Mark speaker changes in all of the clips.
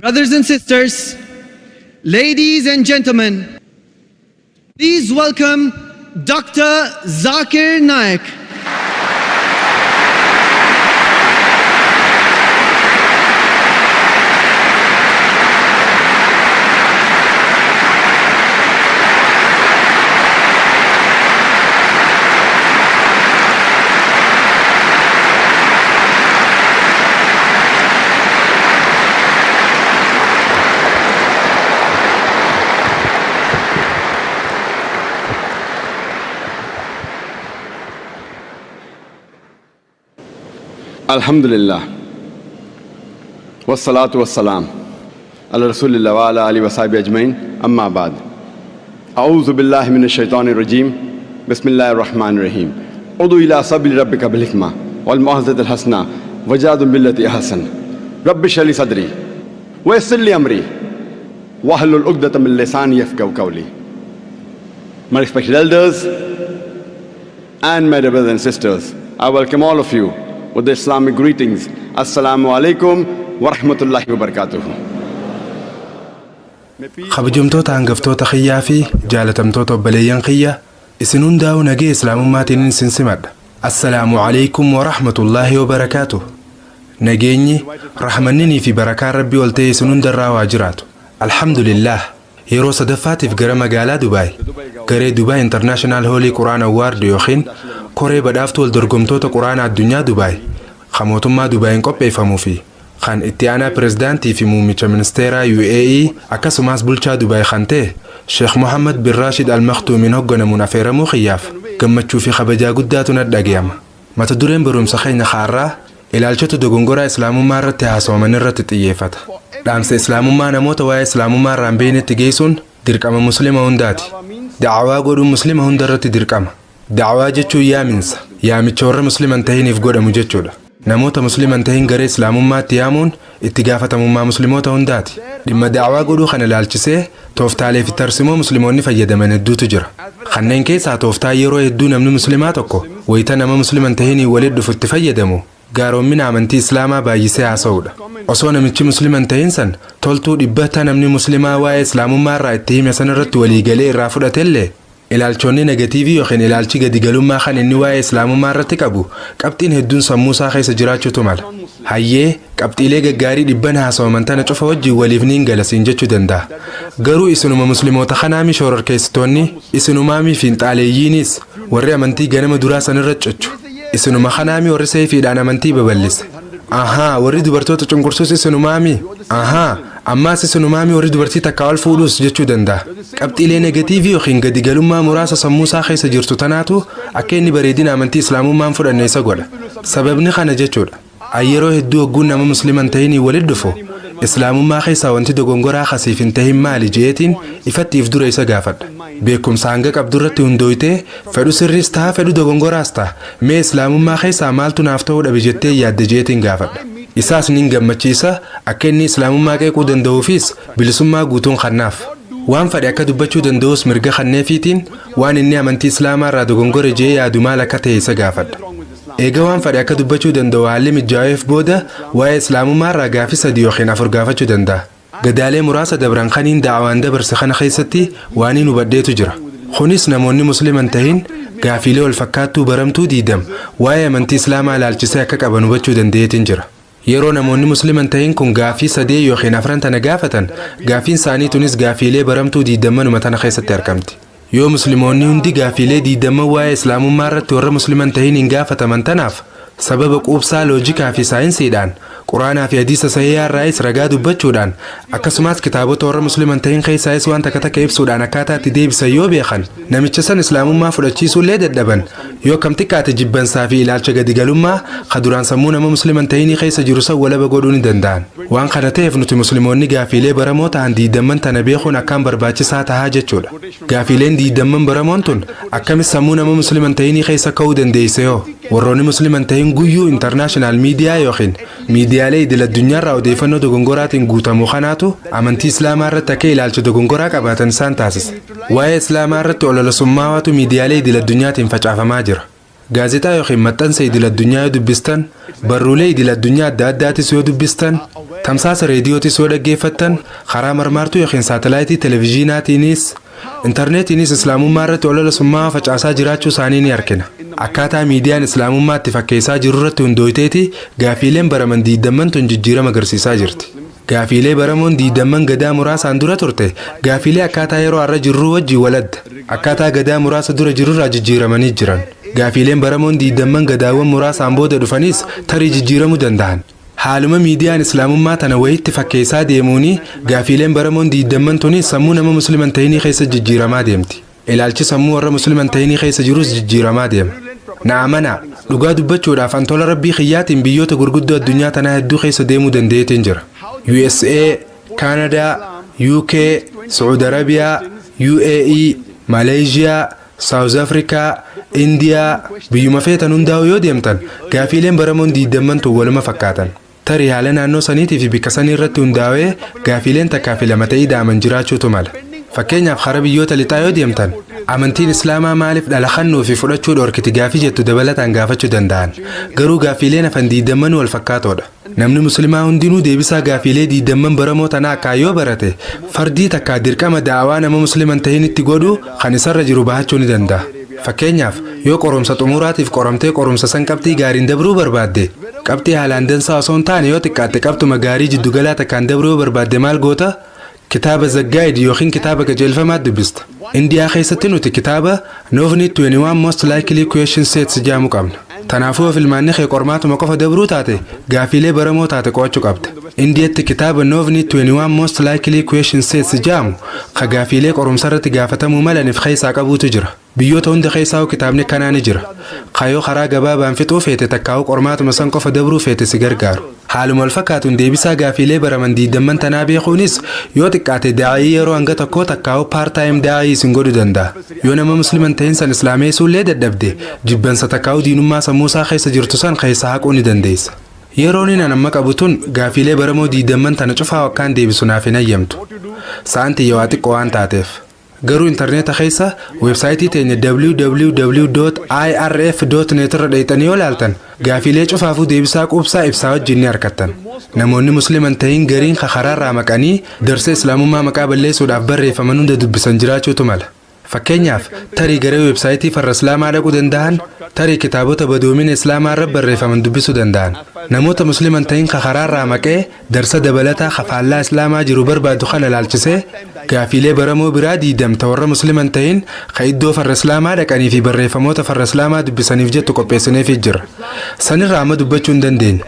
Speaker 1: Brothers and sisters, ladies and gentlemen, please welcome Dr. Zakir Naik.
Speaker 2: Alhamdulillah. Wassalatu wassalam ala Rasulillah wa ala alihi wa sahbihi ajmain. Amma ba'd. A'udhu billahi minash shaitanir rajeem. Bismillahir rahmanir rahim. Udu ila sabili rabbika bil hikma wal mau'izatil hasana wajadil billati ahsan. Rabbi shrah li sadri wa yassir li amri wahlul 'uqdatam min lisani yafqahu qawli. My respected elders and my dear brothers and sisters, I welcome all of you with the Islamic greetings. Assalamu alaikum wa rahmatullahi wa barakatuh.
Speaker 3: Kabajamtoota hangaftoota kiyyaa fi jaalatamtoota obboleeyyan kiyya, isin hundaa'u nagee islaamummaatiin isin simadha. Assalaamu alaykum wa rahmatullaahi wa barakaatuh. Nageenyi, rahmanninii fi barakaan Rabbii ol ta'e isin hundarraa waa jiraatu. Alhamdulillah. Yeroo sadaffaatiif gara magaalaa Dubaay, garee Dubaay International Holy Quran Award yookiin koree badhaaftuu wal dorgomtoota Quraana addunyaa Dubaay, kan mootummaa Dubaayin qopheeffamuu fi kan itti aanaa pirezidaantii fi muummicha ministeeraa UAE akkasumas bulchaa Dubaay kan ta'e Sheekh Mohammed bin Rashid Al Maktuumiin hogganamuun affeeramuu kiyyaaf gammachuu fi kabajaa guddaatu na dhagayama. Mata dureen barumsa keenya kaarraa ilaalchota dogongoraa islaamummaa irratti haasawaman irratti xiyyeeffata. Dhaamsa islaamummaa namoota waa'ee islaamummaa irraa hin beeknetti geessuun dirqama muslima hundaati. Da'awaa godhuun muslima hunda irratti dirqama. Da'awaa jechuun yaaminsa. Yaamicha warra muslima hin tahiniif godhamu jechuudha. Namoota muslima hin tahin gara islaamummaatti yaamuun itti gaafatamummaa muslimoota hundaati. Dhimma da'awaa godhuu kana ilaalchisee tooftaalee fi tarsimoo muslimoonni fayyadaman hedduutu jira. Kanneen keessaa tooftaa yeroo hedduu namni muslimaa tokko wayita nama muslima hin tahiniin walitti dhufu itti fayyadamu gaaroommina amantii islaamaa baay'isee haasa'uudha. Osoo namichi muslima hin tahin san toltuu dhibbata namni muslimaa waa'ee islaamummaa irraa itti hime san irratti waliigalee irraa fudhatellee, ilaalchonni negatiivii yookiin ilaalchi gadigalummaa kan inni waa'ee islaamummaa irratti qabu qabxiin hedduun sammuu isaa keessa jiraachuutu mala. Hayyee, qabxiilee gaggaarii dhibban haasawaman tana cufa wajjin waliif niin galasiin jechuu danda'a. Garuu isinuma muslimoota kanaami shororkeessitoonni, isinumaami fiinxaaleeyyiinis warri amantii ganama duraa sanirra cichu. Isinuma kanaami warri seefiidhaan amantii babal'ise. Ahaa, warri dubartoota cunqursuus isinumaami. Ahaa, ammaas isinumaami warri dubartii takkaa ol fuudhuus jechuu danda'a. Qabxiilee negatiivii yookiin gadigalummaa muraasa sammuu isaa keessa jirtu tanaatu akka inni bareedina amantii islaamummaan fudhanne isa godha. Sababni kana jechuudha. Yeroo hedduu hogguun nama muslima hin tahinii walitti dhufu islaamummaa keessaa wanti dogongoraa kasiif hin tahin maali jeetiin ifatti if dura isa gaafadha. Beekumsa hanga qabdu irratti hundooytee, fedhu sirriis ta'a fedhu dogongoraas ta'a, mee islaamummaa keessaa maaltu naaf ta'uu dhabe jettee yaadde jeetiin gaafadha. Isaas nin gammachiisa, akka inni islaamummaa qeequu danda'uufis bilisummaa guutuun kannaaf. Waan fedhe akka dubbachuu danda'us mirga kanneefiitiin waan inni amantii islaamaa irraa dogongore jee yaadu maal akka ta'e isa gaafadha. Eega waan fedhe akka dubbachuu danda'u haalli mijaa'eef booda waa'ee islaamummaa irraa gaafii 3 yookiin 4 gaafachuu danda'a. Gadaalee muraasa dabran kaniin da'awaan dabarse kana keessatti waan hin hubadheetu jira. Kunis namoonni muslima hin tahin gaafiilee wal fakkaattuu baramtuu diidam waa'ee amantii islaamaa ilaalchisee akka qaban hubachuu danda'eetiin jira. Yeroo namoonni muslima hin tahin kun gaafii 3 yookiin 4 tana gaafatan, gaafiin isaanii tunis gaafiilee baramtuu diidammanuma tana keessatti argamti. Yoo muslimoonni hundi gaafiilee diidamman waa'ee islaamummaa irratti warra muslima hin tahin hin gaafataman tanaaf sababa quubsaa loojikaa fi saayinsiidhaan, quraanaa fi hadiisa sahihaa irraayis ragaa dubbachuudhaan, akkasumas kitaabota warra muslima hin tahin keessaayis waan takka takka ibsuudhaan akkaataa itti deebisan yoo beekan, namicha san islaamummaa fudhachiisuullee dadhaban, yoo akkam xiqqaate jibbansaa fi ilaalcha gadigalummaa ka duraan sammuu nama muslima hin tahinii keessa jiru san walaba godhuu ni danda'an. Waan kana ta'eef nuti muslimoonni gaafiilee baramoo ta'an diidamman tana beekuun akkaan barbaachisaa tahaa jechuudha. Gaafiileen diidamman baramoon tun akkamis sammuu nama muslima hin tahinii keessa ka'uu dandeesse yoo? Warroonni muslima hin tahin guyyuu intarnaashinaal miidiyaa yookiin miidiyaalee idil addunyaarraa odeeffannoo dogongoraatiin guutamu kanaatu amantii islaamaa irratti akka ilaalcha dogongoraa qabaatan isaan taasisa. Waa'ee islaamaa irratti olola summaawaatu miidiyaalee idil addunyaatiin facaafamaa jira. Gaazexaa yookiin maxxansa idil addunyaa yoo dubbistan, barruulee idil addunyaa adda addaatis yoo dubbistan, Tamsaasa reediyootis yoo dhaggeeffattan, karaa marmaartuu yookiin saatalaayitii televezyiinaatiinis, intarneetiinis islaamummaa irratti olola summaa facaasaa jiraachuu isaanii ni argina. Akkaataa miidiyaan islaamummaa itti fakkeessaa jiru irratti hundooyteeti gaafiileen baraman 20n tun jijjiirama agarsiisaa jirti. Gaafiilee baramoon 20n gadaa muraasaan dura turte gaafiilee akkaataa yeroo har'a jirruu wajjin waladda. Akkaataa gadaa muraasa dura jirurraa jijjiiramanii jiran. Gaafiileen baramoon 20n gadaawwan muraasaan booda dhufanis tarii jijjiiramuu danda'an. Haaluma miidiyaan islaamummaa tana wayitti fakkeessaa deemuuni gaafiileen baramoon 20n tunis sammuu nama musliman ta'inii keessa jijjiiramaa deemti. Ilaalchi sammuu warra musliman ta'inii keessa jirus jijjiiramaa deema. Na amanaa, dhugaa dubbachuudhaaf an tola rabbii kiyyaatiin biyyoota gurguddoo addunyaa tanaa hedduu keessa deemuu danda'eetiin jira. USA, Kaanadaa, UK, Saudi Arabiyaa, UAE, Maleeshiyaa, South Africa, Indiyaa, biyyuma feetan hundaa'u yoo deemtan gaafiileen baramoon 20n tun waluma fakkaatan. Tarii haala naannoo saniitii fi bikka sanii irratti hundaa'ee gaafiileen takkaa fi lama ta'ii daaman jiraachuutu mala. Fakkeenyaaf, karaa biyyoota lixaa yoo deemtan, amantiin islaamaa maaliif dhala kennuu fi fudhachuu dhorkiti gaafii jettu dabalataan gaafachuu danda'an. Garuu gaafiileen hafan 20n wal fakkaatoodha. Namni muslimaa hundinuu deebisaa gaafiilee 20n baramoo tanaa akkaan yoo barate, fardii takkaa dirqama daawaa nama musliman ta'in itti godhu kan isarra jiru bahachuu ni danda'a. Fakkeenyaaf, yoo qorumsa xumuraatiif qoramtee qorumsa san qabxii gaariin dabruu barbaadde, qabxii haalaan dansaa osoo hin taane yoo xiqqaatte qabxuma gaarii jiddugalaa takkaan dabruu yoo barbaadde maal goota? Kitaaba The Guide yookiin kitaaba qajeelfamaa dubbista. Indiyaa keessatti nuti kitaaba Navneet 21 Most Likely Question Sets jedhamu qabna. Kanaafuu yoo filmaanni kee qormaatuma qofa dabruu taate, gaafiilee baramoo taate qo'achuu qabda. Indiyatti kitaaba Navneet 21 Most Likely Question Sets jedhamu ka gaafiilee qorumsa irratti gaafatamuu malaniif keessaa qabuutu jira. Biyyoota hunda keessaa kitaabni kanaa ni jira. Kayoo karaa gabaabaan fixuu feete takkaa'uu qormaatuma san qofa dabruu feete si gargaaru. Haaluma wal fakkaatuun deebisaa gaafiilee baraman 20n tanaa beekuunis yoo xiqqaate daa'ii yeroo hanga tokkoo takkaa'uu part-time daa'ii isin godhuu danda'a. Yoo nama musliman ta'in san islaameessuullee dadhabde, jibbansa takkaa'uu diinummaa sammuu isaa keessa jirtu san keessa haquu ni dandeessa. Yeroon inni amma qabu tun gaafiilee baramoo 20n tana cufaa akkaan deebisu naaf hin hayyamtu. Sa'aan tiyya waa xiqqoo waan taateef. Garuu intarneeta keessa weebsaayitii teenya www.irf.net irra dheeyxanii yoo laaltan, gaafiilee cufaafuu deebisaa quubsaa ibsaa wajjin ni argattan. Namoonni musliman tahin gariin karaarraa maqanii darsa islaamummaa maqaa balleessuudhaaf barreeffaman hunda dubbisan jiraachuutu mala. Fakkeenyaaf, tarii garee weebsaayitii farra islaamaa dhaquu danda'an, tarii kitaabota badoomina islaamaa irra barreeffaman dubbisuu danda'an. Namoota musliman tahin karaarraa maqee darsa dabalataa kafaallaa islaamaa jiru barbaadu kana laalchisee gaafiilee baramoo biraa 20 warra musliman tahin ka iddoo farra islaamaa dhaqanii fi barreeffamoota farra islaamaa dubbisaniif jettu qopheessineefii jira. Sanirraa amma dubbachuu hin dandeenyu.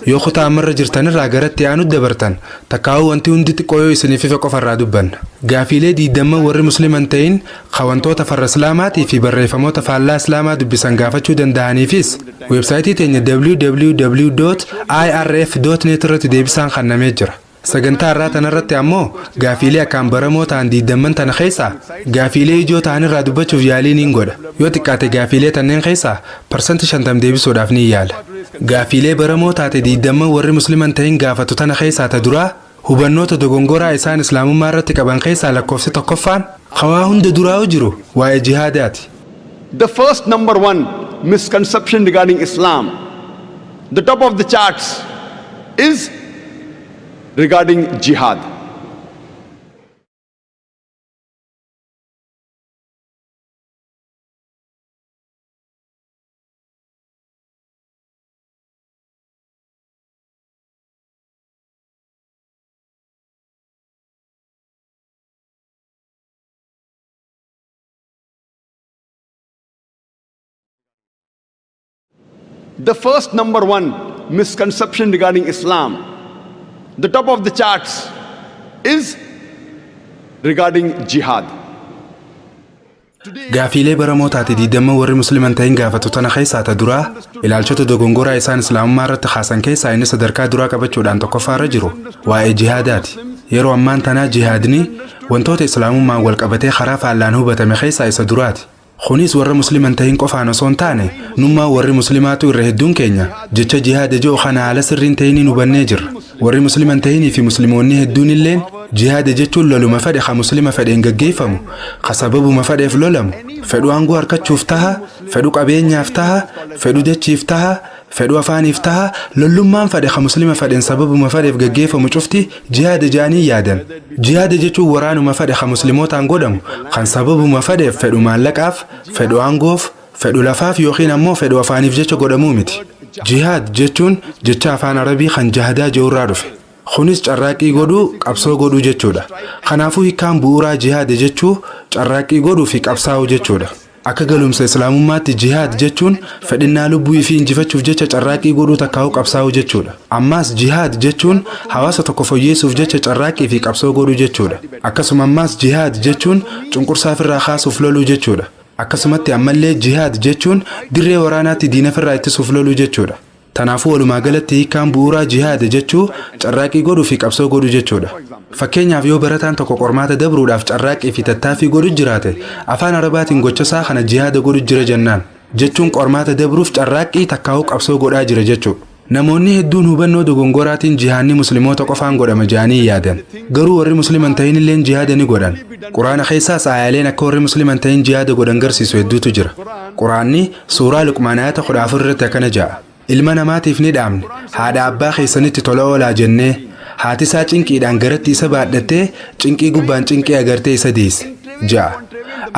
Speaker 3: Yoo kutaa ammarra jirtanirraa garatti aanu dabartan takkaa'uu wanti hundi xiqqoo yoo isiniif ife qofarraa dubbanna. Gaafiilee 20n warri musliman ta'in ka wantoota farra islaamaatii fi barreeffamoota faallaa islaamaa dubbisan gaafachuu danda'aniifis weebsaayitii teenya www.irf.net irratti deebisaan kennamee jira. Sagantaa irraa tanarratti ammoo gaafiilee akkaan baramoo ta'an 20n tana keessaa gaafiilee ijoo ta'an irraa dubbachuuf yaalii niin godha. Yoo xiqqaate gaafiilee tanneen keessaa 50% deebisuudhaaf ni yaala. Gaafiilee baramoo taate 20n warri musliman ta'in gaafatu tana keessaa ta duraa, hubannoota dogongoraa isaan islaamummaa irratti qaban keessaa lakkoofsi tokkoffaan hawaa hunda duraa'u jiru waa'ee jihaadaati.
Speaker 2: The first number one misconception regarding Islam, the top of the charts, is regarding jihad. The first number one misconception regarding Islam, the top of the charts, is regarding jihad.
Speaker 3: Gaafiilee baramoo taate 20n warri musliman ta'in gaafatu tana keessaa ta duraa, ilaalchota dogongoraa isaan islaamummaa irratti kaasan keessaa inni sadarkaa duraa qabachuudhaan tokkoffaarra jiru waa'ee jihaadaati. Yeroo ammaan tanaa jihaadni wantoota islaamummaan wal qabatee karaa faallaan hubatame keessaa isa duraati. Kunis warra musliman ta'in qofaan osoo hin taane, nummaa warri muslimaatu irra hedduun keenya jecha jihaada jedhu kana haala sirriin ta'iniin hubannee jirra. Warri musliman ta'inii fi muslimoonni hedduun illeen Jihaada jechuun loluma fedhe ka Muslima fedheen gaggeeffamu, ka sababuma fedheef lolamu, fedhu aangoo harkachuuf taha, fedhu qabeenyaaf taha, fedhu dachiif taha, fedhu afaaniif taha, lollummaan fedhe ka Muslima fedheen sababuma fedheef gaggeeffamu cufti jihaada ja'anii yaadan. Jihaada jechuun waraanuma fedhe ka Muslimootaan godhamu, kan sababuma fedheef fedhu maallaqaaf, fedhu aangoof, fedhu lafaaf yookiin ammoo fedhu afaaniif jecha godhamuu miti. Jihaad jechuun jecha afaan Arabii kan jahadaa jedhurraa dhufe. Kunis carraaqqii godhuu, qabsoo godhuu jechuudha. Kanaafuu hiikkaan bu'uuraa jihaada jechuu carraaqqii godhuu fi qabsaa'uu jechuudha. Akka galumsa Islaamummaatti jihaad jechuun fedhinnaa lubbuu fi injifachuuf jecha carraaqqii godhuu takkaa'uu qabsaa'uu jechuudha. Ammaas jihaad jechuun hawaasa tokko fooyyeessuuf jecha carraaqqii fi qabsoo godhuu jechuudha. Akkasuma ammaas jihaad jechuun cunqursaa ofirraa kaasuuf loluu jechuudha. Akkasumatti ammallee jihaad jechuun dirree waraanaatti diina ofirraa ittisuuf loluu jechuudha. Tanaafuu walumaa galatti hiikkaan bu'uuraa jihaada jechuu carraaqqii godhuu fi qabsoo godhuu jechuudha. Fakkeenyaaf, yoo barataan tokko qormaata dabruudhaaf carraaqqii fi tattaaffii godhu jiraate, afaan Arabaatiin gochasaa kana jihaada godhu jira jennaan. Jechuun qormaata dabruuf carraaqqii takkaa'uu qabsoo godhaa jira jechuudha. Namoonni hedduun hubannoo dogongoraatiin jihaanni Musliimoota qofaan godhama jedhanii yaadan. Garuu warri Musliman ta'in illeen jihaada ni godhan. Quraana keessaas aayaaleen akka warri Musliman ta'in jihaada godhan garsiisu hedduutu jira. Quraanni suuraa Luqmaan ayata 14 irratti akkana ja'a. Ilma namaatiif ni dhaamne, haadha abbaa keessanitti tola oolaa jennee, haati isaa cinqiidhaan garatti isa baadhattee cinqii gubbaan cinqii agartee isa deesse ja'a.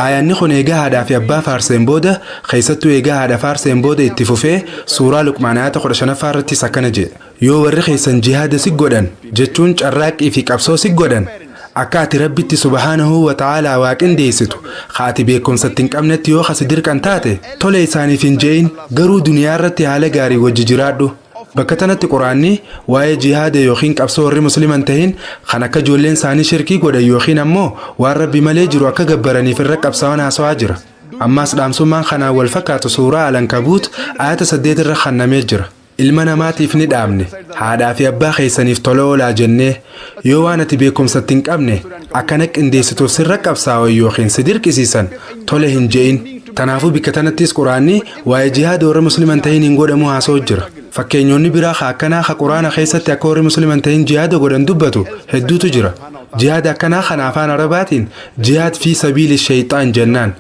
Speaker 3: Aayaanni kun eegaa haadhaa fi abbaa faarseen booda, keessattuu eegaa haadha faarseen booda, itti fufee suuraa Luqmaan ayata 15ffaa irrattis akkana jedha. Yoo warri keessan jihaada si godhan, jechuun carraaqqii fi qabsoo si godhan, akka ati Rabbitti subhaanahu wa ta'aalaa waaqindeessitu ka ati beekumsatti hin qabnetti yoo kasi dirqan taate, tole isaaniif hin je'in, garuu duniyaa irratti haala gaarii wajji jiraadhu. Bakka tanatti Quraanni waa'ee jihaada yookiin qabsoo warri Musliman tahin kan akka ijoolleen isaanii shirkii godhan yookiin ammoo waan Rabbi malee jiru akka gabbaraniif irra qabsaa'an haasawaa jira. Ammaas dhaamsummaan kanaan wal fakkaatu suuraa Alankabuut ayata 8 irra kannamee jira. Ilma namaatiif ni dhaamne, haadhaa fi abbaa keessaniif tola oolaa jennee, yoo waan ati beekumsatti hin qabne akkana qindeessituuf sirra qabsaa'an yookiin si dirqisiisan, tole hin je'in. Tanaafuu bikka tanattis Quraanni waa'ee jihaada warra Musliman tahin hin godhamu haasa'u jira. Fakkeenyonni biraa ka akkanaa ka Quraana keessatti akka warri Musliman tahin jihaada godhan dubbatu hedduutu jira. Jihaada akkanaa kana afaan Arabaatiin jihaad fi sabiili shayxaan jennaan.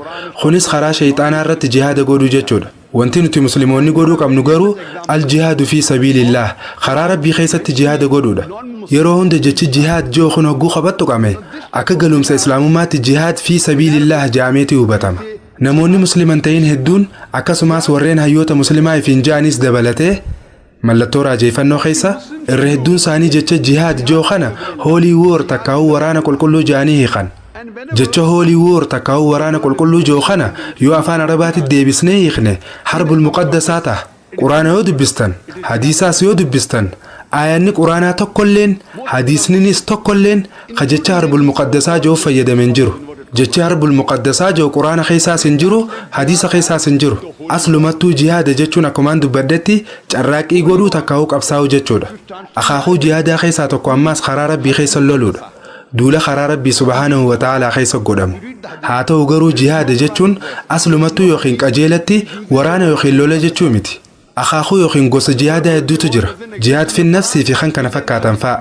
Speaker 3: Kunis karaa shayxaanaa irratti jihaada godhuu jechuudha. Wanti nuti Musliimoonni godhuu qabnu garuu al-jihaadu fi sabiilillaah, karaa Rabbii keessatti jihaada godhuudha. Yeroo hunda jechi jihaad ji'u kun hogguu qabattu qame akka galumsa Islaamummaatti jihaad fi sabiilillaah ja'ameeti hubatama. Namoonni Musliman ta'in hedduun, akkasumas warreen hayyoota Muslimaa ifiin ja'anis dabalatee, mallattoo raajeeffannoo keessa irra hedduun isaanii jecha jihaad ji'u kana holy war takkaa'uu waraana qulqulluu ja'anii hiikan. Jecha holy war takkaa'uu waraana qulqulluu ji'u kana yoo afaan Arabaatti deebisnee hiikne harbul muqaddasaa ta'a. Quraana yoo dubbistan, hadiisaas yoo dubbistan, aayanni Quraanaa tokkolleen, hadiisninis tokkolleen ka jecha harbul muqaddasaa ji'uuf fayyadame hin jiru. Jechi harbul muqaddasaa ji'u Quraana keessaas hin jiru, hadiisa keessaas hin jiru. Aslumattuu jihaada jechuun akkumaan dubbadhetti carraaqqii godhuu takkaa'uu qabsaa'uu jechuudha. Akaakuu jihaadaa keessaa tokko ammaas karaa Rabbii keessa loluudha. Duula karaa Rabbii subhaanahu wa ta'aalaa keessa godhamu. Haa ta'u garuu jihaada jechuun aslumattuu yookiin qajeelatti waraana yookiin lola jechuu miti. Akaakuu yookiin gosa jihaadaa hedduutu jira. Jihaad fi nafsii fi kan kana fakkaatan fa'a.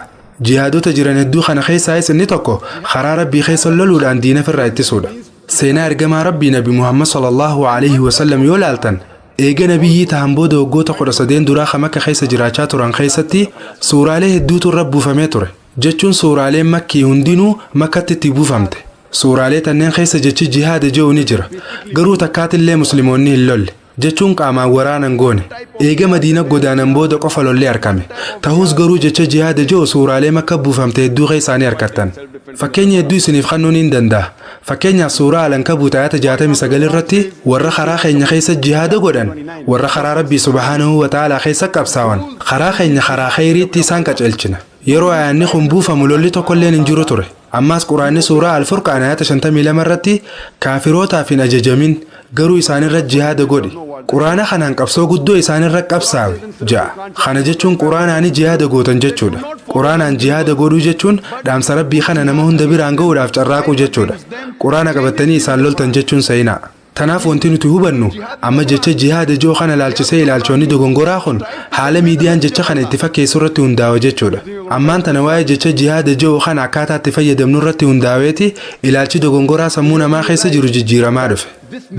Speaker 3: Jihaadota jiran hedduu kana keessaayis inni tokko karaa Rabbii keessa loluudhaan diina ofirraa ittisuudha. Seenaa ergamaa Rabbii Nabi Muhammad sallallahu alaihi wasallam yoo laaltan, eega nabiyyii tahan booda waggoota 13 duraa kan Makka keessa jiraachaa turan keessatti suuraalee hedduutu irra buufamee ture. Jechuun suuraaleen Makkii hundinuu Makkatti itti buufamte. Suuraalee tanneen keessa jechi jihaada jedhu ni jira. Garuu takkaatillee Musliimoonni hin lolle. Jechuun qaamaan waraanan goone. Eega Madiina godaanan booda qofa lollee argame. Ta'us garuu jecha jihaada jedhu suuraalee Makka buufamte hedduu keessaa ni argattan. Fakkeenya hedduu isiniif kennuun hin danda'a. Fakkeenyaaf, suuraa Alankabuut ayata 69 irratti warra karaa keenya keessa jihaada godhan, warra karaa Rabbii subhaanahu wa ta'aalaa keessa qabsaawan, karaa keenya karaa kheyriitti isaan qaceelchina. Yeroo ayaanni kun buufamu lolli tokkolleen hin jiru ture. Ammaas Quraanni suuraa Alfurqaan ayata 52 irratti kaafirootaaf hin ajajamin, garuu isaanirra jihaada godhi. Quraana kanaan qabsoo guddoo isaanirra qabsaawe ja'a. Kana jechuun Quraanaani jihaada gootan jechuudha. Quraanaan jihaada godhuu jechuun dhaamsa Rabbii kana nama hunda biraan ga'uudhaaf carraaquu jechuudha. Quraana qabattanii isaan loltan jechuun seenaa. Tanaaf wanti nuti hubannu amma jecha jihaada joo kana ilaalchisee ilaalchonni dogongoraa kun haala miidiyaan jecha kana itti fakkeessu irratti hundaa'a jechuudha. Ammaan tana waa'ee jecha jihaada joo kana akkaataa itti fayyadamnu irratti hundaa'eeti ilaalchi dogongoraa sammuu namaa keessa jiru jijjiiramaa dhufe.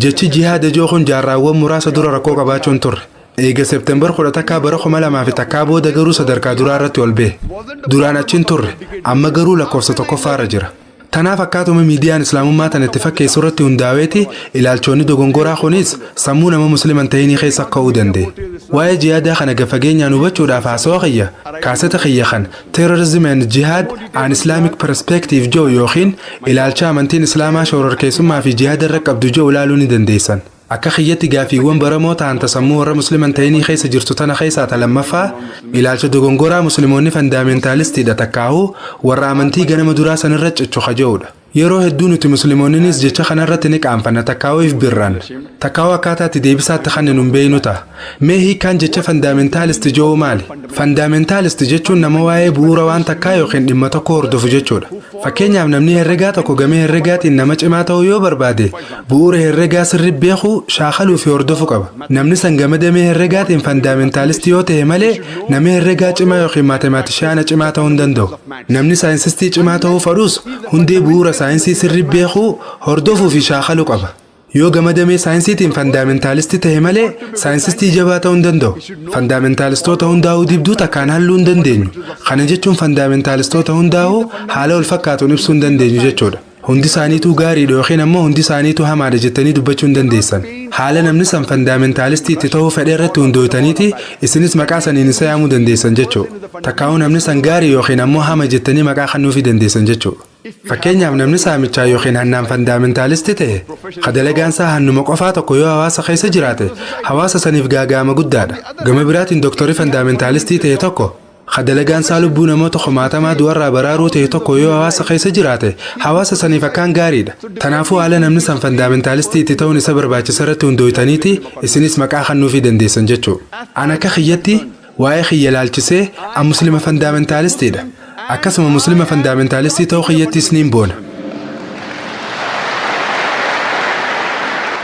Speaker 3: Jechi jihaada joo kun jaarraawwan muraasa dura rakkoo qabaachuun turre. Eega Seeptembar 11 bara 2001 booda garuu sadarkaa duraa irratti ol ba'e. Duraan achiin turre, amma garuu lakkoofsa tokkoffaarra jira. Tanaaf akkaatuma miidiyaan islaamummaa tana itti fakkeessu irratti hundaa'eeti ilaalchonni dogongoraa kunis sammuu nama musliman ta'inii keessa ka'uu danda'e. Waa'ee jihaadaa kana gafageenyaan hubachuudhaaf haasawaa kiyya kaaseta kiyya kan "Terrorism and Jihad: An Islamic Perspective" jedhu yookiin ilaalcha amantiin islaamaa shororkeessummaa fi jihaada irra qabdu jedhu ilaaluu ni dandeessan. Akka kiyyatti gaafiiwwan baramoo ta'an sammuu warra musliman ta'inii keessa jirtu tana keessaa ta lammaffaa ilaalcha dogongoraa musliimoonni fundamentalist iidha takkaahuu warra amantii ganama duraa sanirra cichu kaja'uudha. Yeroo hedduu nuti musliimoonnis jecha kanarratti ni qaanfanna takkaahuu if birraan takkaahuu akkaataa itti deebisaatti kan nun beeynu ta'a. Mee hiikkaan jecha fundamentalist jedhu maali? Fundamentalist jechuun nama waa'ee bu'uura waan takkaa yookiin dhimma tokko hordofu jechuudha. Fakkeenyaaf, namni herregaa tokko gamee herregaatiin nama cimaa ta'uu yoo barbaade, bu'uura herregaa sirri beekuu, shaakaluu fi hordofuu qaba. Namni san gama damee herregaatiin fundamentalist yoo ta'e malee nama herregaa cimaa yookiin mathematician cimaa ta'uu hin danda'u. Namni scientist cimaa ta'uu fedhus hundee bu'uura saayinsii sirri beekuu, hordofuu fi shaakaluu qaba. Yoo gama damee saayinsiitiin fundamentalist ta'e malee scientist jabaa ta'uu hin danda'u. Fundamentalistoota hundaa'uu dibduu takkaan halluu hin dandeenyu. Kana jechuun fundamentalistoota hundaa'uu haala wal fakkaatuun ibsuu hin dandeenyu jechuudha. Hundi isaaniituu gaariidha yookiin ammoo hundi isaaniituu hamaadha jettanii dubbachuu hin dandeessan. Haala namni san fundamentalist itti ta'uu fedhe irratti hundooytaniiti isinis maqaa saniin isa yaamuu dandeessan jechuudha. Takkaa'uu namni san gaarii yookiin ammoo hama jettanii maqaa kennuufii dandeessan jechuudha. Fakkeenyaaf, namni saamichaa yookiin hannaan fundamentalist ta'e, ka dalagaan isaa hannuma qofaa tokko yoo hawaasa keessa jiraate, hawaasa saniif gaaga'ama guddaadha. Gama biraatiin dooktorri fundamentalist ta'e tokko, ka dalagaan isaa lubbuu namoota kumaatamaa du'arraa baraaruu ta'e tokko yoo hawaasa keessa jiraate, hawaasa saniif akkaan gaariidha. Tanaafuu haala namni san fundamentalist itti ta'uun isa barbaachisa irratti hundooytaniiti isinis maqaa kennuufii dandeessan jechuudha. An akka kiyyatti waa'ee kiyya laalchisee an muslima fundamentalist iidha. Akkasuma muslima fundamentalist ta'uu kiyyattis niin boona.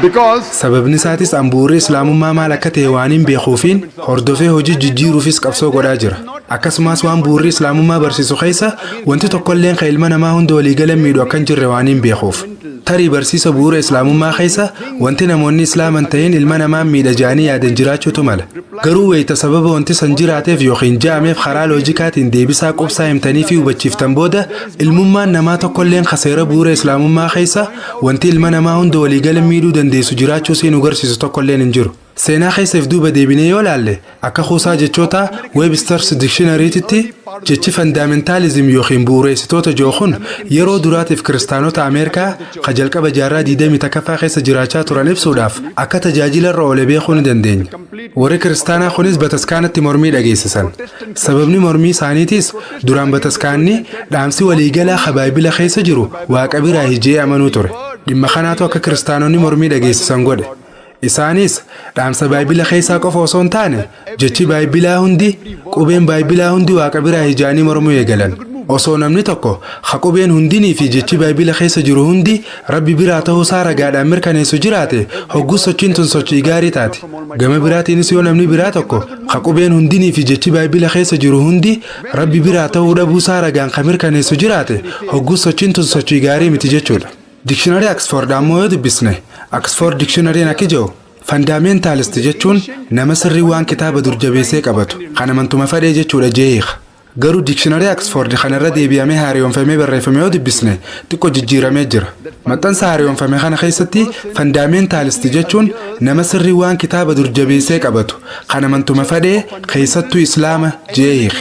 Speaker 2: Because
Speaker 3: Sababni isaatis an bu'uurri islaamummaa maal akka ta'e waan hin beekuufiin hordofee hojii jijjiiruufis qabsoo godhaa jira. Akkasumas waan bu'uurri islaamummaa barsiisu keessa wanti tokkolleen kan ilma namaa hunda waliigala miidhu akka hin jirre waan hin beekuuf. Tarii barsiisa bu'uura islaamummaa keessa wanti namoonni islaaman ta'in ilma namaa miidha jedhanii yaadan jiraachuutu mala. Garuu wayita sababa wanti san jiraateef yookiin ja'ameef karaa loojikaatiin deebisaa qubsaa himtanii fi hubachiiftan booda, ilmummaan namaa tokkolleen kaseera bu'uura islaamummaa keessa wanti ilma namaa hunda waliigala miidhuu dandeessu jiraachuu siin agarsiisu tokkolleen hin jiru. Seenaa keessa if duuba deebinee yoo laalle, akka kuusaa jechoota Webster's Dictionary titti, jechi fundamentalism yookiin bu'uureessitoota kun yeroo duraatiif kiristaanota Ameerikaa ka jalqaba jaarraa 21ffaa keessa jiraachaa turan ibsuudhaaf akka tajaajila irra oole beekuu ni dandeenya. Warri kiristaanaa kunis bataskaanatti mormii dhageessisan. Sababni mormii isaaniitis duraan bataskaanni dhaamsi waliigalaa ka baayibila keessa jiru waaqa biraa hijee amanuu ture. Dhimma kanaatu akka kiristaanonni mormii dhageessisan godhe. Isaanis dhaamsa baayibila keessaa qofa osoo hin taane, jechi baayibilaa hundi, qubeen baayibilaa hundi waaqa biraa hijaanii mormuu eegalan. Osoo namni tokko ha qubeen hundinii fi jechi baayibila keessa jiru hundi rabbi biraa ta'uusaa ragaadhaan mirkaneessu jiraate, hoggus sochiin tun sochii gaarii taati. Gama biraatiinis yoo namni biraa tokko ha qubeen hundinii fi jechi baayibila keessa jiru hundi rabbi biraa ta'uu dhabuusaa ragaan ka mirkaneessu jiraate, hoggus sochiin tun sochii gaarii miti jechuudha. Dictionary Oxford ammoo yoo dubbisne, Oxford Dictionary n akka jedhu, fundamentalist jechuun nama sirrii waan kitaaba dur jabeessee qabatu kan amantuma fadhee jechuudha jeeqa. Garuu dictionary Oxford kanarra deebi'amee haaromfamee barreeffame yoo dubbisne, xiqqoo jijjiiramee jira. Maxxansa haaromfame kana keessatti fundamentalist jechuun nama sirrii waan kitaaba dur jabeessee qabatu kan amantuma fadhee, keessattuu islaama jeeqa.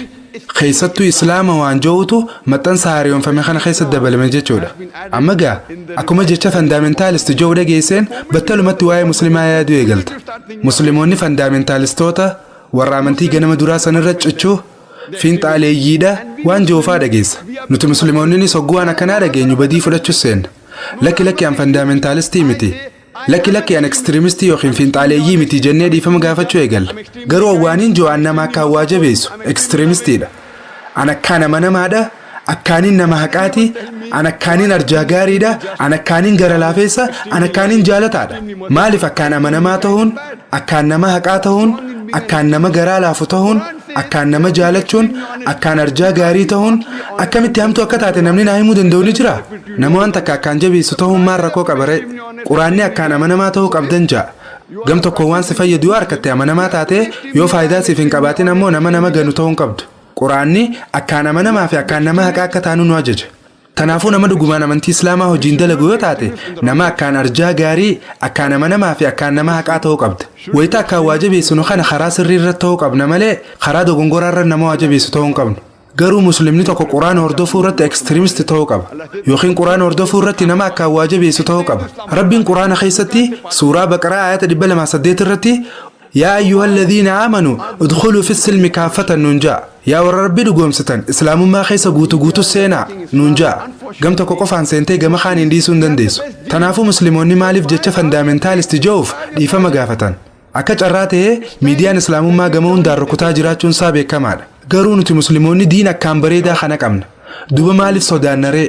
Speaker 3: Keessattuu islaama waan jiruutu maxxansa haaromfame kana keessatti dabalame jechuudha. Amma gaa akkuma jecha fundamentalist jiru dhageesseen battalumatti waa'ee muslimaa yaaduu eegalta. Musliimoonni fundamentalistoota warra amantii ganama duraa sanirra cichuu fiinxaaleeyyiidha waan jiruufaa dhageessa. Nuti musliimoonnis hogguu waan akkanaa dhageenyu badii fudhachuus seenna. Lakki, lakki, an fundamentalist miti. Lakki, lakki, an extremist yookiin fiinxaaleeyyii miti jennee dhiifama gaafachuu eegalla. Garuu awwaaniin jiru an nama akka hawwaa jabeessu extremist iidha. An akkaan amanamaadha. Akkaaniin nama haqaati, an akkaaniin arjaa gaariidha, an akkaaniin gara laafeessa, an akkaaniin jaalataadha. Maaliif akkaan amanamaa ta'uun, akkaan nama haqaa ta'uun, akkaan nama garaa laafu ta'uun, akkaan nama jaalachuun, akkaan arjaa gaarii ta'uun akkamitti hamtuu akka taate namni naa himuu danda'u ni jira? Nama waan takka akkaan jabeessu ta'uun maal rakkoo qabare? Quraanni akkaan amanamaa ta'uu qabdan ja'a. Gam tokko waan si fayyadu yoo harkatte amanamaa taate, yoo faayidaa siif hin qabaatin ammoo nama nama ganu ta'uu hin qabdu. Quraanni akkaan amanamaa fi akkaan nama haqaa akka taanu nu ajaja. Kanaafuu nama dhugumaan amantii Islaamaa hojiin dalagu yoo taate, nama akkaan arjaa gaarii, akkaan amanamaa fi akkaan nama haqaa ta'uu qabda. Wayita akkaan waa jabeessinu kana karaa sirrii irratti ta'uu qabna malee karaa dogongoraa irra nama waa jabeessu ta'uu hin qabnu. Garuu Muslimni tokko Quraana hordofuu irratti extremist ta'uu qaba. Yookiin Quraana hordofuu irratti nama akkaan waa jabeessu ta'uu qaba. Rabbiin Quraana keessatti suuraa Baqaraa ayata 208 irratti "Yaa ayyuha alladhiina aamanu udkhuluu fi silmi kaaffatan" nuun ja'a. Yaa warra Rabbi dhugoomsitan, Islaamummaa keessa guutu guutu seenaa nuun ja'a. Gam tokko qofaan seentee gama kaaniin dhiisuu hin dandeessu. Tanaafuu Musliimoonni maaliif jecha fundamentalist ja'uuf dhiifama gaafatan? Akka carraa ta'ee miidiyaan Islaamummaa gama hundaan rukutaa jiraachuun isaa beekamaadha. Garuu nuti Musliimoonni diin akkaan bareedaa kana qabna. Duba maaliif sodaannaree?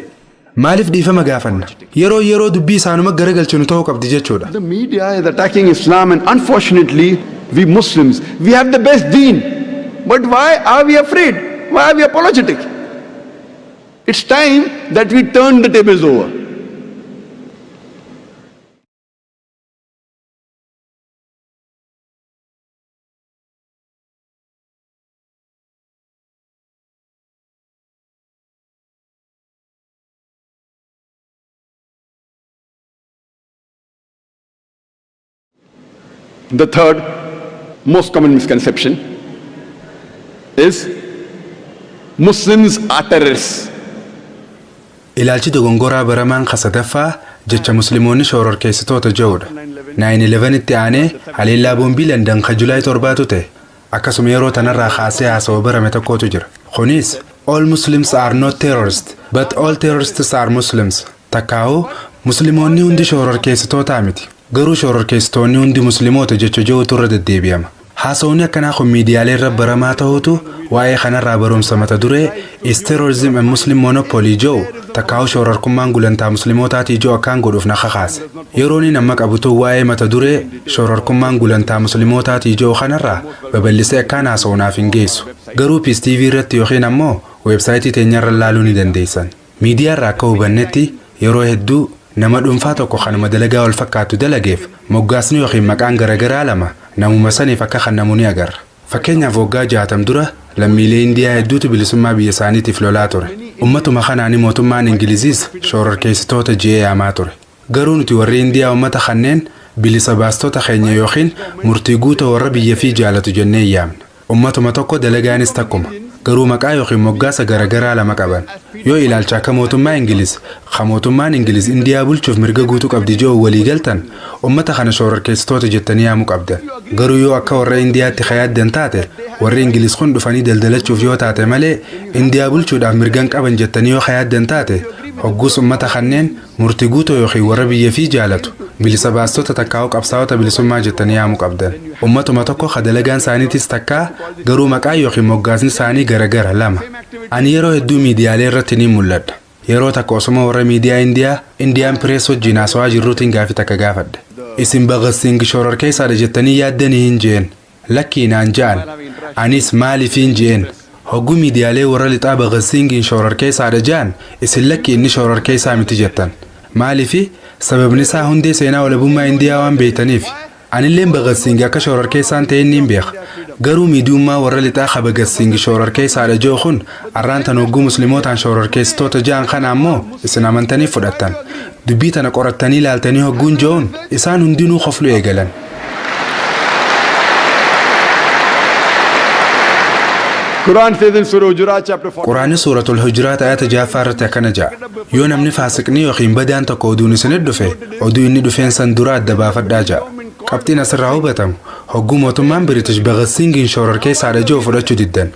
Speaker 3: Maaliif dhiifama gaafanna? Yeroo yeroo dubbii isaanuma garagalchinu ta'uu qabdi jechuudha.
Speaker 2: The media is attacking Islam, and unfortunately, we Muslims, we have the best deen. But why are we afraid? Why are we apologetic? It's time that we turn the tables over. The third most common misconception is Muslims are terrorists.
Speaker 3: Ilaalchi dogongoraa baramaan sadaffaa jecha Musliimoonni shororkeessitoota jedhudha. 9/11 itti aanee haleellaa boombii Landan ka Julaay 7tu ta'e. Akkasuma yeroo tanarraa kaasee haasawaa barame tokkotu jira. Kunis "All Muslims are not terrorists, but all terrorists are Muslims." Takkaa'uu Musliimoonni hundi shororkeessitootaa miti. Garuu shororkeessitoonni hundi Musliimoota jecha jedhutu irra deddeebi'ama. Haasawni akkanaa kun miidiyaalee irra baramaa ta'utu waa'ee kanarraa barumsa mata duree "Is Terrorism a Muslim Monopoly" jedhu, takkaa'u shororkummaan gulantaa Musliimootaatii jedhu akkaan godhuuf na kakaase. Yeroon inni amma qabutu waa'ee mata duree shororkummaan gulantaa Musliimootaatii jedhu kanarraa babal'isee akkaan haasa'u naaf hin geessu. Garuu Peace TV irratti yookiin ammoo weebsaayitii teenyarra ilaaluu ni dandeessan. Miidiyaarraa akka hubannetti, yeroo hedduu nama dhuunfaa tokko kanuma dalagaa wal fakkaatu dalageef moggaasni yookiin maqaan garaagaraa lama namuma saniif akka kennamu ni agarra. Fakkeenyaaf, waggaa 60 dura lammiilee Indiyaa hedduutu bilisummaa biyya isaaniitiif lolaa ture. Ummatuma kanaani mootummaan Ingiliziis shororkeessitoota ji'ee yaamaa ture. Garuu nuti warri Indiyaa uummata kanneen bilisa baastota keenya yookiin murtii guutuu warra biyya fi jaalatu jennee yaamna. Ummatuma tokko, dalagaanis takkuma. Garuu maqaa yookiin moggaasa garaagaraa lama qaban. Yoo ilaalcha akka mootummaa Ingiliz, ka mootummaan Ingiliz Indiyaa bulchuuf mirga guutuu qabdi ji'oo walii galtan, ummata kana shororkeessitoota jettanii yaamuu qabdan. Garuu yoo akka warra Indiyaatti yaaddan taate, warri Ingiliz kun dhufanii daldalachuuf yoo taate malee Indiyaa bulchuudhaaf mirgan qaban jettanii yoo yaaddan taate, hogguus ummata kanneen murtii guutuu yookiin warra biyya fi jaalatu, bilisa baastota takkaa'u qabsaa'ota bilisummaa jettanii yaamuu qabdan. Ummatuma tokko ka dalagaan isaaniitis takkaa, garuu maqaa yookiin moggaasni isaanii garagara lama. Ani yeroo hedduu miidiyaalee irratti ni mul'adha. Yeroo takka osuma warra miidiyaa Indiyaa, Indian Press wajjin haasawaa jirruutiin gaafii takka gaafadhe. "Isin Bhagat Singh shororkeessaadha jettanii yaaddanii?" hin jeen. "Lakkii" naan ja'an. Anis "Maaliifiin?" jeen. "Hogguu miidiyaalee warra lixaa Bhagat Singhiin shororkeessaadha ja'an, isin lakki inni shororkeessaa miti jettan. Maaliifi? Sababni isaa hundee seenaa walabummaa Indiyaa waan beeytaniif. Anilleen Bhagat Singh akka shororkeessaan ta'e niin beeka. Garuu miidiyummaa warra lixaa ka Bhagat Singh shororkeessaadha jiru kun arraan tan hogguu Muslimootaan shororkeessitoota ja'an kana ammoo isin amantanii fudhattan. Dubbii tana qorattanii ilaaltanii?" hogguun je'uun isaan hundinuu koflu eegalan.
Speaker 2: Quran says in Surah Hujurat chapter 40.
Speaker 3: Quraanni Suuratul Hujuraat ayata 6ffaa irratti akkana ja'a. "Yoo namni faasiqni yookiin badaan tokko oduun isinit dhufe, oduu inni dhufeen san dura adda baafadhaa" ja'a. Qabxiin asirraa hubatamu, hogguu mootummaan British Bhagat Singhiin shororkeessaadha ji'u fudhachuu diddan.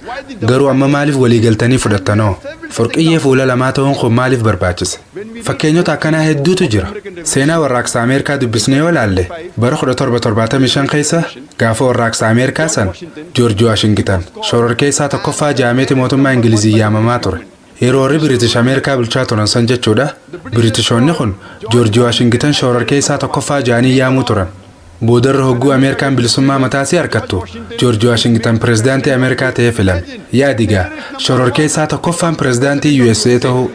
Speaker 3: Garuu amma maaliif waliigaltanii fudhattanoo? Furqiyyee fuula lamaa ta'uun kun maaliif barbaachise? Fakkeenyota akkanaa hedduutu jira. Seenaa warraaqsa Ameerikaa dubbisnee yoo laalle, bara 1775 keessa gaafa warraaqsa Ameerikaa san Joorji Waashingitan shororkeessaa tokkoffaa jaameeti mootummaa Ingilizii yaamamaa ture. Yeroo warri Biriitish Ameerikaa bulchaa turan san jechuudha. Biriitishoonni kun Joorji Waashingitan shororkeessaa tokkoffaa ja'anii yaamuu turan. Boodarra hogguu Ameerikaan bilisummaa mataasii argattu, Joorji Waashingitan pirezidaantii Ameerikaa ta'ee filame. Yaadigaa, shororkeessaa tokkoffaan pirezidaantii USA ta'uu.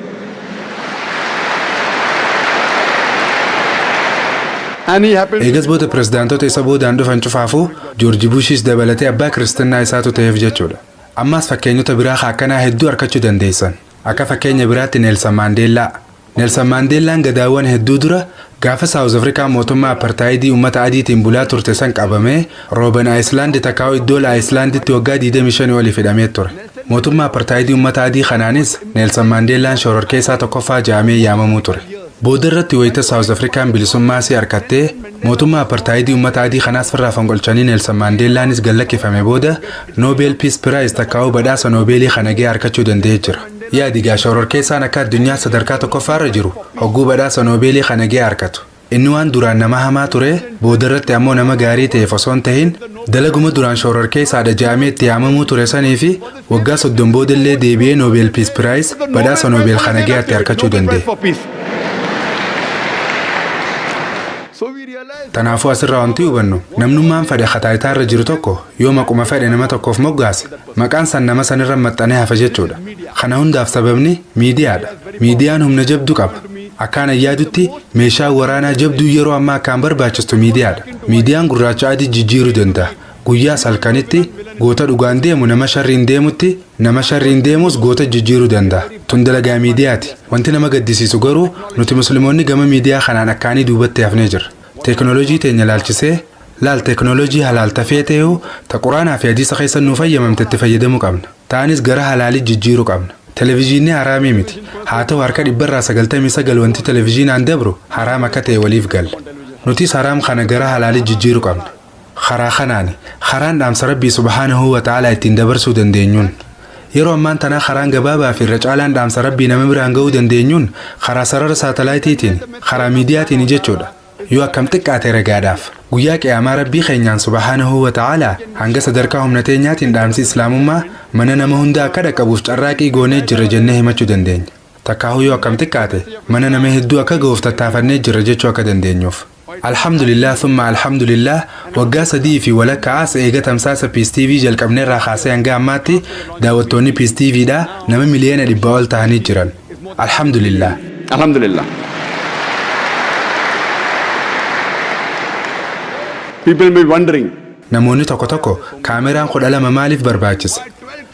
Speaker 2: And he happened
Speaker 3: Eegas booda pirezidaantota isa boodaan dhufan cufaafuu, Joorji Bushis dabalatee, abbaa kiristinnaa isaatu ta'eef jechuudha. Ammaas fakkeenyota biraa akkanaa hedduu argachuu dandeessan. Akka fakkeenya biraatti Neelsan Maandeellaa. Neelsan Maandeellaan gadaawwan hedduu dura gaafa Saawuz Afrikaa mootummaa apartaayidii uummata adiitiin bulaa turte san qabamee Rooben Aayislaand takkaa'u iddoo Aayislaanditti waggaa 25 oliif hidhamee ture. Mootummaa apartaayidii uummata adii kanaanis Neelsan Maandeellaan shororkeessaa tokkoffaa ja'amee yaamamuu ture. Booda irratti wayita Saawuz Afrikaan bilisummaa isii argattee mootummaa apartaayidii uummata adii kanaas firraa fonqolchanii Neelsan Maandeellaanis gallakkifame booda, Nobel Peace Prize takkaa'uu badhaasa Noobeelii kana ga'ee argachuu danda'ee jira. Yaadigaa, shororkeessaan akka addunyaa sadarkaa tokkoffaarra jiru hogguu badhaasa Noobeelii kana ga'ee argatu. Inni waan duraan nama hamaa ture booda irratti ammoo nama gaarii ta'eef osoo hin tahin, dalaguma duraan shororkeessaadha ja'amee itti yaamamuu ture sanii fi waggaa 30 boodallee deebi'ee Nobel Peace Prize, badhaasa Noobeel kana ga'eetti argachuu danda'e.
Speaker 2: for peace. So we realize
Speaker 3: Kanaafuu asirraa wanti hubannu, namnummaan fedhe xaayitaarra jiru tokko yoo maquma fedhe nama tokkoof moggaase, maqaan san nama sanirra maxxanee hafa jechuudha. Kana hundaaf sababni miidiyaadha. Miidiyaan humna jabduu qaba. Akkaan yaadutti meeshaa waraanaa jabduu yeroo ammaa akkaan barbaachistu miidiyaadha. Miidiyaan gurraacha adii jijjiiruu danda'a. Guyyaa halkanitti goota dhugaan deemu nama sharriin deemutti, nama sharriin deemus goota jijjiiruu danda'a. Tun dalagaa miidiyaati. Wanti nama gaddisiisu garuu nuti musliimoonni gama miidiyaa kanaan akkaanii duubatti hafnee jirra. Teekinooloojii teenya laalchisee laal, teekinooloojii halaal tafee ta'uu ta quraanaa fi hadiisa keessa nuu fayyamamte itti fayyadamuu qabna. Ta'anis gara halaalii jijjiiruu qabna. Televezyiinni haraamii miti. Haa ta'u, harka 99% wanti televezyiinaan dabru haraam akka ta'e waliif galla. Nutis haraam kana gara halaalii jijjiiruu qabna. Karaa kanaani karaan dhaamsa Rabbii subhaanahu wa ta'aalaa ittiin dabarsuu dandeenyuun. Yeroo ammaan tanaa karaan gabaabaa fi irra caalaan dhaamsa Rabbii nama biraan ga'uu dandeenyuun karaa sarara saatalaayitiitiin, karaa miidiyaatiin jechuudha. Yoo akkam xiqqaate ragaadhaaf guyyaa qiyaamaa Rabbii keenyaan subhaanahu wa ta'aalaa hanga sadarkaa humna teenyaatiin dhaamsi islaamummaa mana nama hunda akka dhaqqabuuf carraaqii goonee jirra jennee himachuu dandeenya. Takkaahuu yoo akkam xiqqaate mana nama hedduu akka ga'uuf tattaafannee jirra jechuu akka dandeenyuuf. Alhamdulillah, thumma alhamdulillah, waggaa 3.5 as eega tamsaasa Peace TV jalqabneerraa kaasee hanga ammaatti daawwattoonni Peace TV dha nama miliyoona 100 ol ta'anii jiran. Alhamdulillah.
Speaker 2: Alhamdulillah. People may be wondering,
Speaker 3: Namoonni tokko tokko kaameraan 12 maaliif barbaachisa?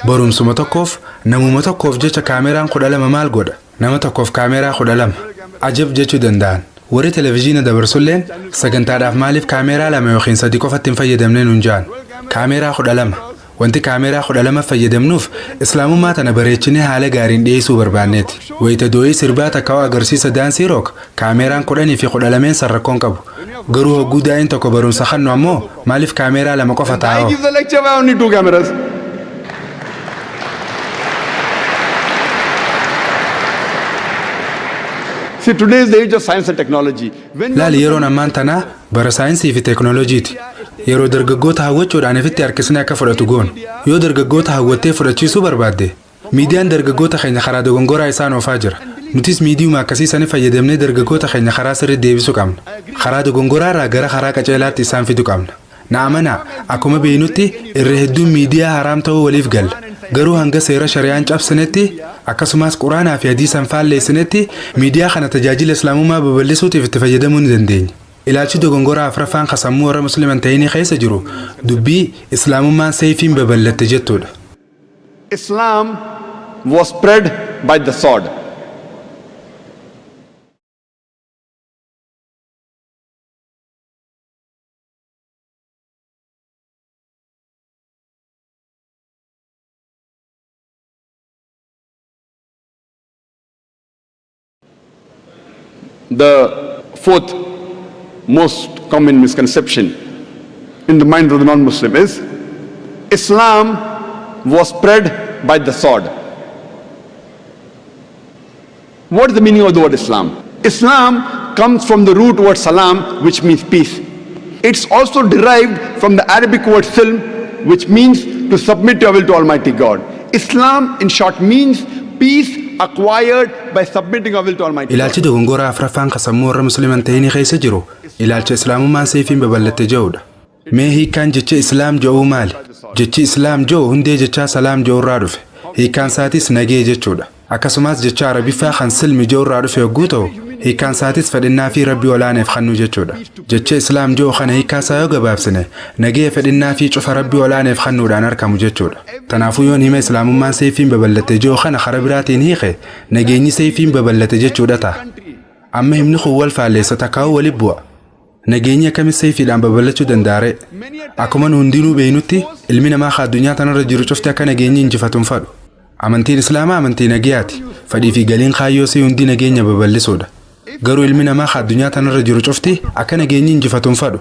Speaker 3: Barumsuma tokkoof, namuma tokkoof jecha kaameraan 12 maal godha? Nama tokkoof kaameraa 12. Ajab jechuu danda'an. Warri televezyiina dabarsulleen sagantaadhaaf maaliif kaameraa lama yookiin sadi qofatti hin fayyadamne nun ja'an. Kaameraa 12. Wanti kaameraa 12 fayyadamnuuf islaamummaa tana bareechinee haala gaariin dhiyeessuu barbaanneeti. Wayita doo'ii sirbaa takkaa'u agarsiisa daansii rook kaameraan 10 fi 12 san rakkoon qabu. Garuu hogguu daa'in tokko barumsa kannu ammoo maaliif kaameraa lama qofa
Speaker 2: I
Speaker 3: taa'oo?
Speaker 2: give the lecture, why only two cameras? See, today is the age of science and technology. When you
Speaker 3: Laali, yeroon ammaan tanaa bara saayinsii fi teeknooloojiiti. Yeroo dargaggoota hawwachuudhaan ifitti harkisnee akka fudhatu goonu. Yoo dargaggoota hawwattee fudhachiisuu barbaadde, miidiyaan dargaggoota keenya karaa dogongoraa isaan oofaa jira. Nutis miidiyuma akkasii sani fayyadamnee dargaggoota keenya karaa sirrii deebisuu qabna. Karaa dogongoraa irraa gara karaa qajeelaatti isaan fiduu qabna. Na amanaa, akkuma beeynutti irra hedduun miidiyaa haraam ta'uu waliif galla. Garuu hanga seera shari'aan cabsinetti, akkasumas quraanaa fi hadiisan faalleessinetti, miidiyaa kana tajaajila islaamummaa babal'isuutiif itti fayyadamuu ni dandeenya. Ilaalchi dogongoraa afraffaan ka sammuu warra musliman ta'inii keessa jiru dubbii islaamummaan seefiin babal'atte jettuudha.
Speaker 2: Islam was spread by the sword. The fourth most common misconception in the mind of the non-Muslim is Islam was spread by the sword. What is the meaning of the word Islam? Islam comes from the root word salam, which means peace. It's also derived from the Arabic word silm, which means to submit your will to Almighty God. Islam, in short, means peace acquired by submitting our will to Almighty God.
Speaker 3: Ilaalchi dogongoraa afraffaan kan sammuu warra Musliman ta'inii keessa jiru ilaalcha Islaamummaan seefiin babal'atte jedhudha. Mee hiikkaan jecha Islaam jedhuu maali? Jechi Islaam jedhu hundee jechaa salaam jedhu irraa dhufe. Hiikkaan isaatis nagee jechuudha. Akkasumas jecha Arabiffaa kan silmi jedhu irraa dhufe yogguu ta'u, hiikkaan isaatis fedhinnaa fi Rabbii olaaneef kennuu jechuudha. Jecha Islaam jedhu kana hiikkaa isaa yoo gabaabsine, nagee fedhinnaa fi cufa Rabbii olaaneef kennuudhaan argamu jechuudha. Kanaafuu yoon hima Islaamummaan seefiin babal'atte jedhu kana karaa biraatiin hiike, nageenyi seefiin babal'ate jechuudha ta'a. Amma himni kun wal faalleessa takkaa'uu walitti bu'a. Nageenyi akkamitti seefiidhaan babal'achuu danda'a ree? Akkuma nu hundinuu beeynutti, ilmi namaa ka addunyaa tanarra jiru cufti akka nageenyi injifatu hin fadhu. Amantiin Islaamaa amantii nagayaati. Fedhii fi galiin kaayyoo isii hundi nageenya babal'isuudha. Garuu ilmi namaa ka addunyaa tanarra jiru cufti akka nageenyi injifatu hin fadhu.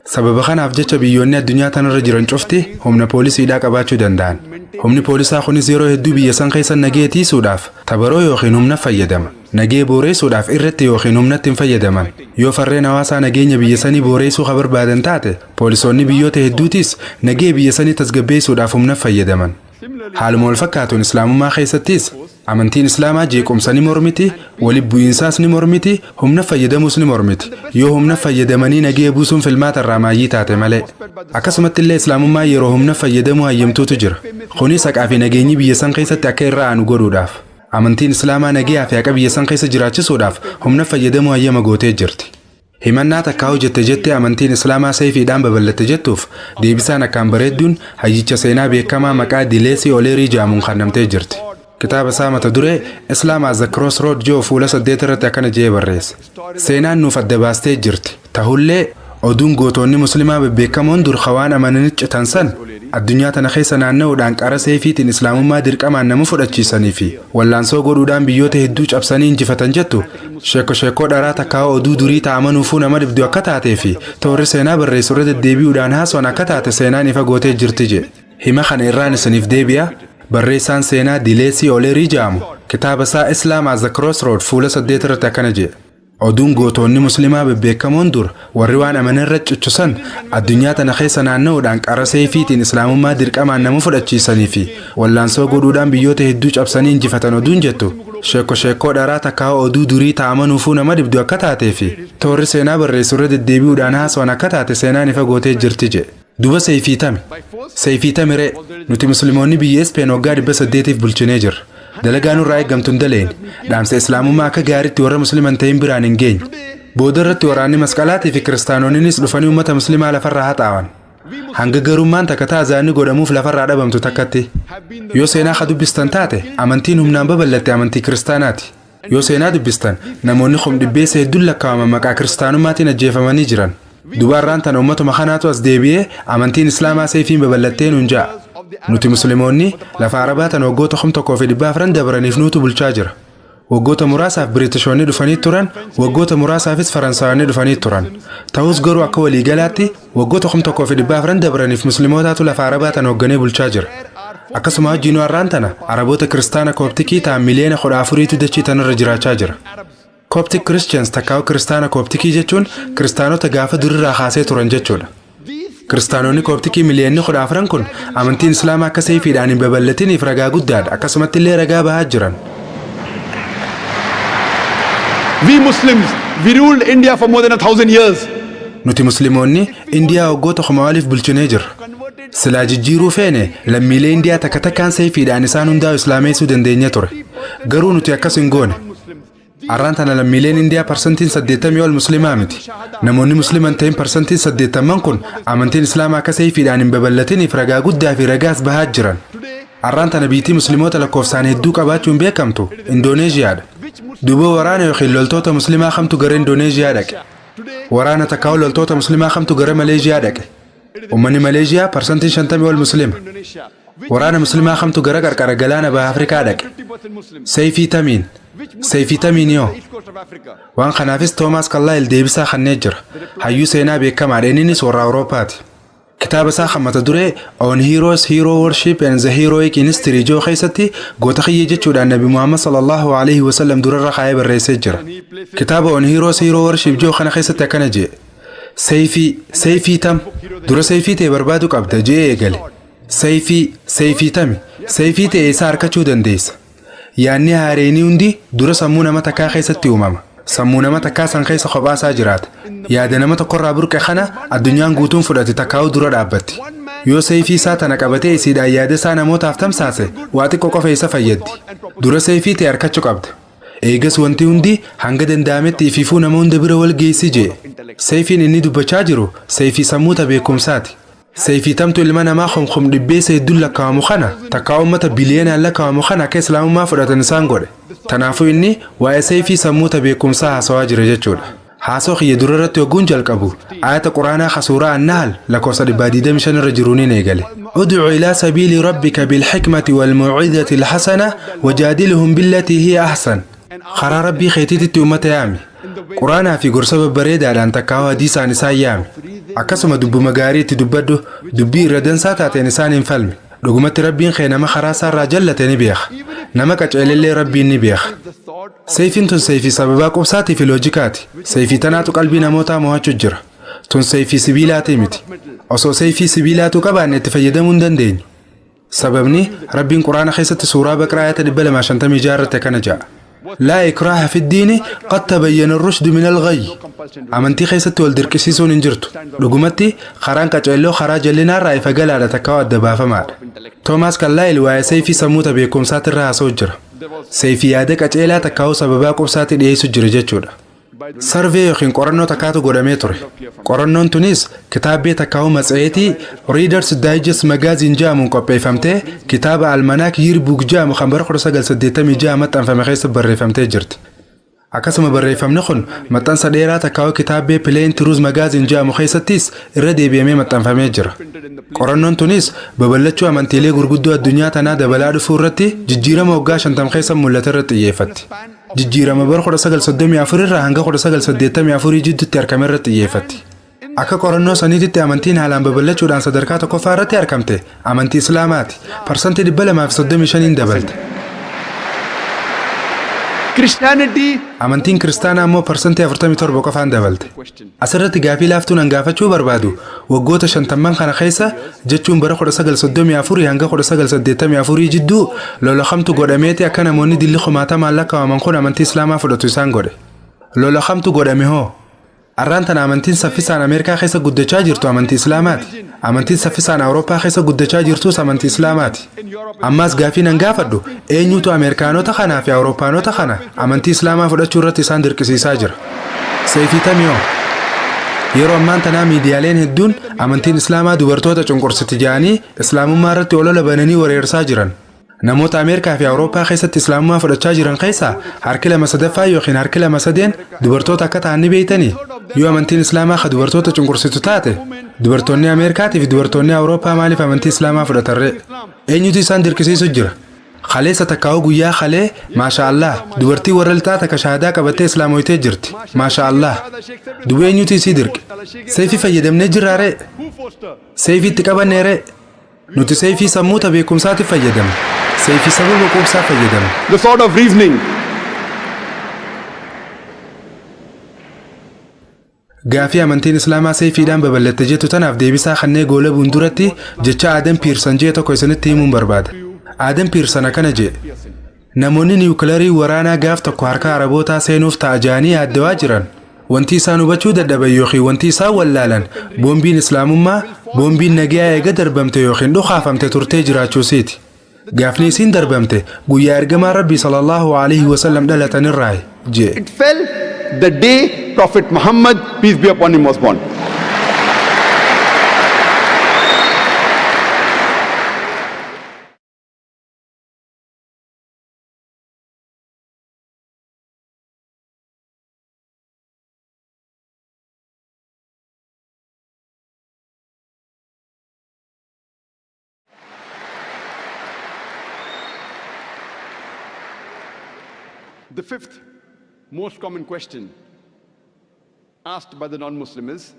Speaker 3: Sababa kanaaf jecha biyyoonni addunyaa tanarra jiran cufti humna poolisiidhaa qabaachuu danda'an. Humni poolisaa kunis yeroo hedduu biyya san keessa nagee tiisuudhaaf tabaroo yookiin humna fayyadama. Nagee booreessuudhaaf irratti yookiin humnatti hin fayyadaman. Yoo farreen hawaasaa nageenya biyya sanii booreessuu ka barbaadan taate, poolisoonni biyyoota hedduutis nagee biyya sanii tasgabbeessuudhaaf humna fayyadaman. Haaluma wal fakkaatuun Islaamummaa keessattis amantiin Islaamaa jeequmsa ni mormiti, walitti bu'iinsaas ni mormiti, humna fayyadamuus ni mormiti. Yoo humna fayyadamanii nagee buusuun filmaata irraa maayyii taate malee. Akkasumatti illee Islaamummaa yeroo humna fayyadamuu hayyamtuutu jira. Kunis haqaa fi nageenyi biyya san keessatti akka irra aanu godhuudhaaf. Amantiin Islaamaa nagayaa fi haqa biyya san keessa jiraachisuudhaaf humna fayyadamuu hayyama gootee jirti. Himannaa takkaa hojjette jettee amantiin Islaamaa seefiidhaan babal'atte jettuuf deebisaan akkaan bareedduun hayyicha seenaa beekamaa maqaa Dileesii Oleerii jaamuun kennamtee jirti. Kitaaba isaa mata duree "Islam as the Crossroad" jiru fuula 8 irratti akkana jedhee barreesse. Seenaan nuuf adda baastee jirti. Tahullee oduun gootonni Muslimaa bebbeekamoon dur waan amananii citan san addunyaa tana keessa naanna'uudhaan qara seefiitiin Islaamummaa dirqamaan nama fudhachiisanii fi wallaansoo godhuudhaan biyyoota hedduu cabsanii injifatan jettu sheeko sheekoo dharaa takkaa oduu durii ta'amanuufuu nama dhibdu akka taatee fi toorri seenaa barreessu irra deddeebi'uudhaan haasawaan akka taate seenaan ifa gootee jirti jedhe. Hima kana irraan isiniif deebi'a. Barreessaan seenaa Dileesii Oleerii jedhamu kitaaba isaa "Islam as the Crossroad" fuula 8 irratti akkana jedhe. Oduun gootonni Muslimaa bebbeekamoon dur warri waan amanarra cichusan addunyaa tana keessa naanna'uudhaan qara seefiitiin Islaamummaa dirqamaan nama fudhachiisanii fi wallaansoo godhuudhaan biyyoota hedduu cabsanii injifatan oduun jettu sheeko sheekoo dharaa takkaa oduu durii ta'amanuufuu nama dhibdu akka taatee fi toorri seenaa barreessu irra deddeebi'uudhaan haasawaan akka taate seenaan ifa gootee jirti jedhe. Duba seefii tami? Seefii tami ree? Nuti Musliimoonni biyya Ispeen waggaa 800f bulchinee jirra. Dalagaa nurraa eeggamtu hin daleen. Dhaamsa Islaamummaa akka gaariitti warra Musliman ta'in biraan hin geenye. Booda irratti waraanni masqalaatii fi kiristaanonnis dhufanii uummata Muslimaa lafarraa haxaawan. Hanga garummaan takka taazaanni godhamuuf lafarraa dhabamtu takkatti. Yoo seenaa ka dubbistan taate, amantiin humnaan babal'atte amantii kiristaanaati. Yoo seenaa dubbistan, namoonni 500,000 hedduun lakkaa'aman maqaa kiristaanummaatiin ajjeefamanii jiran. Dubaarraan tana uummatuma kanaatu as deebi'ee amantiin Islaamaa seefiin babal'attee nuun ja'a. Nuti Musliimoonni lafa Arabaa tana waggoota 1400 dabraniif nuutu bulchaa jira. Waggoota muraasaaf Biritishoonni dhufanii turan, waggoota muraasaafis Faransaayonni dhufanii turan. Ta'us garuu akka waliigalaatti waggoota 1400 dabraniif Muslimootaatu lafa Arabaa tana hoogganee bulchaa jira. Akkasuma wajjin har'aan tana Araboota Kiristaana Kooptikii ta'an miliyoona 14tu dachii tanarra jiraachaa jira. Coptic Christians takkaa'u Kiristaana Kooptikii jechuun Kiristaanota gaafa durirraa kaasee turan jechuudha. Kiristaanonni Kooptikii miliyoonni 14 kun amantiin Islaamaa akka seefiidhaan hin babal'atiniif ragaa guddaadha. Akkasumatti illee ragaa bahaa jiran.
Speaker 2: We Muslims, we ruled India for more than 1,000 years.
Speaker 3: Nuti Musliimoonni Indiyaa waggoota 1000 oliif bulchinee jirra. Silaa jijjiiruu feene, lammiilee Indiyaa takka takkaan seefiidhaan isaan hundaa'u islaameessuu dandeenya ture. Garuu nuti akkas hin goone. Har'aan tana lammiileen Indiyaa 80% ol Muslimaa miti. Namoonni Musliman ta'in 80% kun amantiin Islaamaa akka seefiidhaan hin babal'atiniif ragaa guddaa fi ragaas bahaa jiran. Har'aan tana biitii Musliimoota lakkoofsaan hedduu qabaachuun beekamtu Indooneeziyaadha. Duuba waraana yookiin loltoota Muslimaa kamtu gara Indooneeziyaa dhaqe? Waraana takkaa'u loltoota Muslimaa kamtu gara Maleeziyaa dhaqe? Uummanni Maleeziyaa 50% ol Muslima. Waraana Muslimaa kamtu gara qarqara galaana baha Afrikaa dhaqe? Seeyfii tamiin? Seeyfii tamiin yoo? Waan kanaafis Toomaas Kallaayil deebisaa kennee jira. Hayyuu seenaa beekamaadha. Innis warra Awuroopaati. Kitaaba isaa kan mata duree "On Heroes, Hero Worship and the Heroic in History" joo keessatti goota kiyya jechuudhaan Nabi Muhammad sallallahu alaihi wasallam durarra kaayee barreessee jira. Kitaaba "On Heroes, Hero Worship" joo kana keessatti akkana jee. Seeyfii, seeyfii tam? Dura seeyfii ta'e barbaadu qabda jee eegale. Seeyfii, seeyfii tami? Seeyfii ta'e isaa harkachuu dandeessa? Yaadni haareenii hundi dura sammuu nama takkaa keessatti uumama. Sammuu nama takkaa san keessa kophaasaa jiraata. Yaada nama tokkorraa burqe kana addunyaan guutuun fudhate takkaa'uu dura dhaabbatti. Yoo seefii isaa tana qabatee isiidhaan yaada isaa namootaaf tamsaase, waa xiqqoo qofa isa fayyaddi. Dura seefii ta'e harkachuu qabda. Eegas wanti hundi hanga danda'ametti ifiifuu nama hunda bira wal geessi jee. Seefiin inni dubbachaa jiru seefii sammuu ta beekumsaati. Seefii tamtu ilma namaa kumkum dhibbeessa hedduun lakkaa'amu kana, takkaa uummata biliyoonaan lakkaa'amu kana akka islaamummaa fudhatan isaan godhe. Tanaafuu inni waa'ee seefii sammuu ta beekumsaa haasawaa jira jechuudha. Haasoo kiyya dura irratti hogguun jalqabu ayata quraanaa ka suuraa Annahal lakkoofsa 125 irra jiruun eegale. ادع إلى سبيل ربك بالحكمة والموعظة الحسنة وجادلهم بالتي هي أحسن. Karaa rabbii keetiitti uummata yaami. Quraanaa fi gorsa babbareedaadhaan takkaawaa hadiisaan isaan yaami. Akkasuma dubbuma gaarii itti dubbadhu, dubbii irra dansaa taateen isaan hin falmi. Dhugumatti rabbiin kee nama karaa isaarraa jallate ni beeka. Nama qaceelellee rabbiin ni beeka. Seefiin tun seefii sababaa qubsaatii fi loojikaati. Seefii tanaatu qalbii namootaa mo'achuu jira. Tun seefii sibiilaatii miti. Osoo seefii sibiilaatu qabaanne itti fayyadamuu hin dandeenyu. Sababni rabbiin quraana keessatti suuraa Baqraa ayata 256 irratti akkana jedha. لا إكراه في الدين قد تبين الرشد من الغي. Amantii keessatti wal dirqisiisuun hin jirtu. Dhugumatti karaan qaceelloo karaa jallinaa irraa ifa galaadha takkaa adda baafamaadha. Toomaas Kallaayil waa'ee seefii sammuuta beekumsaatirra haasa'u jira. Seefii yaada qaceelaa takkaa'uu sababaa qubsaatti dhiyeessu jira jechuudha. Survey yookiin qorannoo takkaatu godhamee ture. Qorannoon tunis kitaabbii takkaa'uu matseetii Readers Digest Magazine jedhamuun qopheeffamtee kitaaba Almanac Yearbook jedhamu kan bara 1986 maxxanfame keessa barreeffamtee jirti. Akkasuma barreeffamni kun maxxansa dheeraa takkaa'uu kitaabbii Plain Truth Magazine jedhamu keessattis irra deebi'amee maxxanfamee jira. Qorannoon tunis babal'achuu amantiilee gurguddoo addunyaa tanaa dabalaa dhufuu irratti jijjiirama waggaa 50 keessa mul'ate irratti xiyyeeffatti. Jijjiirama bara 1934 irraa hanga 1984 jidduutti argame irratti xiyyeeffatti. Akka qorannoo saniititti amantiin haalaan babal'achuudhaan sadarkaa tokkoffaa irratti argamte amantii Islaamaati. 235% dabalte.
Speaker 2: Christianity
Speaker 3: Amantiin kiristaanaa immoo 47% qofaan dabalte. Asirratti gaafii laaftuun an gaafachuu barbaadu, waggoota 50n kana keessa, jechuun bara 1934 hanga 1984 jidduu, lola kamtu godhameeti akka namoonni dilli kumaatamaan lakkaa'aman kun amantii Islaamaa fudhatu isaan godhe? Lola kamtu godhame hoo? Arraan tana amantiin saffisaan Ameerikaa keessa guddachaa jirtu amantii Islaamaati. Amantiin saffisaan Awurooppaa keessa guddachaa jirtus amantii Islaamaati. Ammaas gaafii nan gaafadhu, eenyutu Ameerikaanota kanaa fi Awurooppaanota kana amantii Islaamaa fudhachuu irratti isaan dirqisiisaa jira? Seefii tamiyoo? Yeroo ammaan tanaa miidiyaaleen hedduun amantiin Islaamaa dubartoota cunqursiti jedhanii Islaamummaa irratti olola bananii wareersaa jiran. Namoota Ameerikaa fi Awurooppaa keessatti Islaamummaa fudhachaa jiran keessaa harki lama sadaffaa yookiin harki lama sadeen dubartoota akka ta'an ni beektanii? Yoo amantiin Islaamaa ka dubartoota cunqursitu taate, dubartoonni Ameerikaatii fi dubartoonni Awurooppaa maaliif amantii Islaamaa fudhatarree? Eenyutu isaan dirqisiisu jira? Kaleessa takkaa'uu guyyaa kalee, maasha Allah, dubartii warra lixaa takka shahaadaa qabattee islaamoytee jirti. Maasha Allah. Duba eenyutu isii dirqe? Seefii fayyadamnee jirraaree? Seefii itti qabanneeree? Nuti seefii sammuuta beekumsaatiif fayyadamna. Seefii sababa quubsaa fayyadamna.
Speaker 2: The sword of reasoning.
Speaker 3: Gaafii amantiin Islaamaa seefiidhaan babal'atte jettu tanaaf deebisaa kannee goolabuun duratti jecha Aadan Piirsan jee tokko isinitti himuun barbaada. Aadan Piirsan akkana jee. Namoonni niwukilarii waraanaa gaaf tokko harka Arabootaa seenuuf ta'a jedhanii yaaddawaa jiran. Wanti isaan hubachuu dadhaban yookiin wanti isaan wallaalan, boombiin Islaamummaa, boombiin nagayaa eega darbamte yookiin dhukaafamte turtee jiraachuusiiti. Gaafni isiin darbamte guyyaa ergamaa Rabbii sallallahu alaihi wasallam dhalatanirraayi jee.
Speaker 2: It fell the day Prophet Muhammad, peace be upon him, was born. The fifth most common question asked by the non-Muslim is,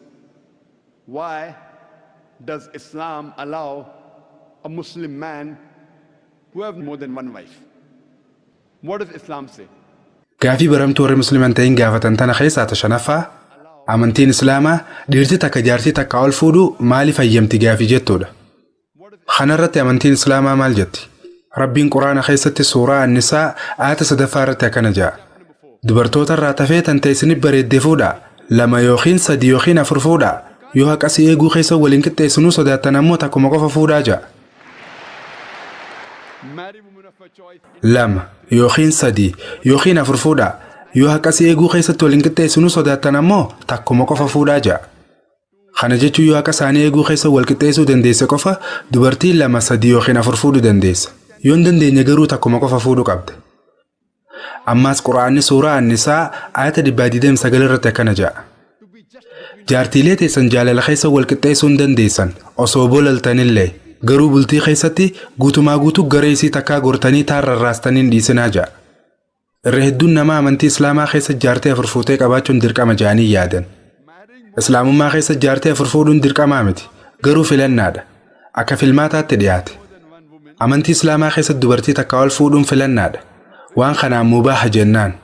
Speaker 2: why does Islam allow a Muslim man to have more than one wife? What does Islam say?
Speaker 3: Gaafii baramtuu warri Musliman ta'in gaafatan tana keessaa ta shanaffaa, amantiin Islaamaa dhiirti takka jaartii takka ol fuudhuu maaliif hayyamti gaafii jettuudha. Kanarratti amantiin Islaamaa maal jetti? Rabbiin Quraana keessatti suuraa Annisaa aayata sadaffaa irratti akkana ja'a. Dubartoota irraa tafee tan ta'e isinif bareedde fuudhaa. Lama yookiin sadi yookiin afur fuudhaa. Yoo haqa si eeguu keessa waliin qixxeessinuu sodaattan ammoo takkuma qofa fuudhaa ja'a. Lama yookiin sadi yookiin afur fuudhaa. Yoo haqa si eeguu keessatti waliin qixxeessinuu sodaattan ammoo takkuma qofa fuudhaa ja'a. Kana jechuun yoo haqa isaanii eeguu keessa wal qixxeessuu dandeesse qofa dubartii lama, sadi yookiin afur fuudhuu dandeessa. Yoo hin dandeenye garuu takkuma qofa fuudhuu qabda. Ammaas Qur'aanni suuraa Annisaa ayata 129 irratti akkana ja'a. Jaartiilee teessan jaalala keessa wal qixxeessuu hin dandeessan osoo bolaltanillee, garuu bultii keessatti guutumaa guutuu gara isii takkaa gortanii taarrarraastanii hin dhiisinaa ja'a. Irra hedduun namaa amantii Islaamaa keessa jaartii afur fuutee qabaachuun dirqama ja'anii yaadan. Islaamummaa keessa jaartii afur fuudhuun dirqamaa miti, garuu filannaadha. Akka filmaataatti dhiyaate. Amantii Islaamaa keessa dubartii takka ol fuudhuun filannaadha. Waan kanaan mubaaha jennaan.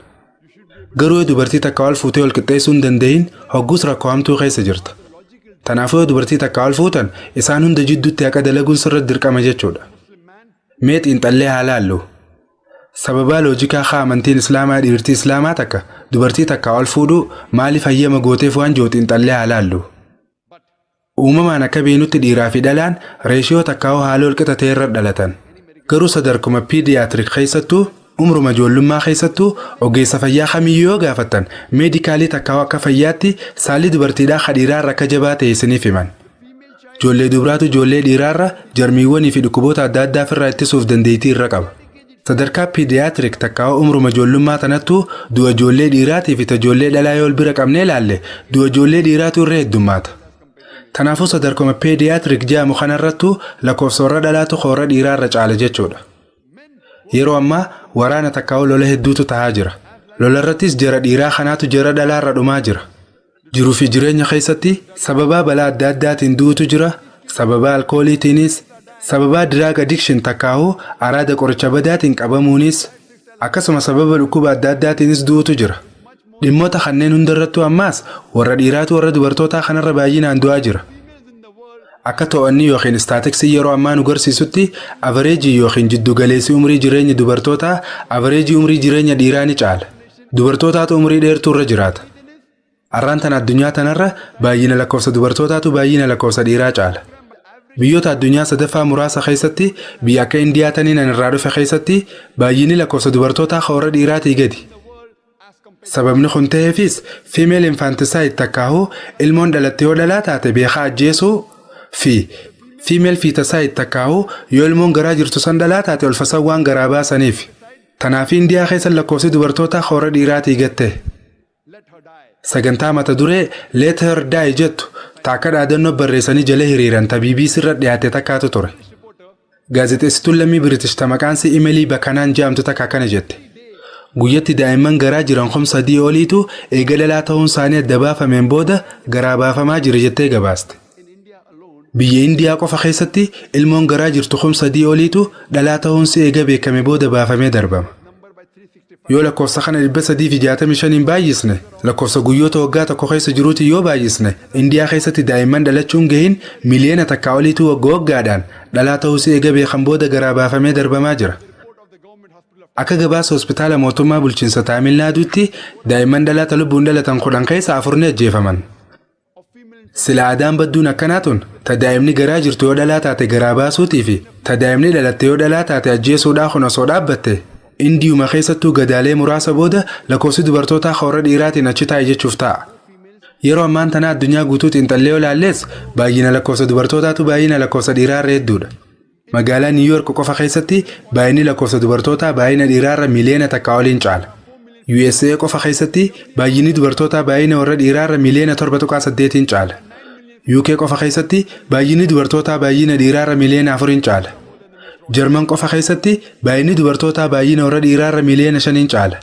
Speaker 3: Garuu yoo dubartii takka ol fuutee ol qixxeessuu hin danda'iin, hogguus rakkoo hamtuu keessa jirta. Kanaafuu yoo dubartii takka ol fuutan, isaan hunda jidduutti haqa dalaguun sirra dirqama jechuudha. Mee xiinxallee haa laallu. Sababaa loojikaa kaa amantiin Islaamaa dhiirtii Islaamaa takka dubartii takka ol fuudhuu maaliif hayyama gooteef waan jiru xiinxallee haa laallu. Uumamaan akka beeknutti dhiiraa fi dhalaan reeshiyoo takkaa'uu haala wal qixa ta'e irra dhalatan. Garuu sadarkuma pediatric keessattuu, umruma ijoollummaa keessattuu, ogeessa fayyaa kamiyyuu yoo gaafattan, medically takkaa'uu akka fayyaatti saalli dubartiidhaa ka dhiiraa irra akka jabaa ta'e isiniif himan. Ijoollee dubraatu ijoollee dhiiraarra jarmiiwwanii fi dhukkuboota adda addaa ofirraa ittisuuf dandeettii irra qaba. Sadarkaa pediatric takkaa'uu umruma ijoollummaa tanattuu du'a ijoollee dhiiraatii fi ijoollee dhalaa yoo bira qabnee ilaalle, du'a ijoollee dhiiraatu irra heddummaata. Kanaafuu sadarkuma pediatric jedhamu kanarrattuu lakkoofsa warra dhalaatu warra dhiiraarra caala jechuudha. Yeroo ammaa waraana takkaa'uu lola hedduutu tahaa jira. Lolarrattis jara dhiiraa kanaatu jara dhalaarra dhumaa jira. Jiruu fi jireenya keessatti sababaa balaa adda addaatiin du'utu jira. Sababaa alkooliitiinis, sababaa drug addiction takkaa'uu araada qoricha badaatiin qabamuunis, akkasuma sababa dhukkuba adda addaatiinis du'utu jira. Dhimmoota kanneen hundarrattuu ammaas warra dhiiraatu warra dubartootaa kanarra baay'inaan du'aa jira. Akka to'annii yookiin statistics yeroo ammaa nu garsiisutti, average yookiin jiddugaleessi umrii jireenya dubartootaa average umrii jireenya dhiiraa ni caala. Dubartootaatu umrii dheertuu irra jiraata. Arraan tana addunyaa tanarra baay'ina lakkoofsa dubartootaatu baay'ina lakkoofsa dhiiraa caala. Biyyoota addunyaa sadaffaa muraasa keessatti, biyya akka Indiyaa taniin an irraa dhufe keessatti, baay'inni lakkoofsa dubartootaa warra dhiiraatii gadi. Sababni kun ta'eefis female infanticide takkaahuu ilmoon dhalatte yoo dhalaa taate beekaa ajjeesuu fi female feticide takkaahuu yoo ilmoon garaa jirtu san dhalaa taate olfasan waan garaa baasaniif. Kanaaf Indiyaa keessa lakkoofsi dubartootaa warra dhiiraatii gatte. Sagantaa mata duree "Let Her Die" jettu taakka dhaadannoo barreessanii jala hiriiran ta BBC irra dhiyaate takkaatu ture. Gaazexeessituun lammii Biritish ta maqaan isii Imelii Bakanaan jedhamtu takka akkana jette. Guyyatti daa'imman garaa jiran 3000 oliitu eega dhalaa ta'uun isaanii adda baafameen booda garaa baafamaa jira jettee gabaaste. Biyya Indiyaa qofa keessatti ilmoon garaa jirtu 3000 oliitu dhalaa ta'uun si eega beekame booda baafamee darbama. Yoo lakkoofsa kana 365n baay'isne, lakkoofsa guyyoota waggaa tokko keessa jiruuti yoo baay'isne, Indiyaa keessatti daa'imman dhalachuun gahin miliyoona 1 oliitu wagga waggaadhaan dhalaa ta'uu si eega beekan booda garaa baafamee darbamaa jira. Akka gabaasa hospitaala mootummaa bulchiinsa Taamil Naaduutti, daa'imman dhalaata lubbuun dhalatan 10 keessa afur ni ajjeefaman. Sila aadaan badduun akkanaa tun, ta daa'imni garaa jirtu yoo dhalaa taate garaa baasuutii fi ta daa'imni dhalatte yoo dhalaa taate ajjeesuudhaa kun osoo dhaabbatte, Indiyuma keessattuu gadaalee muraasa booda lakkoofsi dubartootaa warra dhiiraatiin achi taa'e jechuuf ta'a. Yeroo ammaan tana addunyaa guutuu xiinxallee yoo laallees, baay'ina lakkoofsa dubartootaatu baay'ina lakkoofsa dhiiraarra hedduudha. Magaalaa Niw Yoork qofa keessatti baay'inni lakkoofsa dubartootaa baay'ina dhiiraarra miliyoona 1 oliin caala. USA qofa keessatti baay'inni dubartootaa baay'ina warra dhiiraarra miliyoona 7.8n caala. UK qofa keessatti baay'inni dubartootaa baay'ina dhiiraarra miliyoona 4n caala. Jarman qofa keessatti baay'inni dubartootaa baay'ina warra dhiiraarra miliyoona 5n caala.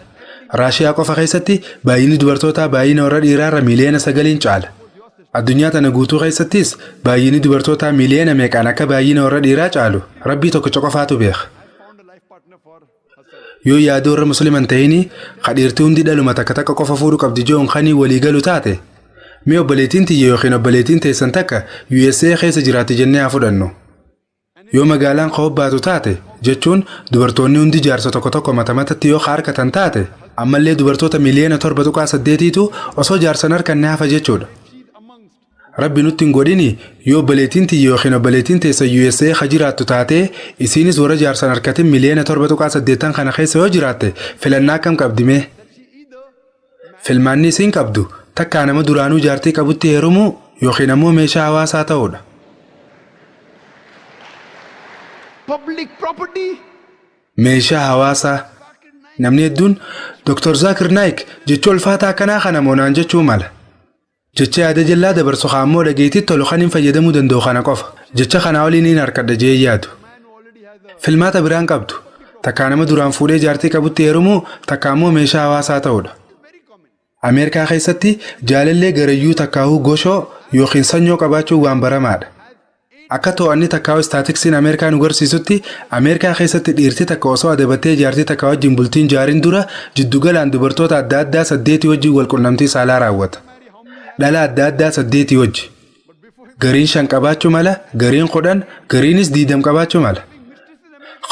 Speaker 3: Raashiyaa qofa keessatti baay'inni dubartootaa baay'ina warra dhiiraarra miliyoona 9n caala. Addunyaa tana guutuu keessattis baay'inni dubartootaa miliyoona meeqaan akka baay'ina warra dhiiraa caalu Rabbii tokkicha qofaatu beeka. Yoo yaada warra Musliman ta'inii kadhiirtii hundi dhaluma takka takka qofa fuudhuu qabdi joon kanii walii galu taate, mee obboleettiin tiyya yookiin obboleettiin teessan takka USA keessa jiraatti jennee haa fudhannu. Yoo magaalaan baatu taate jechuun dubartoonni hundi jaarsa tokko tokko mata matatti yoo harkatan taate, ammallee dubartoota miliyoona 7.8tu osoo jaarsan harkanne hafa jechuudha. Rabbi nutti hin godhini, yoo obboleettiin tiyya yookiin obboleettiin teessa USA ka jiraattu taatee, isiinis warra jaarsan harkatin miliyoona 7.8 kana keessa yoo jiraatte, filannaa akkam qabdime? Filmaanni isiin qabdu takkaa nama duraanuu jaartii qabutti heerumuu yookiin ammoo meeshaa hawaasaa ta'uudha.
Speaker 4: Public property.
Speaker 3: Meeshaa hawaasaa. Namni hedduun Dr. Zaakir Naayik jecha ulfaataa akkanaa kana moonaan jechuu mala. Jecha yaada jallaa dabarsu ammoo dhageettii tolu kan hin fayyadamuu danda'u kana qofa. Jecha kanaa oliin hin harkadha jee yaadu. Filmaata biraan qabdu. Takkaa nama duraan fuudhee jaartii qabutti heerumuu, takka ammoo meeshaa hawaasaa ta'uudha. Ameerikaa keessatti jaalallee garayyuu takkaahuu goshoo yookiin sanyoo qabaachuun waan baramaadha. Akka to'anni takkaa'u istaatiksiin Ameerikaa nu garsiisutti, Ameerikaa keessatti dhiirti takka osoo adabattee jaartii takka wajjin bultiin jaariin dura jiddugalaan dubartoota adda addaa saddeetii wajjin wal qunnamtii saalaa raawwata. Dhala adda addaa saddeetii wajji. Gariin shan qabaachuu mala, gariin 10, gariinis 20 qabaachuu mala.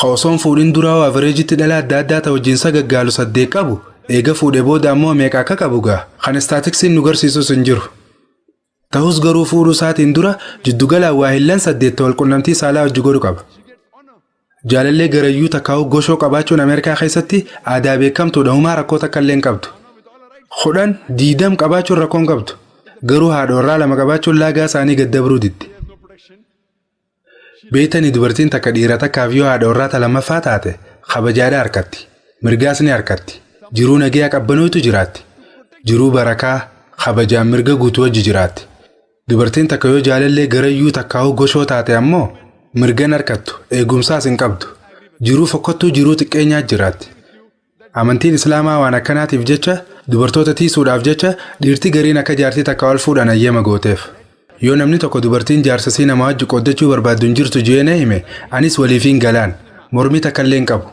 Speaker 3: Ka osoon fuudhin duraa averageitti dhala adda addaa ta wajjin sagaggaalu saddeet qabu, eega fuudhee booda ammoo meeqa akka qabu gaa kan istaatiksiin nu garsiisus hin jiru. Ta'us garuu fuudhuu isaatiin dura jiddugalaan waa hillan saddeet wal qunnamtii saalaa hojii godhu qaba. Jaalallee garayyuu takkaa'u goshoo qabaachuun Ameerikaa keessatti aadaa beekamtuudha, humaa rakkoo takka illee hin qabdu. 10, 20 qabaachuun rakkoo hin qabdu. Garuu haadha warraa lama qabaachuun laagaa isaanii gad dabruu diddi. Beektanii, dubartiin takka dhiira takkaaf yoo haadha warraa ta lammaffaa taate kabajaadha harkatti. Mirgaas ni harkatti. Jiruu nagayaa qabbanootu jiraatti. Jiruu barakaa kabajaan mirga guutuu wajji jiraatti. Dubartiin takka yoo jaalallee garayyuu takkaa'u goshoo taate ammoo mirgan harkattu, eegumsaas hin qabdu. Jiruu fokkottuu, jiruu xiqqeenyaa jiraatti. Amantiin Islaamaa waan akkanaatiif jecha, dubartoota tiisuudhaaf jecha, dhiirti gariin akka jaartii takka ol fuudhan hayyama gooteef. Yoo namni tokko dubartiin jaarsasii nama wajji qooddachuu barbaaddu hin jirtu jee hime, anis waliifiin galaan mormii takka illee hin qabu.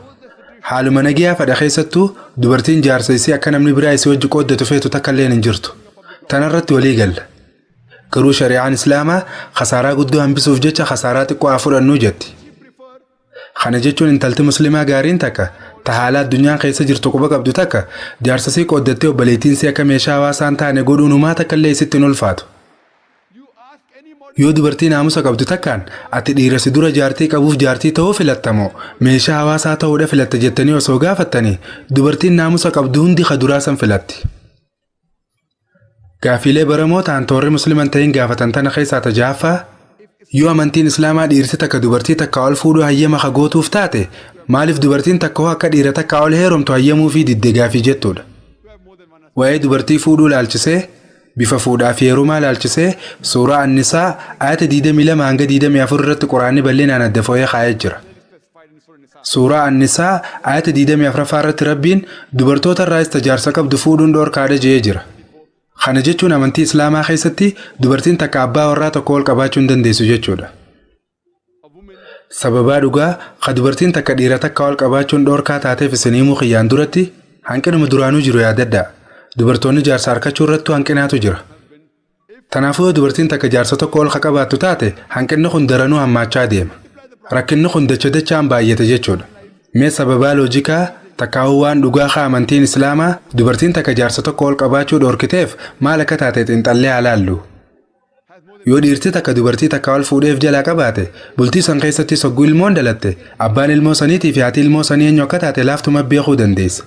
Speaker 3: Haaluma nagayaa fadha keessattuu dubartiin jaarsa isii akka namni biraa isii wajji qooddatu feetu takka illee hin jirtu. Tanarratti walii galla. Garuu shari'aan Islaamaa khasaaraa guddoo hambisuuf jecha khasaaraa xiqqoo haa fudhannuu jetti. Kana jechuun intalti musliimaa gaariin takka ta haala addunyaan keessa jirtu quba qabdu takka jaarsasii qooddattee obboleettiin isii akka meeshaa hawaasaa hin taane godhuun humaa takka illee isitti hin ulfaatu. Yoo dubartii naamusa qabdu takkaan ati dhiira si dura jaartii qabuuf jaartii ta'uu filattamoo meeshaa hawaasaa ta'uudha filatta jettanii osoo gaafattanii, dubartiin naamusa qabdu hundi ka duraa san filatti. Gaafiilee baramoo ta'an toorri musliiman ta'in gaafatan tana keessaa ta jaaffaa, yoo amantiin Islaamaa dhiirti takka dubartii takka ol fuudhuu hayyama ka gootuuf taate, maaliif dubartiin takka hoo akka dhiira takka ol heerumtu hayyamuu fi didde gaafii jettuudha. Waa'ee dubartii fuudhuu laalchisee, bifa fuudhaa fi heerumaa laalchisee, suuraa Annisaa ayata 22 hanga 24 irratti Quraanni bal'inaan adda foo'ee kaa'ee jira. Suuraa Annisaa ayata 24ffaa irratti Rabbiin dubartoota irraas tajaarsa qabdu fuudhuun dhoorkaadha jedhee jira. Kana jechuun amantii Islaamaa keessatti dubartiin takka abbaa warraa tokko ol qabaachuu hin dandeessu jechuudha. Sababaa dhugaa ka dubartiin takka dhiira takka ol qabaachuun dhoorkaa taateef isin himuu kiyyaan duratti hanqinuma duraanuu jiru yaadadhaa. Dubartoonni jaarsa harkachuu irrattuu hanqinaatu jira. Kanaafuu yoo dubartiin takka jaarsa tokko ol ka qabaattu taate, hanqinni kun daranuu hammaachaa deema. Rakkinni kun dacha dachaan baay'ate jechuudha. Mee sababaa loojikaa takkaa'uu waan dhugaa ka amantiin Islaamaa dubartiin takka jaarsa tokko ol qabaachuu dhoorkiteef maal akka taate xiinxallee haa laallu. Yoo dhiirti takka dubartii takka ol fuudheef jalaa qabaate, bultii san keessatti sogguu ilmoon dhalatte, abbaan ilmoo saniitii fi haati ilmoo sanii eenyu akka taate laaftuma beekuu dandeessa.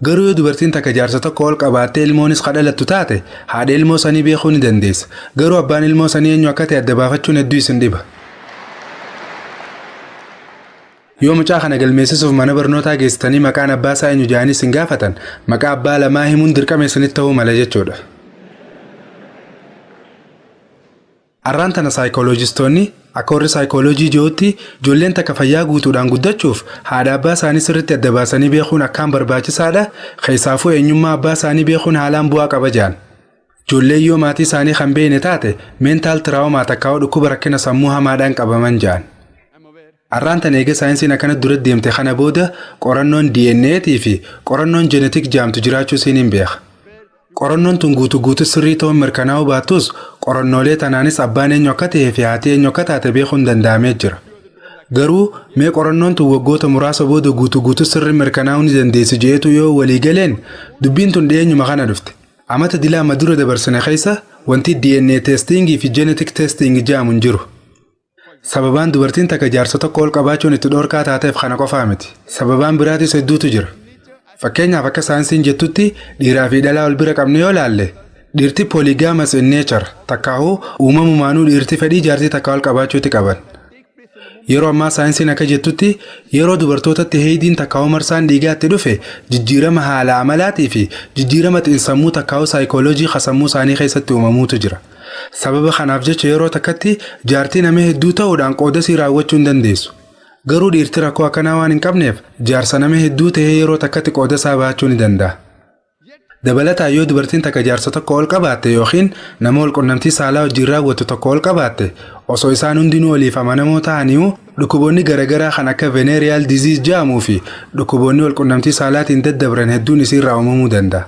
Speaker 3: Garuu yoo dubartiin takka jaarsa tokko ol qabaattee ilmoonis ka dhalattu taate, haadha ilmoo sanii beekuu ni dandeessa. Garuu abbaan ilmoo sanii eenyu akka ta'e adda baafachuun hedduu isin dhiba. Yoo mucaa kana galmeessisuuf mana barnootaa geessitanii maqaan abbaa isaa eenyu jedhanii isin gaafatan, maqaa abbaa lamaa himuun dirqama isinitti ta'uu mala jechuudha. Arraan tana saayikooloojistoonni akka warri saayikooloojii jirutti, ijoolleen takka fayyaa guutuudhaan guddachuuf haadha abbaa isaanii sirriitti adda baasanii beekuun akkaan barbaachisaadha. Keessaafuu eenyummaa abbaa isaanii beekuun haalaan bu'aa qaba jedhan. Ijoolleen yoo maatii isaanii kan beekne taate mental trauma takkaa'uu dhukkuba rakkina sammuu hamaadhaan qabaman jedhan. Arraan tana eega saayinsiin akkana dura deemte kana booda qorannoon DNA fi qorannoon genetic jaamtu jiraachuu isiin hin beeka. Qorannoon tun guutuu guutuu sirrii ta'uun mirkanaa'uu baattus, qorannoolee tanaanis abbaan eenyu akka ta'ee fi haati eenyu akka taate beekuun danda'amee jira. Garuu mee qorannoon tun waggoota muraasa booda guutuu guutuu sirri mirkanaa'uu ni dandeessi jeetu yoo walii galeen dubbiin tun dhiyeenyuma kana dhufte. Amata dilaa amma dura dabarsine keessa wanti DNA testingii fi genetic testing jedhamu hin jiru. Sababaan dubartiin takka jaarsa tokko ol qabaachuun itti dhoorkaa taateef kana qofaa miti. Sababaan biraatis hedduutu jira. Fakkeenyaaf, akka saayinsiin jettutti, dhiiraa fi dhalaa wal bira qabne yoo laalle, dhiirti polygamous in nature, takkaahuu uumamumaanuu dhiirti fedhii jaartii takka ol qabaachuutti qaban. Yeroo ammaa saayinsiin akka jettutti, yeroo dubartootatti heeyidiin takkaa'uu marsaan dhiigaatti dhufe, jijjiirama haala amalaatii fi jijjiirama xiinsammuu takkaa'uu saayikooloojii sammuu isaanii keessatti uumamuutu jira. Sababa kanaaf jecha yeroo takkatti jaartii nama hedduu ta'uudhaan qoodasii raawwachuu hin dandeessu. Garuu dhiirti rakkoo akkanaa waan hin qabneef jaarsa nama hedduu ta'ee yeroo takkatti qoodasaa baachuu ni danda'a. Dabalataan, yoo dubartiin takka jaarsa tokko ol qabaatte yookiin nama wal qunnamtii saalaa wajjin raawwattu tokko ol qabaatte, osoo isaan hundinuu waliif amanamoo ta'aniiru, dhukkuboonni garaagaraa kan akka venereal disease jedhamuu fi dhukkuboonni wal qunnamtii saalaatiin daddabran hedduun isiirraa uumamuu danda'a.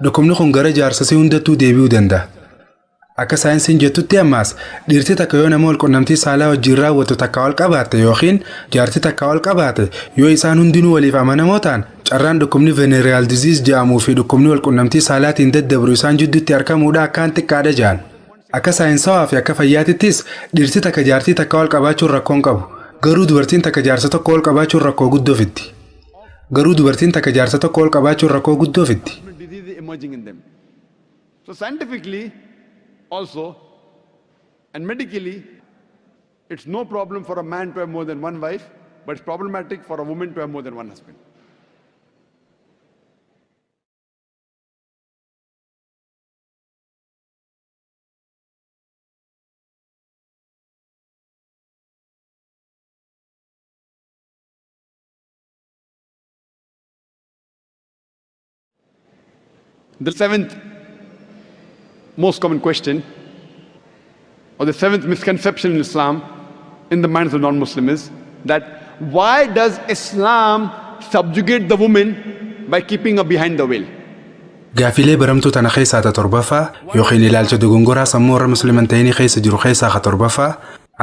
Speaker 3: Dhukkubni kun gara jaarsasii hundattuu deebi'uu danda'a. Akka saayinsiin jettutti ammaas, dhiirti takka yoo nama wal qunnamtii saalaa wajjin raawwatu takka ol qabaatte yookiin jaartii takka ol qabaate, yoo isaan hundinuu waliif amanamoo ta'an, carraan dhukkubni venereal disease jedhamuu fi dhukkubni wal qunnamtii saalaatiin daddabru isaan jidduutti argamuudha akkaan xiqqaadha jedhan. Akka saayinsawaa fi akka fayyaatittis dhiirti takka jaartii takka ol qabaachuun rakkoo hin qabu. Garuu dubartiin takka jaarsa tokko ol qabaachuun rakkoo guddoo fiddi. Garuu dubartiin takka jaarsa tokko ol qabaachuun rakkoo guddoo fiddi.
Speaker 4: Disease emerging in them. So scientifically also and medically, it's no problem for a man to have more than one wife, but it's problematic for a woman to have more than one husband. The seventh most common question, or the seventh misconception in Islam in the minds of non-Muslim, is that why does Islam subjugate the woman by keeping her behind the veil?
Speaker 3: Gaafilee baramtuu tana keessaa ta torbaffaa yookiin ilaalcha dogongoraa sammuu warra musliiman ta'inii keessa jiru keessaa ka torbaffaa,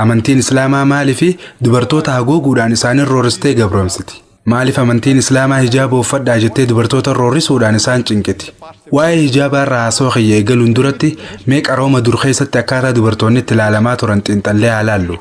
Speaker 3: amantiin islaamaa maalii fi dubartoota haguuguudhaan isaanin rooristee gabroomsiti? Maaliif amantiin islaamaa hijaaba uffadhaa jettee dubartoota roorrisuudhaan isaan cinqiti? Waa'ee hijaabaa irraa haasoo kiyya eegaluun duratti mee qarooma dur keessatti akkaataa dubartoonni itti ilaalamaa turan xiinxallee haa laallu.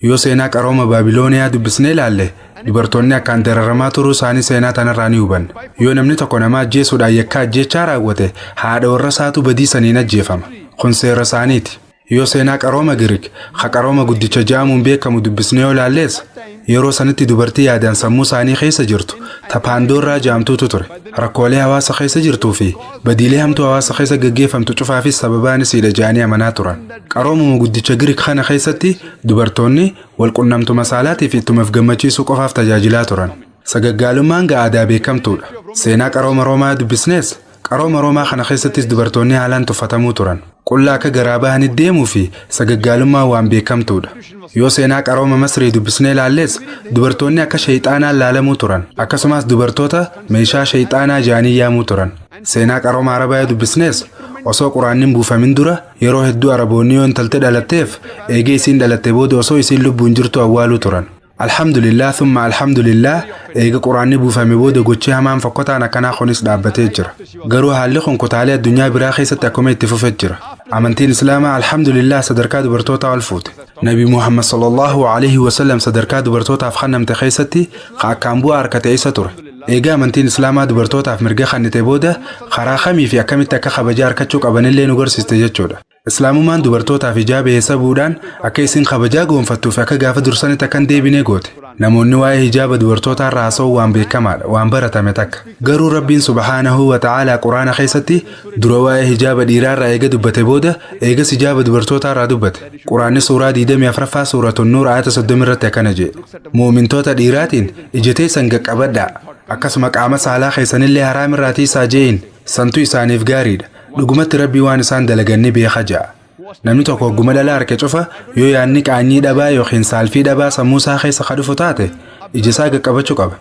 Speaker 3: Yoo seenaa qarooma Baabilooniyaa dubbisnee ilaalle, dubartoonni akkaan dararamaa turuu isaanii seenaa tanarraa ni hubanna. Yoo namni tokko nama ajjeesuudhaan yakka ajjeechaa raawwate, haadha warra isaatu badii saniin ajjeefama. Kun seera isaaniiti. Yoo seenaa qarooma Giriik ka qarooma guddicha jedhamuun beekamu dubbisnee yoo ilaallees, yeroo sanitti dubartii yaadaan sammuu isaanii keessa jirtu ta Paandoorraa jedhamtuutu ture. Rakkoolee hawaasa keessa jirtuu fi badiilee hamtuu hawaasa keessa gaggeeffamtu cufaafis sababaan isiidha jedhanii amanaa turan. Qaroomuma guddicha Giriik kana keessatti dubartoonni walqunnamtuma saalaatii fi ittumaaf gammachiisuu qofaaf tajaajilaa turan. Sagaggaalummaan aadaa beekamtuudha. Seenaa qarooma Roomaa dubbisnees, qarooma Roomaa kana keessattis dubartoonni haalaan tuffatamuu turan. Qullaa akka garaa bahanitti deemuu fi sagaggaalummaan waan beekamtuudha. Yoo seenaa qarooma Masrii dubbisnee ilaalles, dubartoonni akka shayxaanaan laalamuu turan. Akkasumas dubartoota meeshaa shayxaanaa jedhanii yaamuu turan. Seenaa qarooma Arabaa dubbisnees, osoo quraanni hin buufamin dura yeroo hedduu Araboonni yoo intalti dhalatteef, eegee isiin dhalatte booda osoo isiin lubbuun jirtu awwaaluu turan. Alhamdulillah, thumma alhamdulillah, eega quraanni buufame booda gochi hamaan fokkotaan akkanaa kunis dhaabbatee jira. Garuu haalli kun kutaalee addunyaa biraa keessatti akkuma itti fufee jira. Amantiin islaamaa, alhamdulillah, sadarkaa dubartootaa ol fuute. Nabi Muhammad sallallahu alaihi wasallam sadarkaa dubartootaaf kennamte keessatti ka akkaan bu'aa harkate isa ture. Egaa amantiin islaamaa dubartootaaf mirga kennite booda, karaa kamii fi akkamitti akka kabajaa harkachuu qabanillee nu garsiiste jechuudha. Islaamummaan dubartootaaf hijaaba heessabuudhaan akka isin kabajaa goonfattuu fi akka gaafa dursanitti akka hin deebine goote. Namoonni waa'ee hijaaba dubartootaa irraa haasa'uu waan beekamaadha, waan baratame takka. Garuu Rabbiin subhaanahu wa ta'aalaa quraana keessatti dura waa'ee hijaaba dhiiraa irraa eega dubbate booda eegas hijaaba dubartootaa irraa dubbate. Quraanni suuraa 24ffaa, suuratun Nuur, ayata 30 irratti akkana jedhe. Muumintoota dhiiraatiin, ija teessan qaqqabadhaa. Akkasuma qaama saalaa keessanillee haraam irraa tiisaa je'in, santu isaaniif gaariidha. Dhugumatti Rabbii waan isaan dalagan ni beeka ja'a. Namni tokko hogguma dhala harke cufa yoo yaadni qaanyii dhabaa yookiin saalfii dhabaa sammuu isaa keessa ka dhufu taate, ija isaa qaqqabachuu qaba.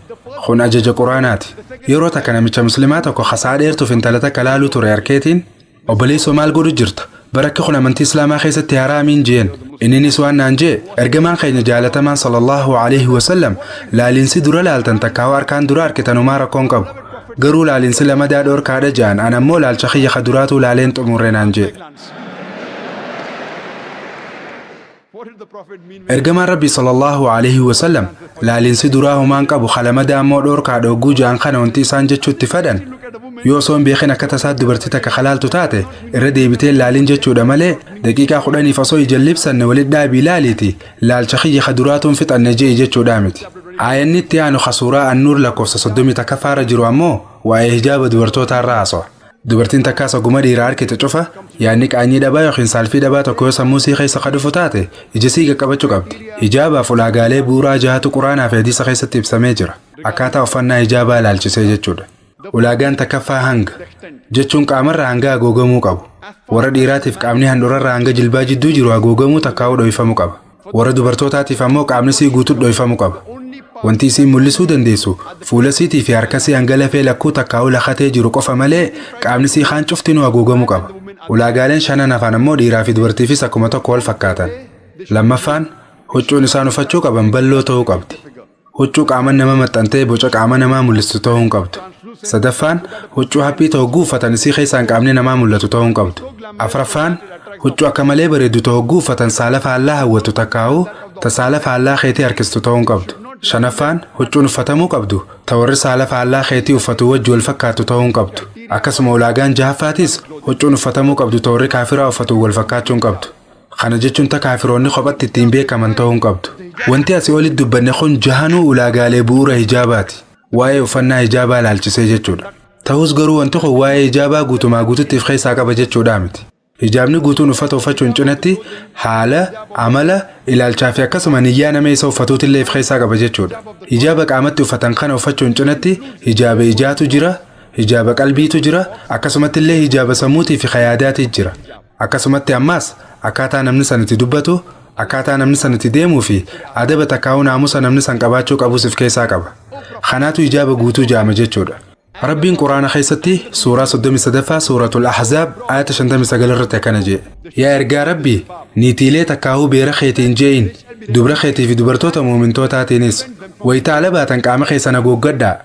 Speaker 3: Kun ajaja quraanaati. Yeroo takka namicha muslimaa tokko kasaa dheertuuf intala takka laaluu ture harkeetiin, obboleessoo, maal godhu jirta? Barakki kun amantii Islaamaa keessatti haraamiin jeen. Inninis waan naan jee, ergamaan keenya jaalatamaan sallallahu alaihi wasallam laalinsi dura laaltan takkaawaa harkaan dura argitanumaa rakkoon qabu. Garuu laalinsi lamadaa dhoorkaadha jaan, an ammoo laalcha kiyya ka duraatu laaleen xumurre naan jee. Ergamaan Rabbii sallallahu alaihi wasallam laalinsi duraa humaan qabu kalamadaa ammoo dhoorkaadha hogguu jaan kana wanti isaan jechuutti fedhan yoo osoo hin beekin akka tasaa dubartii takka kalaaltu taate irra deebitee laalin jechuudha malee daqiiqaa 10 osoo ija libsanne walitti dhaabii laaliiti laalcha kiyya ka duraatuun fixanne je'i jechuudha miti. Aayanni itti aanu ka suuraa Annuur lakkoofsa 31 irra jiru ammoo waa'ee hijaaba dubartootaarraa haasawa. Dubartiin takkaas oguma dhiiraa harkite cufa yaadni qaanyii dhabaa yookiin saalfii dhabaa tokko yoo sammuu sii keessa ka dhufu taate ija sii qaqqabachuu qabdi. Hijaabaaf ulaagaalee bu'uuraa jahatu quraanaa fi hadiisa keessatti ibsamee jira. Akkaataa uffannaa hijaabaa ilaalchisee jechuudha. Ulaagaan takkaffaa hanga jechuun qaamarraa hanga haguugamuu qabu. Warra dhiiraatiif qaamni handhuurarraa hanga jilbaa jidduu jiru haguugamuu takkaa'uu dhohifamuu qaba. Warra dubartootaatiif ammoo qaamni sii guutuu dhohifamuu qaba. Wanti isiin mul'isuu dandeessu fuula siitii fi harka sii hanga lafee lakkuu takkaa'uu lakatee jiru qofa malee qaamni sii kaan cuftinuu haguugamuu qaba. Ulaagaaleen shanan hafan ammoo dhiiraa fi dubartiifis akkuma tokko wal fakkaatan. Lammaffaan huccuun isaan uffachuu qaban bal'oo ta'uu qabdi. Huccuu qaama nama maxxantee boca qaama namaa mul'istu ta'uu hin qabdu. Sadaffaan huccuu haphii ta'u uffatan isii keessaan qaamni namaa mul'atu ta'uu hin qabdu. Afraffaan huccuu akka malee bareeddu ta'u uffatan saala faallaa hawwatu takkaa'uu tasaala faallaa keetii harkistu ta'uu hin qabdu. Shanaffaan huccuun uffatamuu qabdu ta warri saala faallaa keetii uffatu wajji wal fakkaatu ta'uu hin qabdu. Akkasuma ulaagaan jahaffaatis huccuun uffatamuu qabdu ta warri kaafiraa uffatu wal fakkaachuu hin qabdu. Kana jechuun ta kaafiroonni kophatti ittiin beekaman ta'uu hin qabdu. Wanti asii olitti dubbanne kun jahanuu ulaagaalee bu'uura hijaabaati. Waa'ee uffannaa hijaabaa ilaalchisee jechuudha. Ta'us garuu wanti kun waa'ee hijaabaa guutumaa guututti of keessaa qaba jechuudha miti. Hijaabni guutuun uffata uffachuun cinatti haala, amala, ilaalchaa fi akkasuma niyyaa nama isa uffatuutillee of keessaa qaba jechuudha. Hijaaba qaamatti uffatan kana uffachuun cinatti hijaaba ijaatu jira, hijaaba qalbiitu jira, akkasumatti illee hijaaba sammuutii fi yaadaati jira. Akkasumatti ammaas akkaataa namni san itti dubbatu, akkaataa namni san itti deemuu fi adaba takkaa'uu naamusa namni san qabaachuu qabus of keessaa qaba. Kanaatu hijaaba guutuu jaama jechuudha. Rabbiin Quraana keessatti suuraa 33 suuratul Ahzaab ayata 59 irratti akkana jedhe. Yaa ergaa Rabbii niitiilee takkaa'uu beera keetiin je'in dubra keetii fi dubartoota muumintootaatiinis wayita ala baatan qaama keessan haguuggadhaa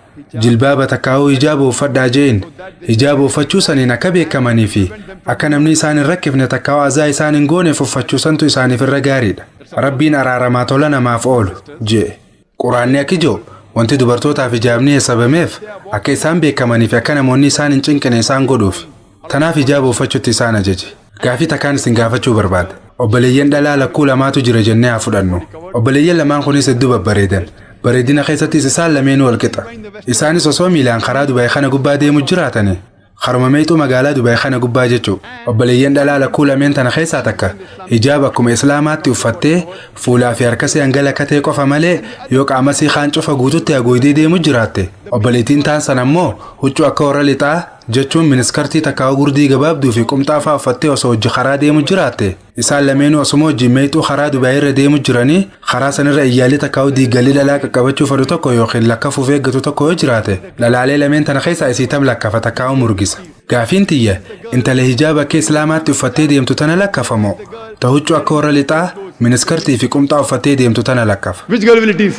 Speaker 3: jilbaaba takkaa'uu hijaaba uffadhaa je'in hijaaba uffachuu saniin akka beekamanii fi akka namni isaan hin rakkifne takkaa'uu azaa isaan hin gooneef uffachuu santu isaaniif irra gaariidha. Rabbiin araaramaa tola namaaf oolu je'e. Quraanni akka ijoo wanti dubartootaaf hijaabni heessabameef akka isaan beekamanii fi akka namoonni isaan hin cinqine isaan godhuuf. Tanaaf hijaaba uffachuutti isaan ajaje. Gaafii takkaan isin gaafachuu barbaada. Obboleeyyan dhalaa lakkuu lamaatu jira jennee haa fudhannu. Obboleeyyan lamaan kunis hedduu babbareedan. Bareedina keessattis isaan lameenuu wal qixa. Isaanis osoo miilaan karaa Dubaay kana gubbaa deemu jiraatani. Haruma meexuu magaalaa Dubaay kana gubbaa jechuu. Obboleeyyan dhalaa lakkuu lameen tana keessaa takka hijaaba akkuma Islaamaatti uffattee fuulaa fi harkasii hanga lakkatee qofa malee yoo qaama sii kaan cufa guututti haguugdee deemu jiraatte. Obboleettiin taan sana ammoo huccuu akka warra lixaa jechuun miniskartii takkaa'uu gurdii gabaabduu fi qumxaa fa'aa uffattee osoo hojii karaa deemu jiraatte. Isaan lameenuu osuma hojii meexuu karaa Dubaay irra deemu jiranii karaa sanirra iyyaalii takkaa'uu diigalii dhalaa qaqqabachuu fedhu tokko yookiin lakkafuuf eeggatu tokko yoo jiraate dhalaalee lameen tana keessaa isii tam lakkafa takkaa'uu murgisa. Gaafiin tiyya intala hijaaba akka Islaamaatti uffattee deemtu tana lakkafamoo ta huccuu akka warra lixaa miniskartii fi qumxaa uffattee deemtu tana lakkafa.
Speaker 4: Which girl will it is?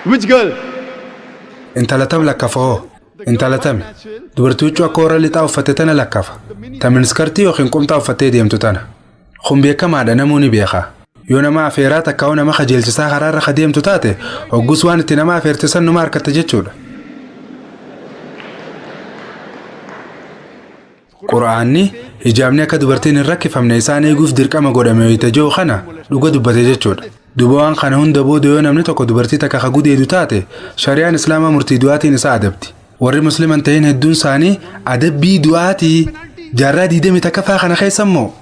Speaker 4: Which girl?
Speaker 3: Intala tam lakkafa hoo? Intala tami? Dubartii huccuu akka warra lixaa uffatte tana lakkafa. Ta miniskartii yookiin qumxaa uffattee deemtu tana. Kun beekamaadha namuu ni beeka. Yoo nama afeeraa takkaa'uu nama kajeelchisaa karaarra ka deemtu taate hoggus waan itti nama afeerte san numa harkatta jechuudha. Quraanni hijaabni akka dubartiin hin rakkifamne isaan eeguuf dirqama godhame wayita jiru kana dhuga dubbate jechuudha. Duuba waan kana hunda booda yoo namni tokko dubartii takka ka gudeedu taate shari'aan Islaamaa murtii du'aatiin isa adabdi. Warri musliman ta'in hedduun isaanii adabbii du'aatii jaarraa 21ffaa kana keessa immoo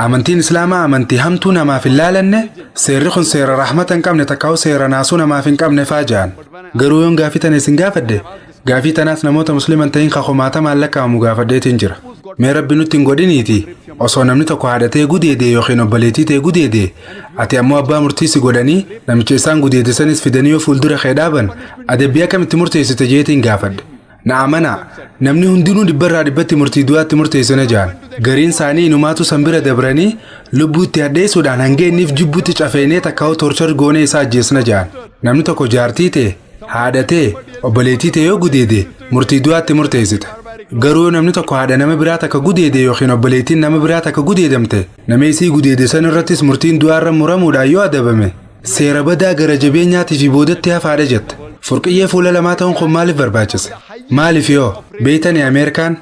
Speaker 3: amantiin Islaamaa amantii hamtuu namaaf hin laalanne seerri kun seera rahmata hin qabne takkaa'u seera naasuu namaaf hin qabne faa ja'an. Garuu yoon gaafii tana isin gaafadhe gaafii tanaas namoota musliman ta'in ka kumaatamaan lakkaa'amu gaafadheetiin jira. Mee rabbi nutti hin godhiniiti osoo namni tokko haadhatee gudeede yookiin obboleettii ta'e gudeede ati ammoo abbaa murtii si godhanii namicha isaan gudeede sanis fidanii yoo fuuldura kee dhaaban adabbii akkamitti murteessite jeetiin gaafadhe. Na amanaa, namni hundinuu 100% murtii du'aatti murteessina ja'an. Gariin isaanii inumaatu san bira dabranii lubbuu itti hadheessuudhaan hanga inniif jibbuutti cafeenee takkaa'u torchar goonee isaa ajjeesna ja'an. Namni tokko jaartii ta'e, haadha ta'e, obboleettii ta'e yoo gudeede murtii du'aatti murteessita. Garuu yoo namni tokko haadha nama biraa takka gudeede yookiin obboleettiin nama biraa takka gudeedamte, nama isii gudeede san irrattis murtiin du'aarra muramuudhaan yoo adabame, seera badaa gara jabeenyaatii fi boodatti hafaadha jetta. Furqiyyee fuula lamaa ta'uun kun maaliif barbaachise? Maaliif yoo beeytanii Ameerikaan,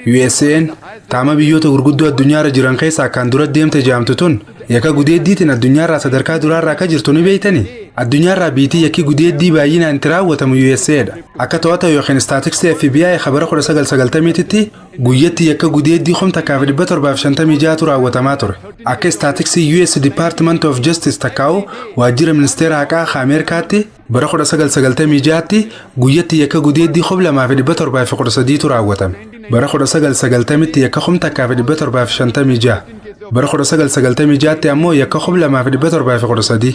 Speaker 3: USA'n taama biyyoota gurguddoo addunyaarra jiran keessaa akkaan dura deemte jaamtu tun yakka gudeeddiitiin addunyaarraa sadarkaa duraarraa akka jirtu ni beeytanii? Addunyaarraa biitii yakki gudeeddii baay'inaan itti raawwatamu USA'dha. Akka to'ata yookiin istaatiksii FBI bara 1990tti guyyatti yakka gudeeddii 1756tu raawwatamaa ture. Akka istaatiksii US Department of Justice takkaa'u waajjira ministeera haqaa Ameerikaatti bara 1996tti guyyatti yakka gudeeddii 2713tu raawwatame. Bara 1990tti yakka 1756. Bara 1996tti ammoo yakka 2713.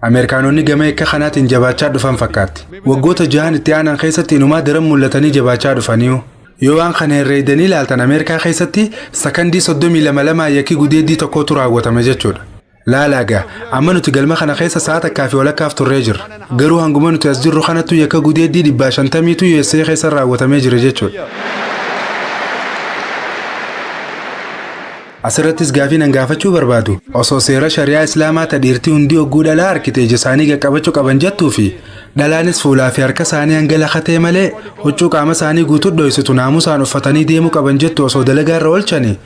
Speaker 3: Ameerikaanonni gama yakka kanaatiin jabaachaa dhufan fakkaatti. Waggoota 6 itti aanan keessatti inumaa daran mul'atanii jabaachaa dhufaniiru. Yoo waan kana herreedanii ilaaltan Ameerikaa keessatti sakandii 32 yakki gudeeddii tokkotu raawwatame jechuudha. Laalaagaa amma nuti galma kana keessa sa'a takkaa fi walakkaaf turree jirra. Garuu hanguma nuti as jirru kanattu yakka gudeeddii 150tu USA keessa raawwatamee jira jechuudha. Asirrattis gaafii nan gaafachuu barbaadu osoo seera shari'aa Islaamaa ta dhiirtii hundi hogguu dhalaa harkite ija isaanii qaqqabachuu qaban jettuu fi dhalaanis fuulaa fi harka isaanii hanga lakatee malee huccuu qaama isaanii guutuu dho'isitu naamusaan uffatanii deemuu qaban jettu osoo dalagaarra oolchanii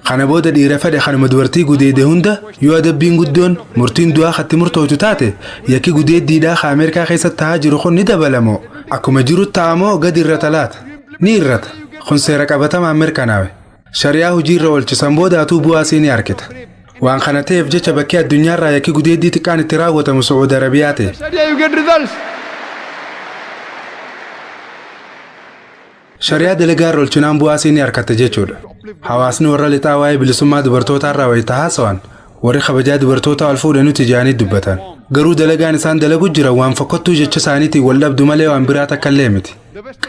Speaker 3: kana booda dhiira fedhe kanuma dubartii gudeede hunda yoo adabbiin guddoon murtiin du'aa katti murtootu taate yakki gudeeddiidhaa ka Ameerikaa keessatti ta'aa jiru kun ni dabalamoo akkuma jiru ta'amoo gadi irrata laata ni irrata kun seera qabatamaan mirkanaawe. Shari'aa hojiirra oolchisan boodaatuu bu'aa sii ni argita. Waan kana ta'eef jecha bakkee addunyaarraa yakki gudeeddii xiqqaan itti raawwatamu Saa'ud Arabiyaa ta'e. Shari'aa dalagaarra oolchinaan bu'aa sii ni argatta jechuudha. Hawaasni warra lixaa waa'ee bilisummaa dubartootaarraa wayita haasawan warri kabajaa dubartootaa ol fuudhanutti jaanii dubbatan. Garuu dalagaan isaan dalagu jira waan fokkottuu jecha isaaniitiin wal dhabdu malee waan biraa takka illee miti.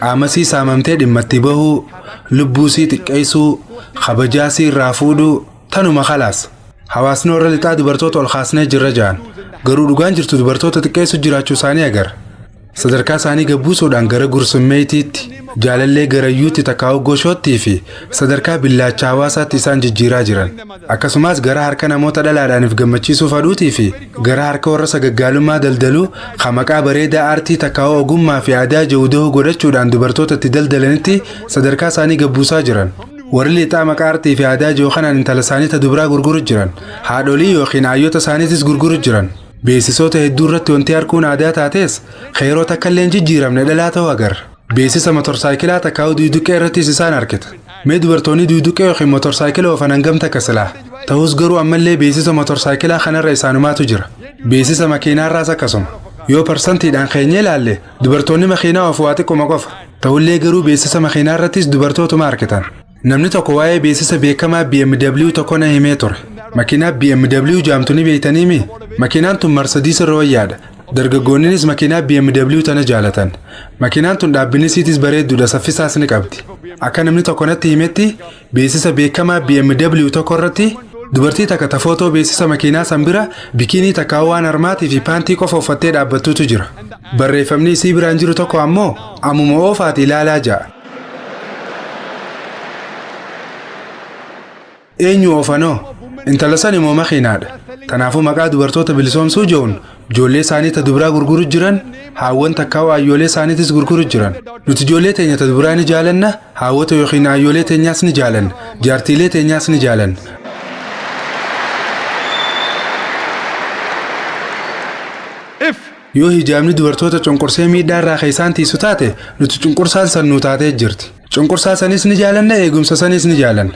Speaker 3: Qaama sii saamamtee dhimma itti bahuu, lubbuu sii xiqqeessuu, kabajaa sii irraa fuudhuu, tanuma khalaas. Hawaasni warra lixaa dubartoota ol kaasnee jirra ja'an. Garuu dhugaan jirtu dubartoota xiqqeessu jiraachuu isaanii agarra. Sadarkaa isaanii gabbuusuudhaan gara gursummeetiitti, jaalallee garayyuutti takkaa'u goshoottii fi sadarkaa billaacha hawaasaatti isaan jijjiiraa jiran. Akkasumas gara harka namoota dhalaadhaaniif gammachiisuu fadhuutii fi gara harka warra sagaggaalummaa daldaluu kan maqaa bareedaa aartii takkaa'u ogummaa fi aadaa jawudahuu godhachuudhaan dubartoota itti daldalanitti sadarkaa isaanii gabbuusaa jiran. Warri lixaa maqaa aartii fi aadaa jiru kanaan intala isaanii ta dubaraa gurguru jiran. Haadholii yookiin hayyoota isaaniitis gurguru jiran. Beeksisoota hedduu irratti wanti arguun aadaa taates yeroo takka illee hin jijjiiramne dhalaa ta'uu agarra. Beeksisa motorsaayikilaa takkaa'u duuduqqee irrattis isaan argita. Mee dubartoonni duuduqqee yookiin motorsaayikila oofan hangam takka silaa? Ta'us garuu ammallee beeksisa motorsaayikilaa kanarra isaanumaatu jira. Beeksisa makiinaarraas akkasuma. Yoo parsantiidhaan keenyee ilaalle dubartoonni makiinaa oofu waa xiqquma qofa. Ta'ullee garuu beeksisa makiinaa irrattis dubartootuma argitan. Namni tokko waa'ee beeksisa beekamaa BMW tokko na himee ture. Makiinaa BMW jaamtu ni beeytaniimi? Makiinaan tun Mercedes irra wayyaadha. Dargaggoonnis makiinaa BMW tana jaalatan. Makiinaan tun dhaabbinni isiitis bareedduudha saffisaas ni qabdi. Akka namni tokko natti himetti beeksisa beekamaa BMW tokko irratti dubartii takka ta footoo beeksisa makiinaa san bira bikiinii takka waan harmaatii fi paantii qofa uffattee dhaabbattuutu jira. Barreeffamni isii biraan jiru tokko ammoo ammuma oofaati ilaalaa ja'a. Eenyu oofanoo? Intala san immoo makiinaadha. Kanaafuu maqaa dubartoota bilisoomsuu jehuun ijoollee isaanii ta dubaraa gurguru jiran, haawwan takkaa'u ayyoolee isaaniitis gurguru jiran. Nuti ijoollee teenya ta dubaraa ni jaalanna, haawwota yookiin ayyoolee teenyaas ni jaalanna, jaartiilee teenyaas ni jaalanna. Yoo hijaabni dubartoota cunqursee miidhaa irraa kan isaan tiisu taate, nuti cunqursaan san nuu taatee jirti. Cunqursaa sanis ni jaalanna, eegumsa sanis ni jaalanna.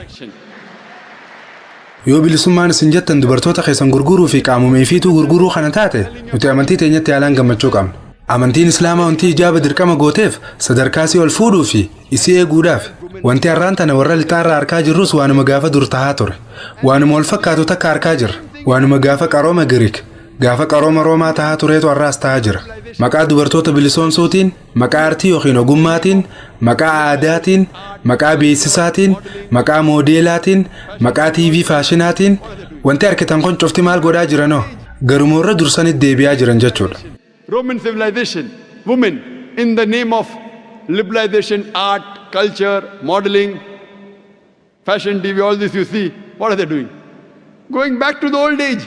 Speaker 3: Yoo bilisummaan isin jettan dubartoota keessan gurguruu fi qaamuma ifiituu gurguruu kana taate, nuti amantii teenyatti haalaan gammachuu qabna. Amantiin Islaamaa wanti hijaaba dirqama gooteef sadarkaa isii ol fuudhuu fi isii eeguudhaaf. Wanti har'aan tana warra lixaarraa harkaa jirrus waanuma gaafa dur tahaa ture. Waanuma wal fakkaatu takka harkaa jirra. Waanuma gaafa qarooma Giriik, Gaafa qarooma Roomaa tahaa tureetu har'aas tahaa jira. Maqaa dubartoota bilisoomsuutiin, maqaa artii yookiin ogummaatiin, maqaa aadaatiin, maqaa beeksisaatiin, maqaa moodeelaatiin, maqaa TV faashinaatiin wanti argitan kun cufti maal godhaa jiranoo? Garuma warra dursanitti deebi'aa jiran jechuudha.
Speaker 4: Roman civilization, women, in the name of liberalization, art, culture, modeling, fashion, TV, all this you see, what are they doing? Going back to the old age.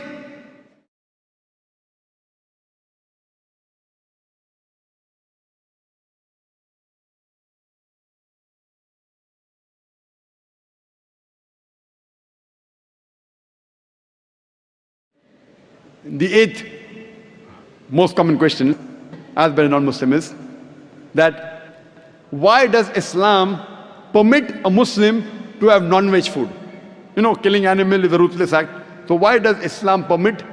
Speaker 4: The eighth most common question asked by a non-Muslim is that why does Islam permit a Muslim to have non-veg food? Killing animal is a ruthless act. So why does Islam permit?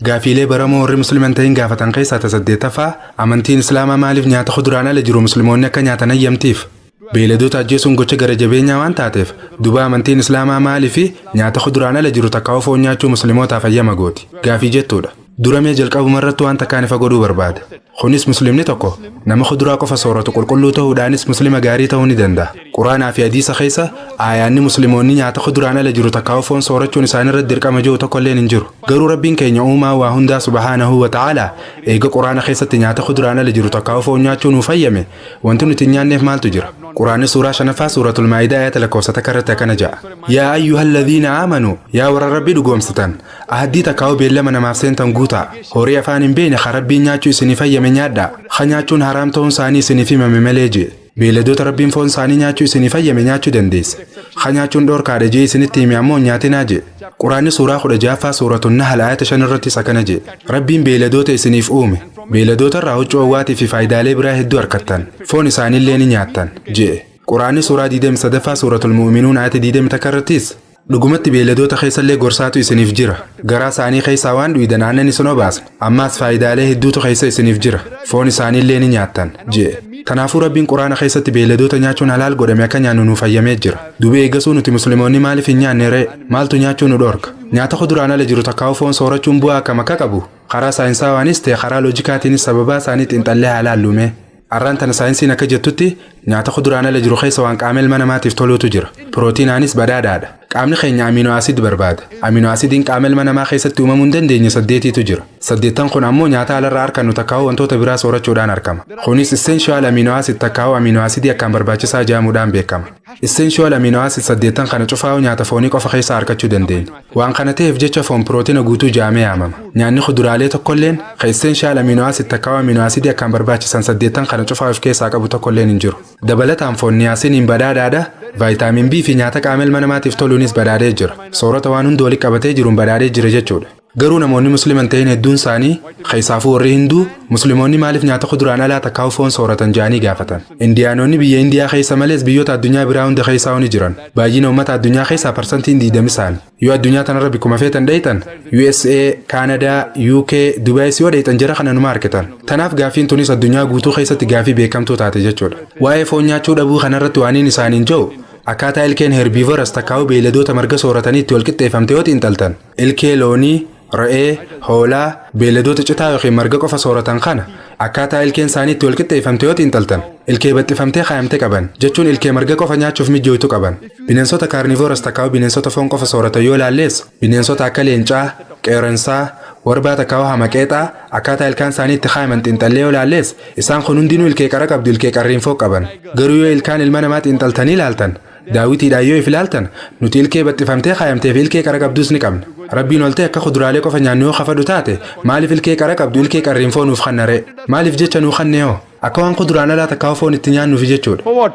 Speaker 3: Gaafiilee baramoo warri Musliman ta'in gaafatan keessaa ta saddeettaffaa, amantiin Islaamaa maaliif nyaata kuduraan ala jiru Musliimoonni akka nyaatan hayyamtiif? Beeyladoota ajjeesuun gocha gara jabeenyaa waan taateef, duba amantiin Islaamaa maaliif nyaata kuduraan ala jiru takka foon nyaachuu Muslimootaaf hayyama gooti? Gaafii jettuudha. Duramee jalqabuma irratti waan takkaan ifa godhuu barbaada. Kunis Muslimni tokko nama kuduraa qofa sooratu qulqulluu ta'uudhaanis Muslima gaarii ta'uu ni danda'a. Quraanaa fi hadiisa keessa aayaanni Musliimoonni nyaata kuduraan ala jiru takka foon soorachuun isaan irratti dirqama jiru tokko illeen hin jiru. Garuu Rabbiin keenya uumaa waa hundaa subhaanahu wa ta'ala eega Quraana keessatti nyaata kuduraan ala jiru takka foon nyaachuu nuuf hayyame, wanti nuti hin nyaanneef maaltu jira? Quraanni suuraa shanaffaa, Suuratul Maayidaa, ayata lakkoofsa 1 irratti akkana jedha. "Yaa ayyuhalladhiina aamanuu, yaa warra Rabbii dhugoomsitan, ahaddii takkaa'u beellama namaaf seentan guutaa. Horii afaan hin beekne ka Rabbiin nyaachuu isiniif hayyame nyaadhaa. Ka nyaachuun haraam ta'uun isaanii isiniif himame malee," jee. Beeyladoota Rabbiin foon isaanii nyaachuu isiniif hayyame nyaachuu dandeessa. Ka nyaachuun dhoorkaadha jee isinitti hime ammoo nyaatinaa jee. Quraanni suuraa 16ffaa, Suuratun Nahal, ayata 5 irrattis akkana jee. "Rabbiin beeyladoota isiniif uume. Beeyladoota irraa huccuu owwaatii fi faayidaalee biraa hedduu argattan. Foon isaaniillee ni nyaattan," jee. Quraanni suuraa 23ffaa, Suuratul Mu'minuun, ayata 21 irrattis, "Dhugumatti beeyladoota keessallee gorsaatu isiniif jira. Garaa isaanii keessaa waan dhuydan aannan isin obaasna. Ammaas faayidaalee hedduutu keessa isiniif jira. Foon isaaniillee ni nyaattan," jee. Kanaafuu Rabbiin Quraana keessatti beeyladoota nyaachuun halaal godhame akka nyaannu nuuf hayyamee jira. Dubee eegasuu nuti Musliimoonni maaliif hin nyaanne ree? Maaltu nyaachuu nu dhorka? Nyaata kuduraan ala jiru takkaa'u foon soorachuun bu'aa akkam akka qabu karaa saayinsaawaanis ta'e karaa loojikaatiinis sababaa isaanii xiinxallee haa laallume. Arraan tana saayinsiin akka jettutti nyaata kuduraan ala jiru keessa waan qaama ilma namaatiif toluutu jira. Pirootiinaanis badhaadhaadha. Qaamni keenya amino acid barbaada. Amino acidiin qaama ilma namaa keessatti uumamuu hin dandeenye saddeetiitu jira. Saddeettan kun ammoo nyaata alarraa argannu takkaa'u wantoota biraa soorachuudhaan argama. Kunis essential amino acid takkaa'u amino acidii akkaan barbaachisaa jedhamuudhaan beekama. Essential amino acid saddeettan kana cufaa'u nyaata foonii qofa keessaa argachuu dandeenya. Waan kana ta'eef jecha foon pirootiina guutuu jedhamee yaamama. Nyaanni kuduraalee tokkolleen ka essential amino acid takkaa'u amino acidii akkaan barbaachisan saddeettan kana cufaa'u of keessaa qabu tokkolleen hin jiru. Dabalataan foon niyaasiniin badhaadhaadha. Vaayitaamin B fi nyaata qaama ilma namaatiif toluunis badhaadhee jira. Soorata waan hunda walitti qabatee jiruun badhaadhee jira jechuudha. Garuu namoonni Musliman ta'in hedduun isaanii, keessaafuu warri Hinduu, Musliimoonni maaliif nyaata kuduraan alaa takkaa'u foon sooratan jedhanii gaafatan. Indiyaanonni biyya Indiyaa keessa malees biyyoota addunyaa biraa hunda keessaa ni jiran. Baay'ina uummata addunyaa keessaa 20% isaani. Yoo addunyaa tanarra bikkuma feetan dheeytan, USA, Kaanadaa, UK, Dubaayis yoo dheeytan jara kana numa argitan. Tanaaf gaafiin tunis addunyaa guutuu keessatti gaafii beekamtuu taate jechuudha. Waa'ee foon nyaachuu dhabuu kanarratti waaniin isaaniin jiru, akkaataa ilkeen herbivores takkaa'u beeyladoota marga sooratanii itti wal qixxeeffamte yoo xiinxaltan, ilkee loonii, re'ee, hoolaa, beeyladoota citaa yookiin marga qofa sooratan kana akkaataa ilkeen isaanii itti wal qixxeeffamte yoo xiinxaltan, ilkee baxxifamtee kaayamte qaban jechuun ilkee marga qofa nyaachuuf mijooytu qaban. Bineensota carnivorous takkaa'u bineensota foon qofa sooratan yoo ilaallees, bineensota akka leencaa, qeerransaa, warbaa takkaa'u hamaqeexaa akkaataa ilkaan isaanii itti kaayaman xiinxallee yoo ilaallees, isaan kun hundinuu ilkee qara qabdu, ilkee qarriinfoo qaban. Garuu yoo ilkaan ilma namaa xiinxaltanii ilaaltan, daawwitiidhaan yoo if ilaaltan, nuti ilkee baxxifamtee kaayamtee fi ilkee qara qabdus ni qabna. Rabbiin ol ta'e akka kuduraalee qofa nyaannu yoo kafadhu taate, maaliif ilkee qara qabdu, ilkee qarriinfoo nuuf kanna ree? Maaliif jecha nuu kannee hoo? Akka waan kuduraan alaa takkaa foon itti nyaannuufi jechuudha.
Speaker 4: For what?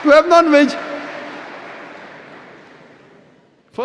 Speaker 4: To have non-veg.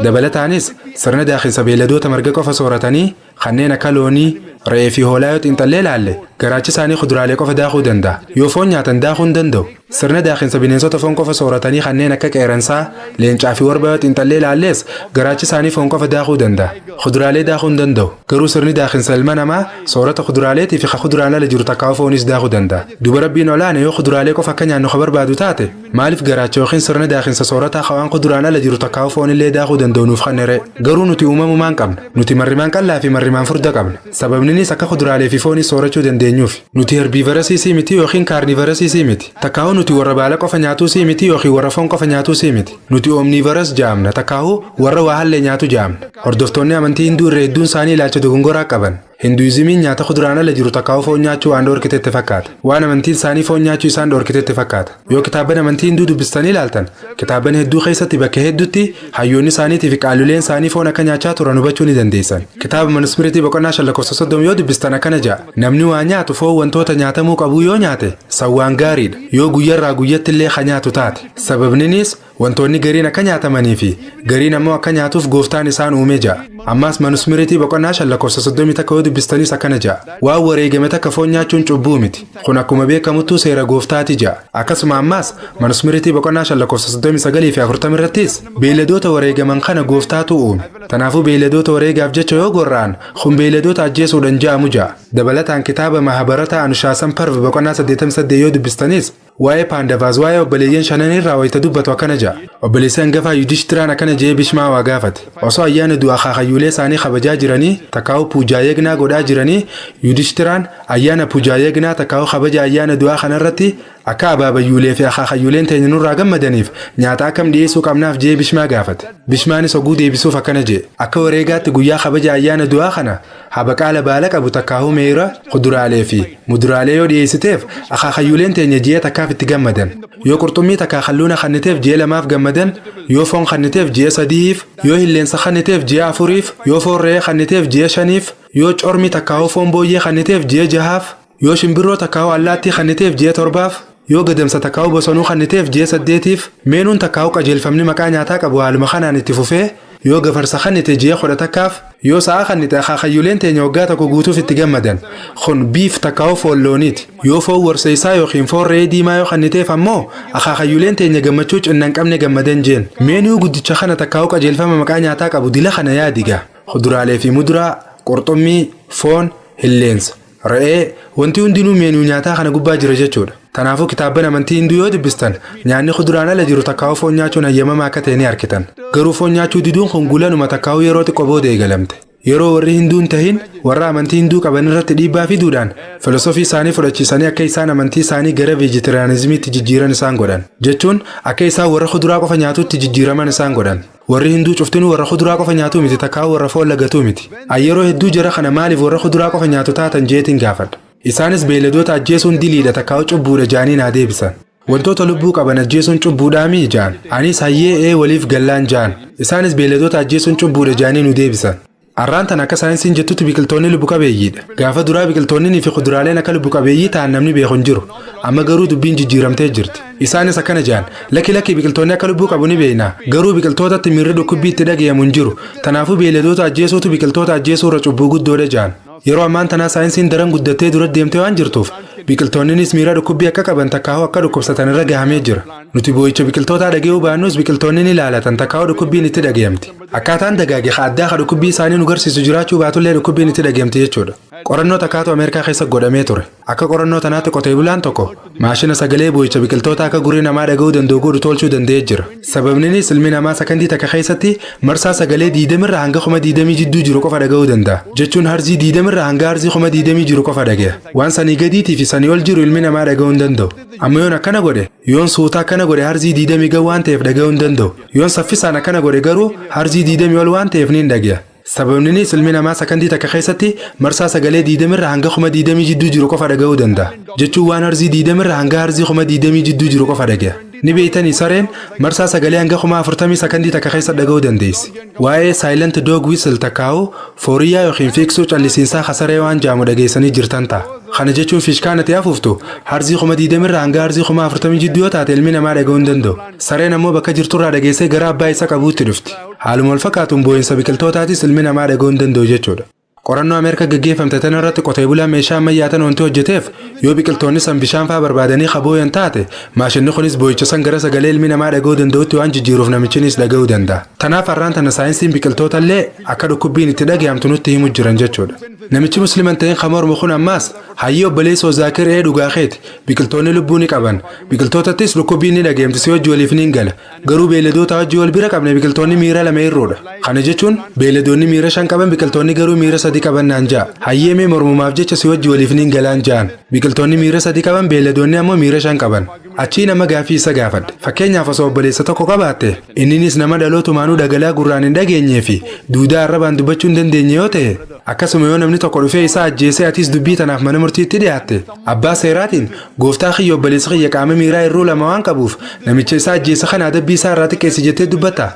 Speaker 3: Dabalataanis sirna daakinsa beeyladoota marga qofa sooratanii kanneen akka loonii, re'ee fi hoolaa yoo xiinxallee ilaalle, garaachi isaanii kuduraalee qofa daakuu danda'a. Yoo foon nyaatan daakuu hin danda'u. Sirna daakinsa bineensota foon qofa sooratanii kanneen akka qeeransaa, leencaa fi warba yoo xiinxallee ilaallees garaachi isaanii foon qofa daakuu danda'a. Kuduraalee daakuu hin danda'u. Garuu sirni daakinsa ilma namaa soorata kuduraaleetii fi kuduraan ala jiru takkaa'u foonis daakuu danda'a. Duba Rabbiin olaane yoo kuduraalee qofa akka nyaannu ka barbaadu taate maaliif garaacha yookiin sirna daakinsa soorataa hawaan kuduraan ala jiru takkaa'u foonillee daakuu danda'u nuuf kennere. Garuu nuti uumamumaan qabna. Nuti marrimaan qallaa fi marrimaan furda qabna. Sababninis akka kuduraalee fi foonis soorachuu dandeenyuuf. Nuti herbiivarasiisii miti yookiin kaarnivarasiisii miti. Takkaa'u nuti warra baala qofa nyaatuusii miti yookiin warra foon qofa nyaatuusii miti. Nuti omniivaras jaamna takkaa'u warra waa hallee nyaatu jaamna. Hordoftoonni amantii Hinduu irra hedduun isaanii ilaalcha dogongoraa qaban. Hinduuzimiin nyaata kuduraan ala jiru takkaa'u foon nyaachuu waan dhoorkitetti fakkaata. Waan amantiin isaanii foon nyaachuu isaan dhoorkitetti fakkaata. Yoo kitaaban amantii Hinduu dubbistanii ilaaltan, kitaaban hedduu keessatti bakka hedduutti hayyoonni isaaniitii fi qaaluleen isaanii foon akka nyaachaa turan hubachuu ni dandeessan. Kitaaba Manuskiriiptii boqonnaa 5 lakkoofsa 30 yoo dubbistan akkana ja'a. Namni waa nyaatu foon wantoota nyaatamuu qabuu yoo nyaate sawwaan gaariidha. Yoo guyyarraa guyyatti illee ka nyaatu taate. Sababninis wantoonni gariin akka nyaatamanii fi gariin ammoo akka nyaatuuf gooftaan isaan uume ja'a. Ammaas Manuskiriiptii boqonnaa 5 lakkoofsa 31 yoo dubbistanis akkana ja'a. Waan wareegame takka foon nyaachuun cubbuu miti. Kun akkuma beekamuttuu seera gooftaati ja'a. Akkasuma ammaas Manuskiriiptii boqonnaa 5 lakkoofsa 39 fi 40 irrattis beeyladoota wareegaman kana gooftaatu uume. Kanaafuu beeyladoota wareegaaf jecha yoo gorra'an kun beeyladoota ajjeesuudhaan ja'amu ja'a. Dabalataan kitaaba Mahabarataa Anushaasan Parv boqonnaa 88 yoo dubbistanis waa'ee Paandavaas waa'ee obboleeyyan shanan irraa wayita dubbatu akkana ja'a. Obboleessi hangafaa Yudhishtiraan akkana je'ee Bishmaa waa gaafate. Osoo ayyaana du'aa akaakayyuulee isaanii kabajaa jiranii takkaa'u puujaa godhaa jiranii Yudhishtiraan ayyaana puujaa takkaa'u kabaja ayyaana du'aa kanarratti akka abaabayyuulee fi akaakayyuuleen teenya nurraa gammadaniif nyaata akkam dhiyeessuu qabnaaf je'ee Bishmaa gaafate. Bishmaanis oguu deebisuuf akkana je'e. Akka wareegaatti guyyaa kabaja ayyaana du'aa kana habaqaala baala qabu takkaa'u meera kuduraalee fi muduraalee yoo dhiyeessiteef akaakayyuuleen teenya ji'a takkaaf itti gammadan. Yoo qurxummii takkaa kalluuna kanniteef ji'a lamaaf gammadan, yoo foon kanniteef ji'a sadiif, yoo hilleensa kanniteef ji'a afuriif, yoo foon re'ee kanniteef ji'a shaniif, yoo cormi takkaa'u foon booyyee kanniteef ji'a jahaaf, yoo shimbirroo takkaa'u allaattii kanniteef ji'a torbaaf, yoo gadamsa takkaa'u bosonuu kanniteef ji'a saddeetiif, meenuun takkaa'u qajeelfamni maqaa nyaataa qabu haaluma kanaan itti fufee yoo gafarsa kannite ji'a 11 yoo sa'a kannite akaakayyuuleen teenya waggaa tokko guutuuf itti gammadan. Kun biif takkaa'u foon looniiti. Yoo foon warseessaa yookiin foon re'ee diimaa yoo kanniteef ammoo akaakayyuuleen teenya gammachuu cinna hin qabne gammadan jeen. Meenuu guddicha kana takkaa'u qajeelfama maqaa nyaataa qabu dila kana yaadiga. Kuduraalee fi muduraa, qurxummii, foon, hilleensa, re'ee wanti hundinuu meenuu nyaataa kana gubbaa jira jechuudha. Kanaafuu kitaabban amantii Hinduu yoo dubbistan nyaanni kuduraan ala jiru takkaa'u foon nyaachuun hayyamamaa akka ta'e ni argitan. Garuu foon nyaachuu diduun kun gulanuma takkaa'u yeroo xiqqoo booda eegalamte. Yeroo warri Hinduu hin tahin warra amantii Hinduu qaban irratti dhiibbaa fiduudhaan filosofii isaanii fudhachiisanii akka isaan amantii isaanii gara veejitariyaanizimiitti jijjiiran isaan godhan. Jechuun akka isaan warra kuduraa qofa nyaatutti jijjiiraman isaan godhan. Warri Hinduu cuftinuu warra kuduraa qofa nyaatuu miti takkaa'u warra foon lagatuu miti. Yeroo hedduu jara kana maaliif warra kuduraa qofa nyaatu taatan jeetiin gaafadha. Isaanis beeyladoota ajjeesuun diliidha takkaa'u cubbuudha jaanii naa deebisan. Wantoota lubbuu qaban ajjeesuun cubbuudhaa mii jaan. Anis hayyee ee waliif gallaan jaan. Isaanis beeyladoota ajjeesuun cubbuudha jaanii nu deebisan. Arraan tan akka saayinsiin jettutti biqiltoonni lubbu qabeeyyiidha. Gaafa duraa biqiltoonni fi kuduraaleen akka lubbu qabeeyyii ta'an namni beeku hin jiru. Amma garuu dubbiin jijjiiramtee jirti. Isaanis akkana jaan lakki lakki biqiltoonni akka lubbuu qabu ni beekna. Garuu biqiltootatti miirri dhukkubbii itti dhagayamu hin jiru. Kanaafuu beeyladoota ajjeesuutu biqiltoota ajjeesuu irra cubbuu guddoodha jaan. Yeroo ammaan tanaa saayinsiin daran guddattee dura deemtee waan jirtuuf biqiltoonnis miira dhukkubbii akka qaban takkaa'u akka dhukkubsatan irra gahamee jira. Nuti boo'icha biqiltootaa dhaga'uu baannus biqiltoonni ni ilaalatan takkaa'u dhukkubbiin itti dhagayamti. Akkaataan dagaage addaa ka dhukkubbii isaanii nu garsiisu jiraachuu baatullee dhukkubbiin itti dhagayamti jechuudha. Qorannoo takkaatu Ameerikaa keessa godhamee ture. Akka qorannoo tanaatti qotee bulaan tokko maashina sagalee boo'icha biqiltoota akka gurri namaa dhaga'uu danda'u godhu tolchuu danda'ee jira. Sababninis ilmi namaa sakandii takka keessatti marsaa sagalee 20 irraa hanga 20,000 jidduu jiru qofa dhaga'uu danda'a. Jechuun harzii 20 irraa hanga harzii 20,000 jiru qofa dhagaya. Waan sanii gadiitii fi sanii ol jiru ilmi namaa dhaga'uu hin danda'u. Amma yoon akkana godhe yoon suutaa akkana godhe harzii 20 gad waan ta'eef dhaga'uu hin danda'u. Yoon saffisaan akkana godhe garuu harzii 20 ol waan ta'eef ni dhagaya. Sababninis ilmi namaa sakandii takka keessatti marsaa sagalee 20 irraa hanga 20,000 jidduu jiru qofa dhaga'uu danda'a. Jechuun waan harzii 20 irraa hanga harzii 20,000 jidduu jiru qofa dhagaya. Ni beeytanii sareen marsaa sagalee hanga 40,000 sakandii takka keessa dhaga'uu dandeessi. Waa'ee silent dog whistle takkaa'u fooriyyaa yookiin fiiksuu callisiinsaa kasaree waan jaamu dhageessanii jirtan ta'a. Kana jechuun fiishkaan ati afuuftu harzii 20,000 irraa hanga harzii 40,000 jidduu yoo taate ilmi namaa dhaga'uu hin danda'u. Sareen ammoo bakka jirturraa dhageessee gara abbaa isa qabuutti dhufti. Haaluma wal fakkaatuun boo'insa biqiltootaatis ilmi namaa dhaga'uu hin danda'u jechuudha. Qorannoo Ameerikaa gaggeeffamte tana irratti qotee bulaan meeshaa ammayyaa tan wanti hojjeteef yoo biqiltoonni san bishaan faa barbaadanii kabooyan taate, maashinni kunis boo'icha san gara sagalee ilmi namaa dhaga'uu danda'utti waan jijjiiruuf namichinis dhaga'uu danda'a. Tanaaf har'aan tana saayinsiin biqiltoota illee akka dhukkubbiin itti dhaga'amtu nutti himu jiran jechuudha. Namichi Musliman ta'een kan mormu kun ammaas, "Hayyee obboleessoo Zaakir, ee dhugaa keeti, biqiltoonni lubbuu ni qaban, biqiltootattis dhukkubbiin ni dhaga'amti, si wajji waliif ni gala. Garuu beeyladoota wajji wal bira qabne biqiltoonni miira lama irroodha. Kana jechuun beeyladoonni miira shan qaban, biqiltoonni garuu miira sadi qaban," naan ja'a. Hayyee, mee mormumaaf jecha si wajji waliif ni galaan ja'an. Biqiltoonni miira sadi qaban, beeyladoonni ammoo miira shan qaban. Achii nama gaafii isa gaafadhe. Fakkeenyaaf, osoo obboleessa tokko qabaatte, inninis nama dhalootumaanuu dhagalaa gurraan hin dhageenyee fi duudaa arrabaan dubbachuu hin dandeenye yoo ta'e, akkasuma yoo namni tokko dhufee isaa ajjeesee atis dubbii tanaaf mana murtiitti dhiyaatte, abbaa seeraatiin, "Gooftaa kiyya, obboleessi kiyya qaama miiraa irruu lama waan qabuuf namicha isaa ajjeese kana adabbii isaa irraa xiqqeessi," jettee dubbatta?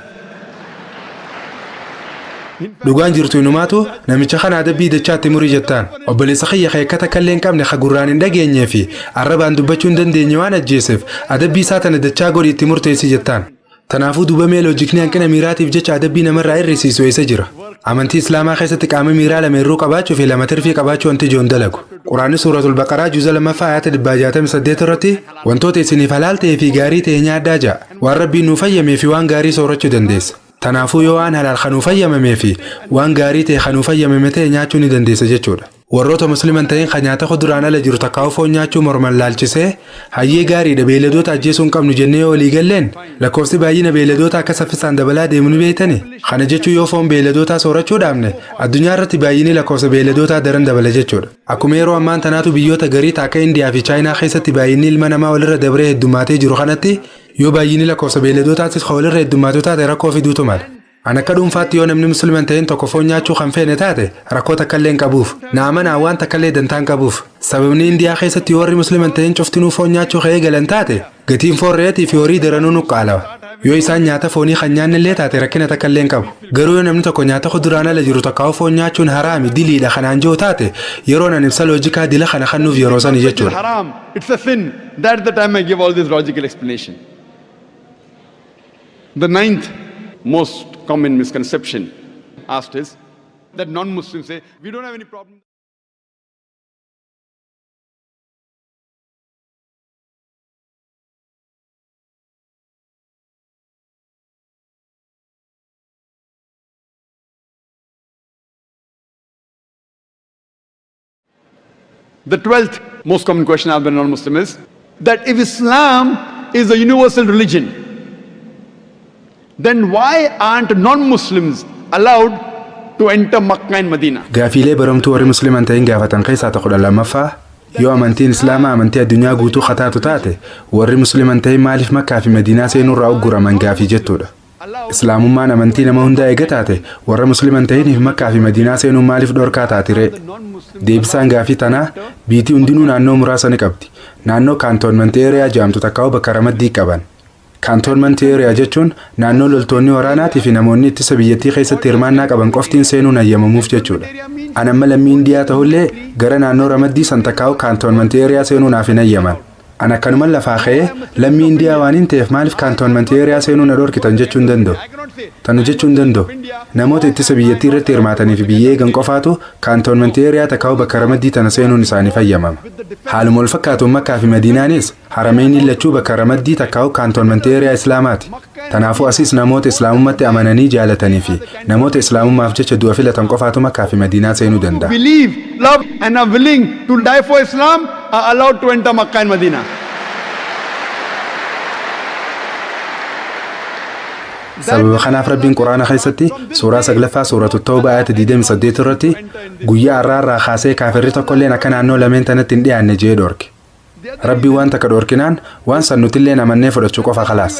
Speaker 3: Dhugaan jirtu inumaatu namicha kana adabbii dachaatti murii jettaan. Obboleessa kiyya keekkata takka illee hin qabne, ka gurraan hin dhageenyee fi arrabaan dubbachuu hin dandeenye waan ajjeeseef adabbii isaa tana dachaa godhi itti murteessi jettaan. Tanaafuu duuba mee loojikni hanqina miiraatiif jecha adabbii namarraa hir'isiisu eessa jira? Amantii Islaamaa keessatti qaama miiraa lama irruu qabaachuu fi lama tirfii qabaachuu wanti ijoon dalagu. Quraanni Suuratul Baqaraa juuza 2ffaa ayata 168 irratti wantoota isiniif halaal ta'ee fi gaarii ta'e nyaadhaa ja'a. Waan Rabbiin nuu fayyamee fi waan gaarii soorachuu dandeessa. Tanaafuu yoo waan halaal kanuu fayyamamee fi waan gaarii ta'e kanuu fayyamame ta'e nyaachuu ni dandeessa jechuudha. Warroota Musliman ta'in kan nyaata kuduraan ala jiru takkaa'u foon nyaachuu morman laalchisee, hayyee gaariidha, beeyladoota ajjeesuu hin qabnu jennee yoo walii galleen, lakkoofsi baay'ina beeyladoota akka saffisaan dabalaa deemu ni beektani. Kana jechuun yoo foon beeyladootaa soorachuu dhaabne addunyaa irratti baay'inni lakkoofsa beeyladootaa daran dabala jechuudha. Akkuma yeroo ammaan tanaatu biyyoota garii akka Indiyaa fi Chaayinaa keessatti baay'inni ilma namaa walirra dabree heddummaatee jiru kanatti, yoo baay'inni lakkoofsa beeyladootaatis kan walirra heddummaatu taate rakkoo fiduutu mala. An akka dhuunfaatti yoo namni Musliman ta'een tokko foon nyaachuu kan feene taate rakkoo takka illee hin qabuuf. Na amanaa, waan takka illee dantaa hin qabuuf. Sababni Indiyaa keessatti yoo warri Musliman ta'een cuftinuu foon nyaachuu ka'ee galan taate gatiin foon re'eetii fi horii daranuu nuqqaalawa. Yoo isaan nyaata foonii kan nyaanne illee taate rakkina takka illee hin qabu. Garuu yoo namni tokko nyaata kuduraan ala jiru takkaa'u foon nyaachuun haraami, diliidha kanaan jiru taate, yeroo nan ibsa loojikaa dila kana kennuuf yeroo sani
Speaker 4: It's
Speaker 3: jechuudha.
Speaker 4: haram. It's a sin. That's the time I give all this logical explanation. The ninth most common misconception asked is that non-Muslims say, "We don't have any problem." The 12th most common question asked by non-Muslim is that if Islam is a universal religion, then why aren't non-Muslims allowed to enter Makkah and Medina?
Speaker 3: Gaafiilee baramtuu warri Musliman ta'in gaafatan keessaa tokko 12ffaa, yoo amantiin Islaamaa amantii addunyaa guutuu kataatu taate warri Musliman ta'in maaliif Makkaa fi Madiinaa seenuurraa ugguraman gaafii jettuudha. Islaamummaan amantii nama hundaa eega taate warra Musliman ta'iniif Makkaa fi Madiinaa seenuun maaliif dhorkaa taatiree? Deebisaan gaafii tanaa biitii hundinuu naannoo muraasa ni qabdi. Naannoo cantonment area jedhamtu takkaa'u bakka ramaddii qaban. Cantonment area jechuun naannoo loltoonni waraanaatii fi namoonni ittisa biyyattii keessatti hirmaannaa qaban qoftiin seenuun hayyamamuuf jechuudha. An amma lammii Indiyaa ta'ullee gara naannoo ramaddii san takkaa'u cantonment area seenuu naaf hin hayyaman. An akkanuman lafaa ka'ee lammii Indiyaa waan hin ta'eef maaliif cantonment area seenuu na dhorkitan jechuu hin danda'u. Tana jechuu hin danda'u. Namoota ittisa biyyattii irratti hirmaatanii fi biyya eegan qofaatu cantonment area takkaa'u bakka ramaddii tana seenuun isaanii fayyamama. Haaluma wal fakkaatuun Makkaa fi Madiinaanis harameenii lachuu bakka ramaddii takkaa'u cantonment area Islaamaati. Kanaafuu asis namoota Islaamummaatti amananii jaalatanii fi namoota Islaamummaaf jecha du'a filatan qofaatu Makkaa fi Madiinaa seenuu danda'a.
Speaker 4: Believe, love, and are willing to die for Islam are allowed to enter Makkah and Medina.
Speaker 3: Sababa kanaaf Rabbiin Quraana keessatti suuraa 9ffaa Suuratu Tawbaa ayata 28 irratti guyyaa har'aarraa kaasee kaafirri tokkolleen akka naannoo lameen tanatti hin dhiyaanne jee dhorke. Rabbiin waan takka dhorkinaan waan san nutilleen amannee fudhachuu qofa, khalaas.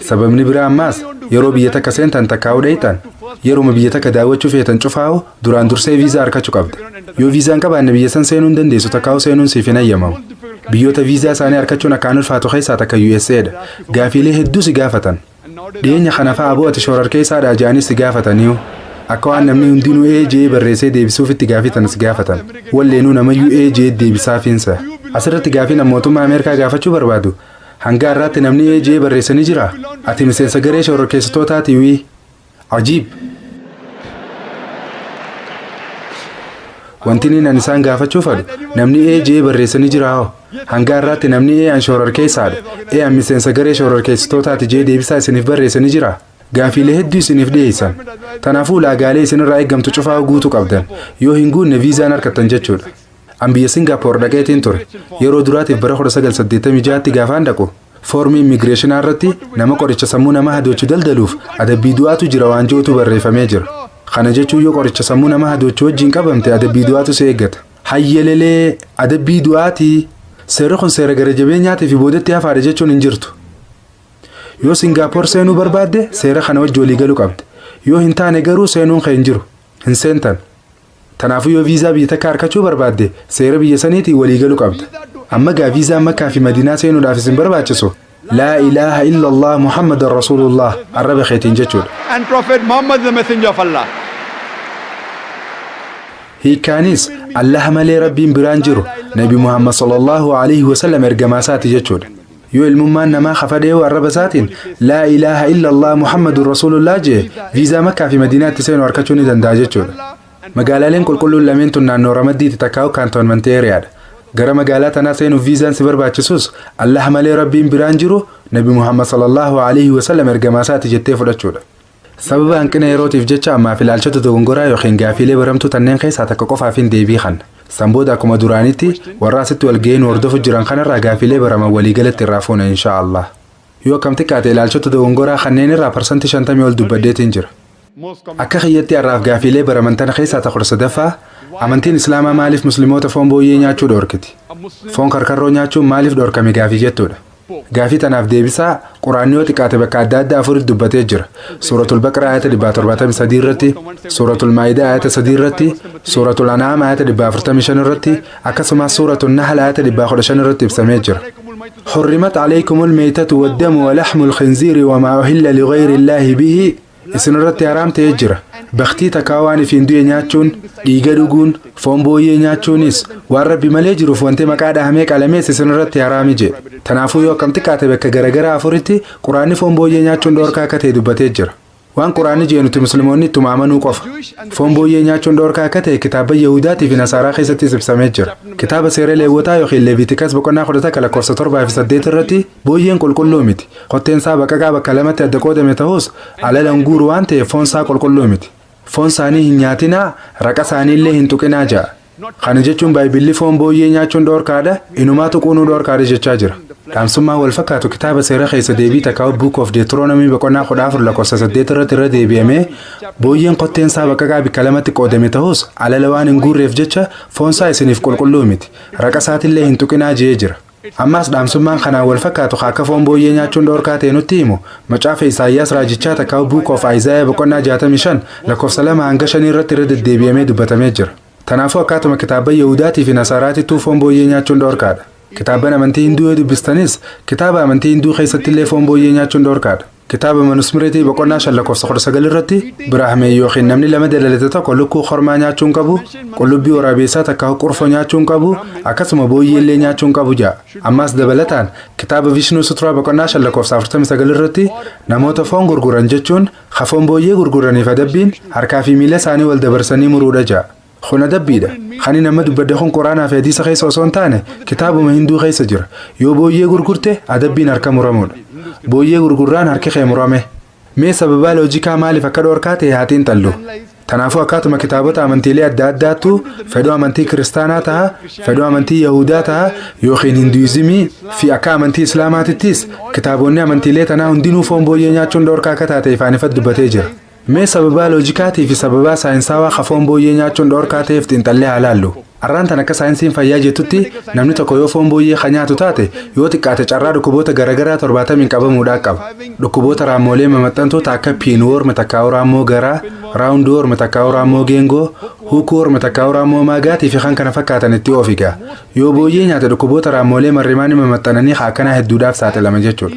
Speaker 3: Sababni biraa ammaas yeroo biyya takka seentan takkaa'uu dheeytan, yeruma biyya takka daawwachuu feetan cufaa'u duraan dursee viizaa argachuu qabda. Yoo viizaa hin qabaanne biyya san seenuu hin dandeessu, takkaa'uu seenuun siif hin hayyamamu. Biyyoota viizaa isaanii argachuun akkaan ulfaatu keessaa takka USA dha. Gaafiilee hedduu si gaafatan. Dhiyeenya kana fa'a aboo ati shororkeessaadhaa jedhanii si gaafataniiyu. Akka waan namni hundinuu ee jee barreessee deebisuuf itti gaafii si gaafatan. Walleenuu namayyuu ee jee deebisaafiinsa. Asirratti gaafii mootummaa Ameerikaa gaafachuu barbaadu. Hanga har'aatti namni ee jee barreessanii jira. Ati miseensa garee shororkeessitootaati wii. Ajiib. Wanti inni an isaan gaafachuu fadhu, namni ee jee barreessanii jira hoo? Hanga har'aatti namni ee an shororkeessaadha, ee an miseensa garee shororkeessitootaati jee deebisaa isiniif barreessanii jira? Gaafiilee hedduu isiniif dhiyeessan. Tanaafuu ulaagaalee isinirraa eeggamtu cufaa guutuu qabdan. Yoo hin guunne, viizaan harkattan jechuudha. An biyya Singaappoor dhaqeetiin ture. Yeroo duraatiif bara 1986tti gaafaan dhaqu, foormii immigireeshinaa irratti nama qoricha sammuu namaa hadoochu daldaluuf adabbii du'aatu jira waan jirutu barreeffamee jira. Kana jechuun yoo qoricha sammuu namaa hadoochu wajjin qabamte, adabbii du'aatu si eeggata. Hayyelelee, adabbii du'aatii! Seerri kun seera gara jabeenyaatii fi boodatti hafaadha jechuun hin jirtu. Yoo Singaappoor seenuu barbaadde, seera kana wajji walii galuu qabda. Yoo hin taane garuu seenuun kee hin jiru. Hin seentan. Kanaafuu yoo viizaa biyya takka harkachuu barbaadde, seera biyya saniitiin walii galuu qabda. Amma gaa viizaa Makkaa fi Madiinaa seenuudhaaf isin barbaachisu "Laa ilaaha illallah, Muhammadan Rasuulullah" arraba keetiin jechuudha.
Speaker 4: And Prophet Muhammad is the messenger of Allah.
Speaker 3: Hiikkaanis Allah malee Rabbiin biraan jiru, Nabi Muhammad sallallahu alaihi wasallam ergamaa isaati jechuudha. Yoo ilmummaan namaa kafadhee arraba isaatiin "Laa ilaaha illallah, Muhammadun Rasuulullah" jee, viizaa Makkaa fi Madiinaatti seenu harkachuu ni danda'a jechuudha. Magaalaaleen qulqulluun lameen tun naannoo ramaddiiti takkaa'u cantonment areaadha. Gara magaalaa tanaa seenuuf viizaan si barbaachisus Allah malee Rabbiin biraan jiru, Nabi Muhammad sallallahu alaihi wasallam ergamaa isaati jettee fudhachuudha. Sababa hanqina yerootiif jecha ammaaf ilaalchota dogongoraa yookiin gaafiilee baramtuu tanneen keessaa takka qofaaf hin deebii kanna. San booda akkuma duraanitti warra asitti wal ga'een hordofu jiran kanarraa gaafiilee baraman waliigalatti irraa fuuna, insha Allah. Yoo akkam xiqqaate ilaalchota dogongoraa kanneen irraa 50% ol dubbaddeetiin jira. Akka kiyyatti har'aaf gaafiilee baraman tana keessaa ta 13ffaa, amantiin Islaamaa maaliif Musliimoota foon booyyee nyaachuu dhoorkiti? Foon karkarroo nyaachuun maaliif dhoorkame gaafii jettuudha. Gaafii tanaaf deebisaa Quraanni yoo xiqqaate bakka adda addaa afuritti dubbatee jira. Suuratul Baqraa ayata 173 irratti, Suuratul Maayidaa ayata 3 irratti, Suuratul Anaam ayata 145 irratti, akkasumas Suuratul Nahl ayata 115 irratti ibsamee jira. حرمت عليكم الميتة والدم ولحم الخنزير وما أهل لغير الله به. Isin irratti haraam ta'ee jira. Baktii takkaa waan ifiin du'e nyaachuun, dhiiga dhuguun, foon booyyee nyaachuunis, waan Rabbi malee jiruuf wanti maqaa dhahamee qalamees isin irratti haraami jedhe. Tanaafuu yoo akkam xiqqaate bakka garagaraa afuritti Quraanni foon booyyee nyaachuun dhoorkaa akka ta'e dubbatee jira. Waan Quraanni jee nuti Musliimoonni ittuma amanuu qofa. Foon booyyee nyaachuun dhoorkaa akka ta'e kitaaba Yahudaatii fi Nasaaraa keessattis ibsamee jira. Kitaaba seera Leewwotaa yookiin Leevitikas boqonnaa 11 lakkoofsa 7 fi 8 irratti booyyeen qulqulluu miti. Kotteen isaa baqaqaa bakka lamatti adda qoodame ta'us, alalan guuru waan ta'eef foon isaa qulqulluu miti. Foon isaanii hin nyaatinaa, raqa isaaniillee hin tuqinaa ja'a. Kana jechuun Baayibilli foon booyyee nyaachuun dhoorkaadha, inumaa tuquunuu dhoorkaadha jechaa jira. Dhaamsummaan wal fakkaatu kitaaba seera keessa deebii takkaa Book of Deuteronomy boqonnaa 14 lakkoofsa 8 irratti irra deebi'amee, booyyeen kotteen isaa baqaqaa bakka lamatti qoodame ta'us, alala waan hin guurreef jecha foon isaa isiniif qulqulluu miti. Raqa isaatillee hin tuqinaa jee jira. Ammas dhaamsummaan kanaan wal fakkaatu akka foon booyyee nyaachuun dhoorkaa ta'e nutti himu macaafa Isaayyaas raajichaa takkaa Book of Isaiah boqonnaa 65 lakkoofsa 2 hanga 5 irratti irra deddeebi'amee dubbatamee jira. Kanaafuu akkaatuma kitaaba Yahudaatii fi Nasaaraatittuu foon booyyee nyaachuun dhoorkaadha. Kitaaban amantii Hinduu yoo dubbistanis, kitaaba amantii Hinduu keessattillee foon booyyee nyaachuun dhoorkaadha. Kitaaba Manusmireetii boqonnaa 5 lakkoofsa 19 irratti Biraahmee yookiin namni lama dalalate tokko lukkuu kormaa nyaachuun qabu, qullubbii waraabeessaa takka qurfoo nyaachuun qabu, akkasuma booyyeellee nyaachuun qabu ja'a. Ammas dabalataan kitaaba Vishnuu Suturaa boqonnaa 5 lakkoofsa 49 irratti namoota foon gurguran jechuun foon booyyee gurguraniif adabbiin harkaa fi miila isaanii wal dabarsanii muruudha ja'a. Kun adabbiidha. Kan nama dubbadde kun Quraanaa fi hadiisa keessa osoo hin taane kitaabuma Hinduu keessa jira. Yoo booyyee gurgurte, adabbiin harka muramuudha. Booyyee gurgurraan harki kee murame. Mee sababaa loojikaa maaliif akka dhoorkaa ta'e haa xiinxallu. Kanaafuu akkaatuma kitaabota amantiilee adda addaattu, fedhuu amantii Kiristaanaa ta'a, fedhuu amantii Yahudaa ta'a yookiin Hinduuzimii fi akka amantii Islaamaatittis, kitaabonni amantiilee tanaa hundinuu foon booyyee nyaachuun dhoorkaa akka taate ifaan ifatti dubbatee jira. Mee sababaa loojikaatii fi sababaa saayinsaawaa ka foon booyyee nyaachuun dhoorkaa ta'eef xiinxallee haa laallu. Arraan tan akka saayinsiin fayyaa jettutti, namni tokko yoo foon booyyee ka nyaatu taate, yoo xiqqaate carraa dhukkuboota garaagaraa 70n qabamuudhaa qaba. Dhukkuboota raammoolee mamaxxantoota akka pinworm takkaa'u raammoo garaa, roundworm takkaa'u raammoo geengoo, hookworm takkaa'u raammoo maagaatii fi kan kana fakkaatan itti oofiga. Yoo booyyee nyaate, dhukkuboota raammoolee marrimaanii mamaxxananii akkanaa hedduudhaaf saaxilama jechuudha.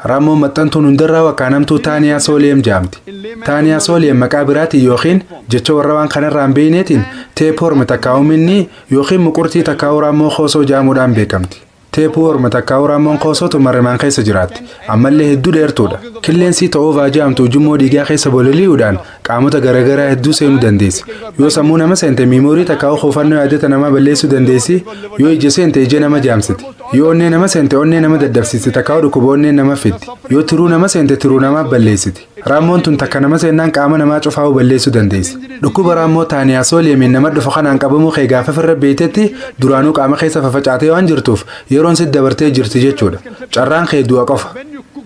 Speaker 3: Raammoon maxxantuun hundarraa wakkaanamtuu Taenia solium jaamti. Taenia solium maqaa biraatiin yookiin jecha warra waan kanarraa hin beekneetiin tapeworm takkaa'u minni yookiin muqurtii takkaa'u raammoo koosoo jaamuudhaan beekamti. Tapeworm takkaa raammoon koosootu marrimaan keessa jiraatti. Ammallee hedduu dheertuudha. Qilleensi ta'oovaa jedhamtu ujummoo dhiigaa keessa bololi'uudhaan qaamota garaagaraa hedduu seenuu dandeessi. Yoo sammuu nama seente memory takkaa kuufannoo yaadata namaa balleessuu dandeessi. Yoo ija seente ija nama jaamsiti. Yoo onnee nama seente onnee nama daddabsiisti takkaa dhukkuba onnee nama fiddi. Yoo tiruu nama seente tiruu namaa balleessiti. Raammoon tun takka nama seennaan qaama namaa cufaa'uu balleessuu dandeessi. Dhukkuba raammoo Taenia soliumiin nama dhufu kanaan qabamuu kee gaafa firra beektetti duraanuu qaama keessa fafacaatee waan jirtuuf yeroon sitti dabartee jirti jechuudha. Carraan kee du'a qofa.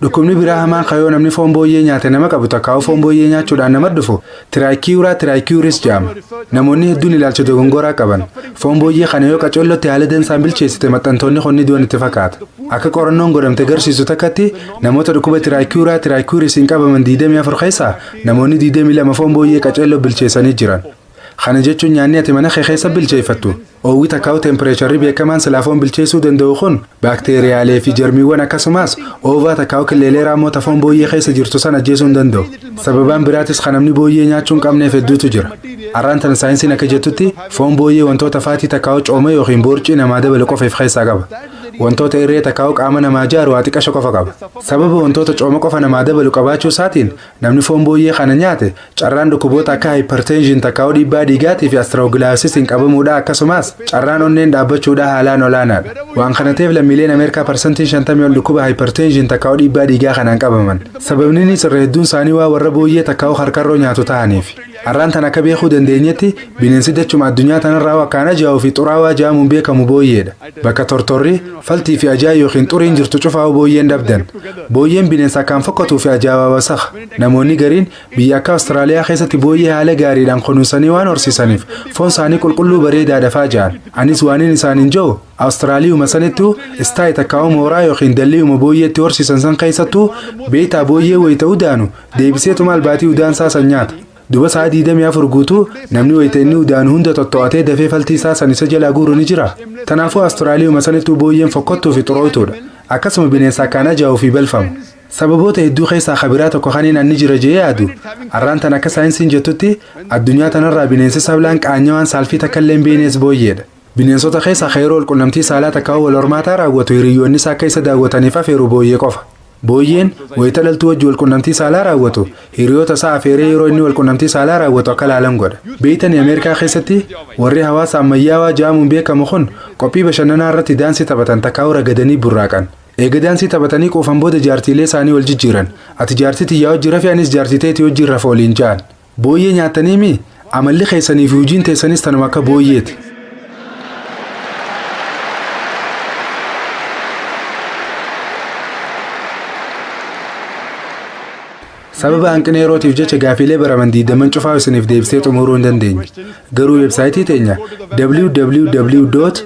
Speaker 3: Dhukkubni biraa hamaan kayoo namni foon booyyee nyaate nama qabu takkaa'u foon booyyee nyaachuudhaan nama dhufu Trichiura trichiuris jedhama. Namoonni hedduun ilaalcha dogongoraa qaban. Foon booyyee kana yoo qacollotti haala dansaan bilcheessite maxxantoonni kunni du'an itti fakkaata. Akka qorannoon godhamte garsiisu takkatti namoota dhukkuba Trichiura trichiurisiin qabaman 24 keessaa namoonni 22 foon booyyee qacalloo bilcheessanii jiran. Kana jechuun nyaanni ati mana kee keessa bilcheeffattu oowwi takkaa'u temperatureri beekamaan silaa foon bilcheessuu danda'u kun baakteeriyaalee fi jarmiiwwan akkasumas ova takkaa'u killeelee raammoota foon booyyee keessa jirtu san ajjeesuu hin danda'u. Sababaan biraatis kan namni booyyee nyaachuu hin qabneef hedduutu jira. Arraan tana saayinsiin akka jettutti foon booyyee wantoota fatty takkaa'u cooma yookiin boorcii namaa dabalu qofa of keessaa qaba. Wantoota irree takkaa'u qaama namaa ijaaru waa xiqqasho qofa qaba. Sababa wantoota cooma qofa namaa dabalu qabaachuu isaatiin namni foon booyyee kana nyaate carraan dhukkuboota akka hypertension takkaa'u dhiibbaa dhiigaatii fi atherosclerosisiin qabamuudha akkasumas carraan onneen dhaabbachuudha haalaan olaanaadha. Waan kana ta'eef lammiileen Ameerikaa 50% ol dhukkuba hypertension takkaa'u dhiibbaa dhiigaa kanaan qabaman. Sababni innis irra hedduun isaanii waa warra booyyee takkaa'u harkarroo nyaatu ta'aniif. Har'aan tan akka beekuu dandeenyetti bineensi dachuma addunyaa tanarraa akkaan ajaa'uu fi xuraawaa jedhamuun beekamu booyyeedha. Bakka tortorri, faltii fi ajaa yookiin xuriin jirtu cufaa'u booyyeen dhabdan. Booyyeen bineensa akkaan fokkatuu fi ajaa'aa wasakha. Namoonni gariin biyya akka Awustiraaliyaa keessatti booyyee haala gaariidhaan kunuunsanii waan horsiisaniif foon isaanii qulqulluu bareedaadha faa jedhan. Anis waaniin isaaniin jiru Awustiraaliyuma sanittuu sty takkaa'u mooraa yookiin dalliiyuma booyyeetti horsiisan san keessattuu beektaa booyyee wayita udaanu deebiseetuma albaatii udaansaa san nyaata. Duba sa'a 24 guutuu namni wayita inni udaanu hunda tottoo'atee dafee faltii isaa san isa jalaa guuru ni jira. Kanaafuu Awustiraaliyuma sanittuu booyyeen fokkottuu fi xurooytuudha. Akkasuma bineensa akkaan ajaa'uu fi balfamu. Sababoota hedduu keessaa kabiraa tokko kaniin anni jira jee yaadu har'aan tan akka saayinsiin jettutti addunyaa tanarraa bineensi sablaan qaanyawaan saalfii takka illee hin beeknes booyyeedha. Bineensota keessaa yeroo walqunnamtii saalaa takka wal hormaataa raawwatu hiriyoonni isaa akka isa daawwataniif afeeru booyyee qofa. Booyyeen wayita dhaltuu wajji walqunnamtii saalaa raawwatu hiriyoota isaa afeeree yeroo inni walqunnamtii saalaa raawwatu akka laalan godha. Beeytanii Ameerikaa keessatti warri hawaasa ammayyaawaa jedhamuun beekamu kun qophii bashannanaa irratti daansii taphatan takkaa'u ragadanii burraaqan. Eega daansii taphatanii quufan booda jaartiilee isaanii wal jijjiiran. Ati jaartii tiyyaa wajji rafi anis jaartii teetii wajji rafa waliin ja'an. Booyyee nyaatanii mi amalli keessanii fi hojiin teessanis tanuma akka booyyeeti. Sababa hanqina yerootiif jecha gaafiilee baraman diidaman cufaa isiniif deebisee xumuruu hin dandeenye. Garuu weebsaayitii teenya www.irf.net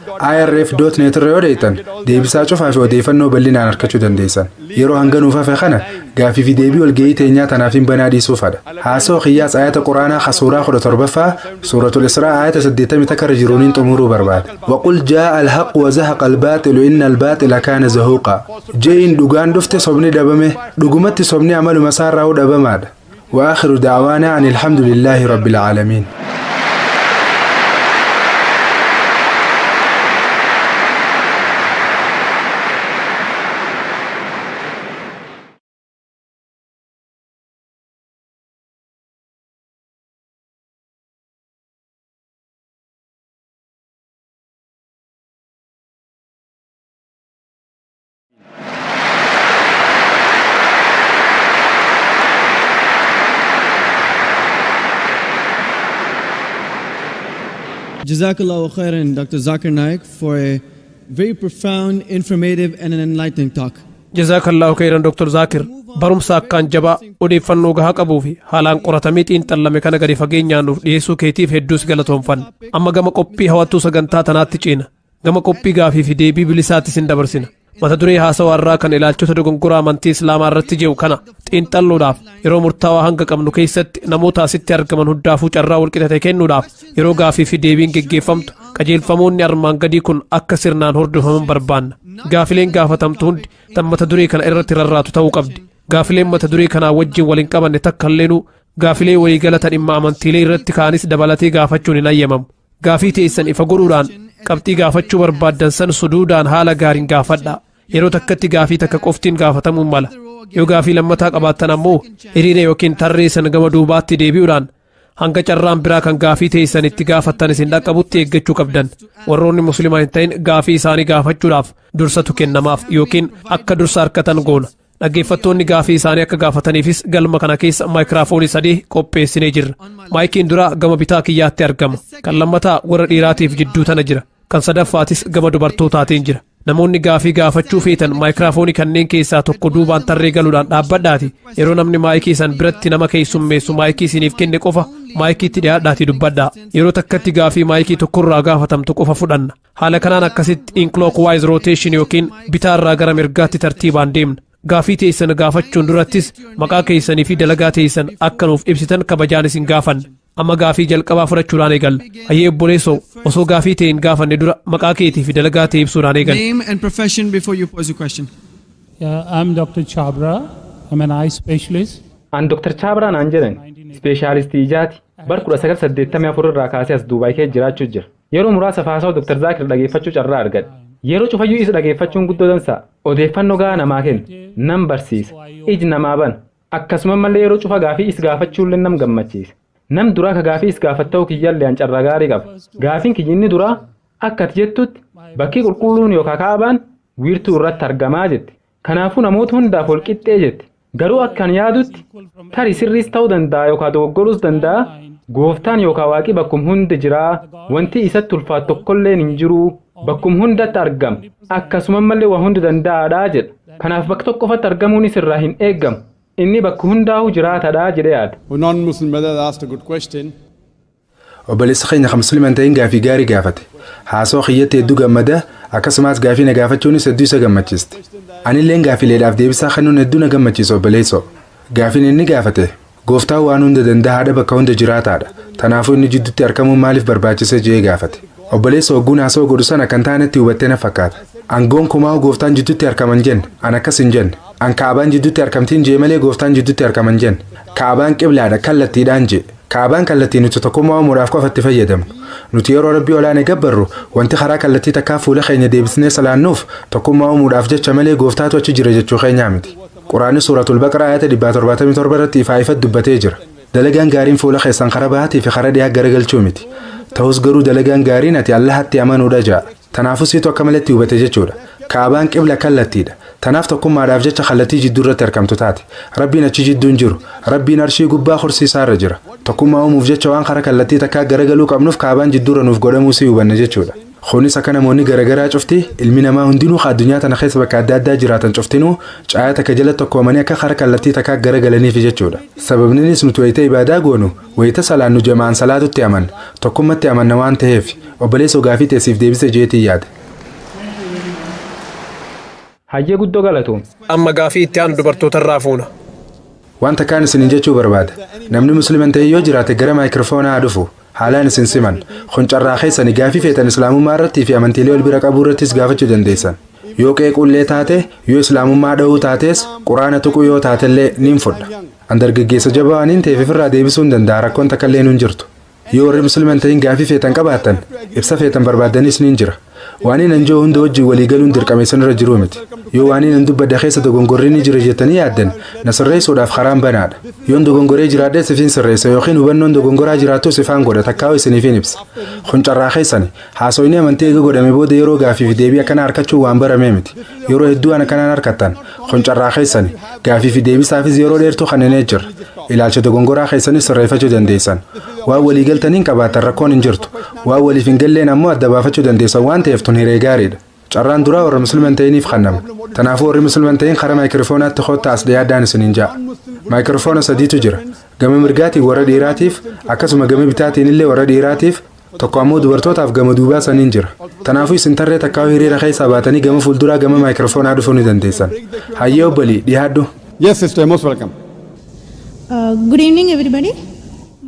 Speaker 3: irra yoo deeytan deebisaa cufaa fi odeeffannoo bal'inaan argachuu dandeessan. Yeroo hanganuuf hafe kana gaafii fi deebii walgahii teenyaa tanaaf hin banaa dhiisuu fadha. Haasoo kiyyaas ayata Quraanaa ka suuraa 17ffaa, Suuratul Israa, ayata 81 irra jiruuniin xumuruu barbaada. وقل جاء الحق وزهق الباطل إن الباطل كان زهوقا. Je'iin dhugaan dhufte sobni dhabame, dhugumatti sobni amaluma isaarraa dhabamaadha. وآخر دعوانا أن الحمد لله رب العالمين.
Speaker 1: Jazakallah khairan, Dr. Zakir Naik, for a very profound, informative, and an enlightening talk.
Speaker 5: Jazaakallahu khairan, Dr. Zaakir. Barumsa akkaan jabaa, odeeffannoo gahaa qabuu fi haalaan qoratamee xiinxallame kana gadi fageenyaan nuuf dhiyeessuu keetiif hedduus galatoonfanna. Amma gama qophii hawattuu sagantaa tanaatti ceena. Gama qophii gaafii fi deebii bilisaatti sin dabarsina. Mata duree haasawaa irraa kan ilaalchota dogongoraa amantii Islaamaa irratti jiru kana xiinxalluudhaaf yeroo murtaawaa hanga qabnu keessatti namoota asitti argaman hundaafuu carraa walqixa kennuudhaaf, yeroo gaafii fi deebiin geggeeffamtu qajeelfamoonni armaan gadii kun akka sirnaan hordofaman barbaanna. Gaafileen gaafatamtu hundi tan mata duree kana irratti rarraatu ta'uu qabdi. Gaafileen mata duree kanaa wajjin waliin qabanne takka illeenuu gaafilee waliigalata dhimma amantiilee irratti ka'anis dabalatee gaafachuun hin ayyamamu. Gaafii teessan ifa godhuudhaan qabxii gaafachuu barbaaddan san suduudaan haala gaariin gaafadha. Yeroo takkatti gaafii takka qoftiin gaafatamuu mala. Yoo gaafii lammataa qabaattan ammoo hiriira yookiin tarree san gama duubaatti deebi'uudhaan hanga carraan biraa kan gaafii teessan itti gaafattan isin dhaqqabutti eeggachuu qabdan. Warroonni Musliima hin ta'in gaafii isaanii gaafachuudhaaf dursatu kennamaaf yookiin akka dursa harkatan goona. Dhaggeeffattoonni gaafii isaanii akka gaafataniifis galma kana keessa maayikiraafoonii sadii qopheessinee jirra. Maayikiin duraa gama bitaa kiyyaatti argama. Kan lammataa warra dhiiraatiif jidduu tana jira. Kan sadaffaatis gama dubartootaatiin jira. Namoonni gaafii gaafachuu feetan maayikiraafoonii kanneen keessaa tokko duubaan tarree galuudhaan dhaabbadhaati. Yeroo namni maayikii san biratti nama keessummeessu maayikii isiniif kenne qofa maayikiitti dhiyaadhaatii dubbadhaa. Yeroo takkatti gaafii maayikii tokkorraa gaafatamtu qofa fudhanna. Haala kanaan akkasitti in clockwise rotation yookiin bitaarraa gara mirgaatti tartiibaan deemna. Gaafii teessan gaafachuun durattis maqaa keessanii fi dalagaa teessan akka nuuf ibsitan kabajaan isin gaafanna. Amma gaafii jalqabaa fudhachuudhaan eegalla. Hayyee obboleessoo, osoo gaafii ta'e hin gaafanne dura maqaa keetii fi dalagaa ta'e ibsuudhaan eegalla.
Speaker 1: Name and profession before you pose your question.
Speaker 6: Yeah, I'm Dr. Chabra. I'm an eye specialist.
Speaker 7: An Dr. Chaabraa naan jedhan, ispeeshaalistii ijaati. Bar 1984 irraa kaasee as Duubaay keessa jiraachuu jira. Yeroo muraasa haasawa Dr. Zaakir dhageeffachuu carraa argadhe. Yeroo cufayyuu isa dhageeffachuun guddoo dansa. Odeeffannoo gahaa namaa kenna. Nam barsiisa. Iji namaa bana. Akkasuma mallee yeroo cufa gaafii is gaafachuullee nam gammachiisa. Nam duraa ka gaafii is gaafatta'u kiyyallee an carraa gaarii qaba. Gaafiin kiyyinni duraa, akka ati jettutti bakki qulqulluun yookaan Kaabaan wiirtuu irratti argamaa jette. Kanaafuu namoota hundaaf wal qixxee jette. Garuu akkan yaadutti, tarii sirriis ta'uu danda'a yookaan dogoggoruus danda'a. Gooftaan yookaan Waaqi bakkum hunda jiraa, wanti isatti ulfaatu tokkolleen hin jiru, bakkum hundatti argama. Akkasuma mallee waa hundi danda'aadhaa jedha. Kanaaf bakka tokko qofatti argamuunis irraa hin eeggamu. Inni bakka hundaa'uu jiraatadhaa jedhee yaada.
Speaker 4: A non-Muslim brother asked a good question.
Speaker 3: Obboleessi keenya kan Musliima hin ta'in gaafii gaarii gaafate. Haasoo kiyyatti hedduu gammada, akkasumas gaafii na gaafachuunis hedduu isa gammachiiste. Anilleen gaafiileedhaaf deebisaa kennuun hedduu na gammachiisa, obboleessoo. Gaafiin inni gaafate, gooftaan waan hunda danda'aadha, bakka hunda jiraataadha. Kanaafuu inni jidduutti argamuun maaliif barbaachise jee gaafate. Obboleessa, hogguun haasoo godhu sana kan taanetti hubattee na fakkaata. Angoon kumaa gooftaan jidduutti argaman jenne, an akkas hin jenne. An Kaabaan jidduutti argamtiin jee malee gooftaan jidduutti argaman jenne. Kaabaan qiblaadha, kallattiidhaan jee. Kaabaan kallattii nuti tokkummaa uumuudhaaf qofa itti fayyadamnu. Nuti yeroo Rabbii olaanee gabbarru wanti karaa kallattii takkaa fuula keenya deebisnee salaannuuf tokkummaa uumuudhaaf jecha malee gooftaatu achi jira jechuu keenyaa miti. Quraanni Suuratul Baqaraa ayata 177 irratti ifaa ifatti dubbatee jira. Dalagaan gaariin fuula keessan karaa bahaatii fi karaa dhiyaa garagalchuu miti. Ta'us garuu dalagaan gaariin ati Allahatti amanuudha ja'a. Tanaafuu siitu akka malatti hubate jechuudha. Kaabaan qibla kallattiidha. Tanaaf tokkummaadhaaf jecha kallattii jidduu irratti argamtu taate. Rabbiin achi jidduu hin jiru. Rabbiin arshii gubbaa horsiisaa irra jira. Tokkummaa uumuuf jecha waan karaa kallattii takkaa garagaluu qabnuuf Kaabaan jidduurra nuuf godhamuu si hubanne jechuudha. Kunis akka namoonni garagaraa cufti, ilmi namaa hundinuu addunyaa tana keessa bakka adda addaa jiraatan cuftinuu caayaa takka jala tokkoomanii akka karaa kallattii takkaa garagalaniif jechuudha. Sababninis nuti wayita ibaadaa goonu, wayita salaannu, jamaan salaatutti amanna. Tokkummatti amanna waan ta'eef. Obboleessa, gaafii teessiif deebise jeetii yaada.
Speaker 7: Hayyee, guddoo galatoom.
Speaker 5: Amma gaafii itti aanu dubartoota irraa fuuna.
Speaker 3: Wanta kaan isinin jechuu barbaada. Namni Musliima ta'e yoo jiraate gara maayikiroofoonaa haa dhufu. Haalaan isin siman. Kun carraa keessanii gaafii feetan Islaamummaa irrattii fi amantiilee wal bira qabuu irrattis gaafachuu dandeessan. Yoo qeequllee taate, yoo Islaamummaa dha'uu taates, Quraana tuquu yoo taatellee niin fudha. An dargaggeessa jabaa waan hin ta'eef ofirraa deebisuu hin danda'a, rakkoon takka illee hin jirtu. Yoo warri Musliima hin ta'in gaafii feetan qabaattan, ibsa feetan barbaadanis niin jira. Waan inni jiru hunda wajjin walii galuun dirqama isinirra jiru miti. Yoo waan inni dubbadda keessa dogongorri ni jira jettanii yaaddan, na sirreessuudhaaf karaan banaadha. Yoon dogongoree jiraadhe sifiin sirreessa yookiin hubannoon dogongoraa jiraattu sifaan godha, takkaa'u isiniifin ibsa. Kun carraa keessani. Haasoyni amantii eega godhame booda yeroo gaafii fi deebii akkana harkachuun waan baramee miti. Yeroo hedduu waan akkanaan harkattan. Kun carraa keessani. Gaafii fi deebisaafis yeroo dheertuu kanneen jira. Ilaalcha dogongoraa keessanis sirreeffachuu dandeessan. Waan walii galtaniin qabaatan rakkoon hin jirtu. Waan waliif hin galleen ammoo adda baafachuu dandeessan waan ta'eef tun hiree gaariidha. Carraan duraa warra Musliima hin ta'iniif kennama. Kanaafuu warri Musliima hin ta'in karaa maayikiroofonaatti kottaa as dhiyaadhaan isiniin ja'a. Maayikiroofoona sadiitu jira. Gama mirgaatiin warra dhiiraatiif, akkasuma gama bitaatiin illee warra dhiiraatiif, tokko ammoo dubartootaaf gama duubaa saniin jira. Kanaafuu isin tarree takkaa'uu hiriira keessaa baatanii gama fuulduraa gama maayikiroofoonaa dhufuu ni dandeessan. Hayyee obbolii, dhiyaadhu.
Speaker 4: Yes, sister, most welcome.
Speaker 8: Good evening, everybody.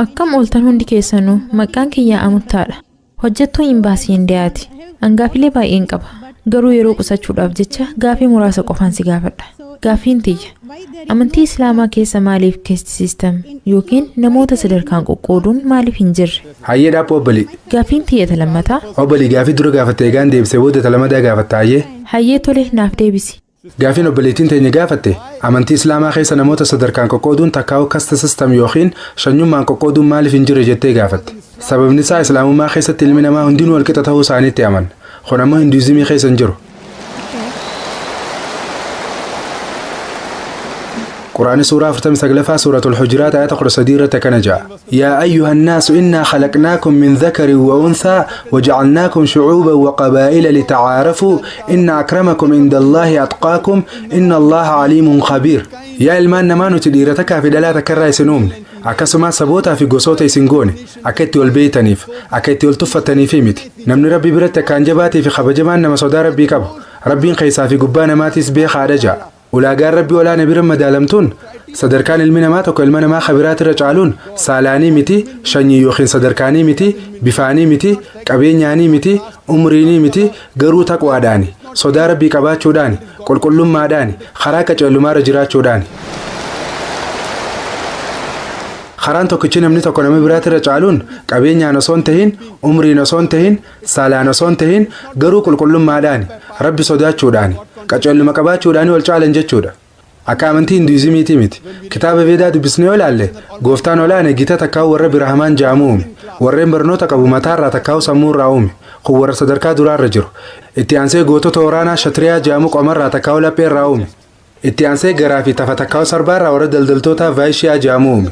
Speaker 9: Akkam ooltan hundi keessanuu? Maqaan kiyya Amuttaadha. Hojjettuu imbaasii Indiyaati. An gaafilee baay'een qaba. Garuu yeroo qusachuudhaaf jecha gaafii muraasa qofaan si gaafadha. Gaaffiin tiyya. Amantii Islaamaa keessa maaliif caste system yookiin namoota sadarkaan qoqqooduun maaliif hin jirre?
Speaker 3: Hayyee, dhaabbu obbolii.
Speaker 9: Gaaffiin tiyya ta lammataa.
Speaker 3: Obbolii, gaafii dura gaafatte egaan deebisee booda ta lamadaa gaafatta, hayyee.
Speaker 9: Hayyee, tole, naaf deebisi.
Speaker 3: Gaafiin obboleettiin teenya gaafatte amantii Islaamaa keessa namoota sadarkaan qoqqooduun, takkaa'u caste system yookiin shanyummaan qoqqooduun maaliif hin jirre jettee gaafatte. Sababni isaa Islaamummaa keessatti ilmi namaa hundinuu walqixa ta'uu isaaniitti amana. Kun ammoo Hinduuzimii keessa hin jiru. Quraanni suuraa 49ffaa, Suuratul Hujuraat, ayata 13 irratti akkana ja'a: "يا أيها الناس إنا خلقناكم من ذكر وأنثى وجعلناكم شعوبا وقبائل لتعارفوا إن أكرمكم عند الله أتقاكم إن الله عليم خبير." Yaa ilmaan namaa, nuti dhiira takkaa fi dhalaa takkarraa isin uumne, akkasumas sabootaa fi gosoota isin goone akka itti wal beeytaniif, akka itti wal tuffataniifi miti. Namni Rabbi biratti akkaan jabaatii fi kabajamaan nama sodaa Rabbii qabu. Rabbiin keessaa fi gubbaa namaatiis beekaadha ja'a. Ulaagaan Rabbii olaana bira madaalamtuun, sadarkaan ilmi namaa tokko ilma namaa kabiraatirra caaluun saalaanii miti, shanyii yookiin sadarkaanii miti, bifaanii miti, qabeenyaanii miti, umriinii miti, garuu taqwaadhaani, sodaa Rabbii qabaachuudhaani, qulqullummaadhaani, karaa qaceellumaarra jiraachuudhaani. Karaan tokkichi namni tokko nama biraatirra caaluun qabeenyaan osoo hin tahin, umriin osoo hin tahin, saalaan osoo hin tahin, garuu qulqullummaadhaani, Rabbi sodaachuudhaani, qaceelluma qabaachuudhaani wal caalan jechuudha. Akka amantii Hinduuzimiitii miti. Kitaaba Veedaa dubbisnee yoo ilaalle, gooftaan olaane gita takkaa'u warra Birahamaan jaamu uume. Warreen barnoota qabu mataarraa takkaa'u sammuurraa uume. Kun warra sadarkaa duraarra jiru. Itti aansee gootota waraanaa Shatiriyaa jaamu qomarraa takkaa'u lapheerraa uume. Itti aansee garaa fi tafa takkaa'u sarbaarraa warra daldaltoota Vaayishiyaa jaamu uume.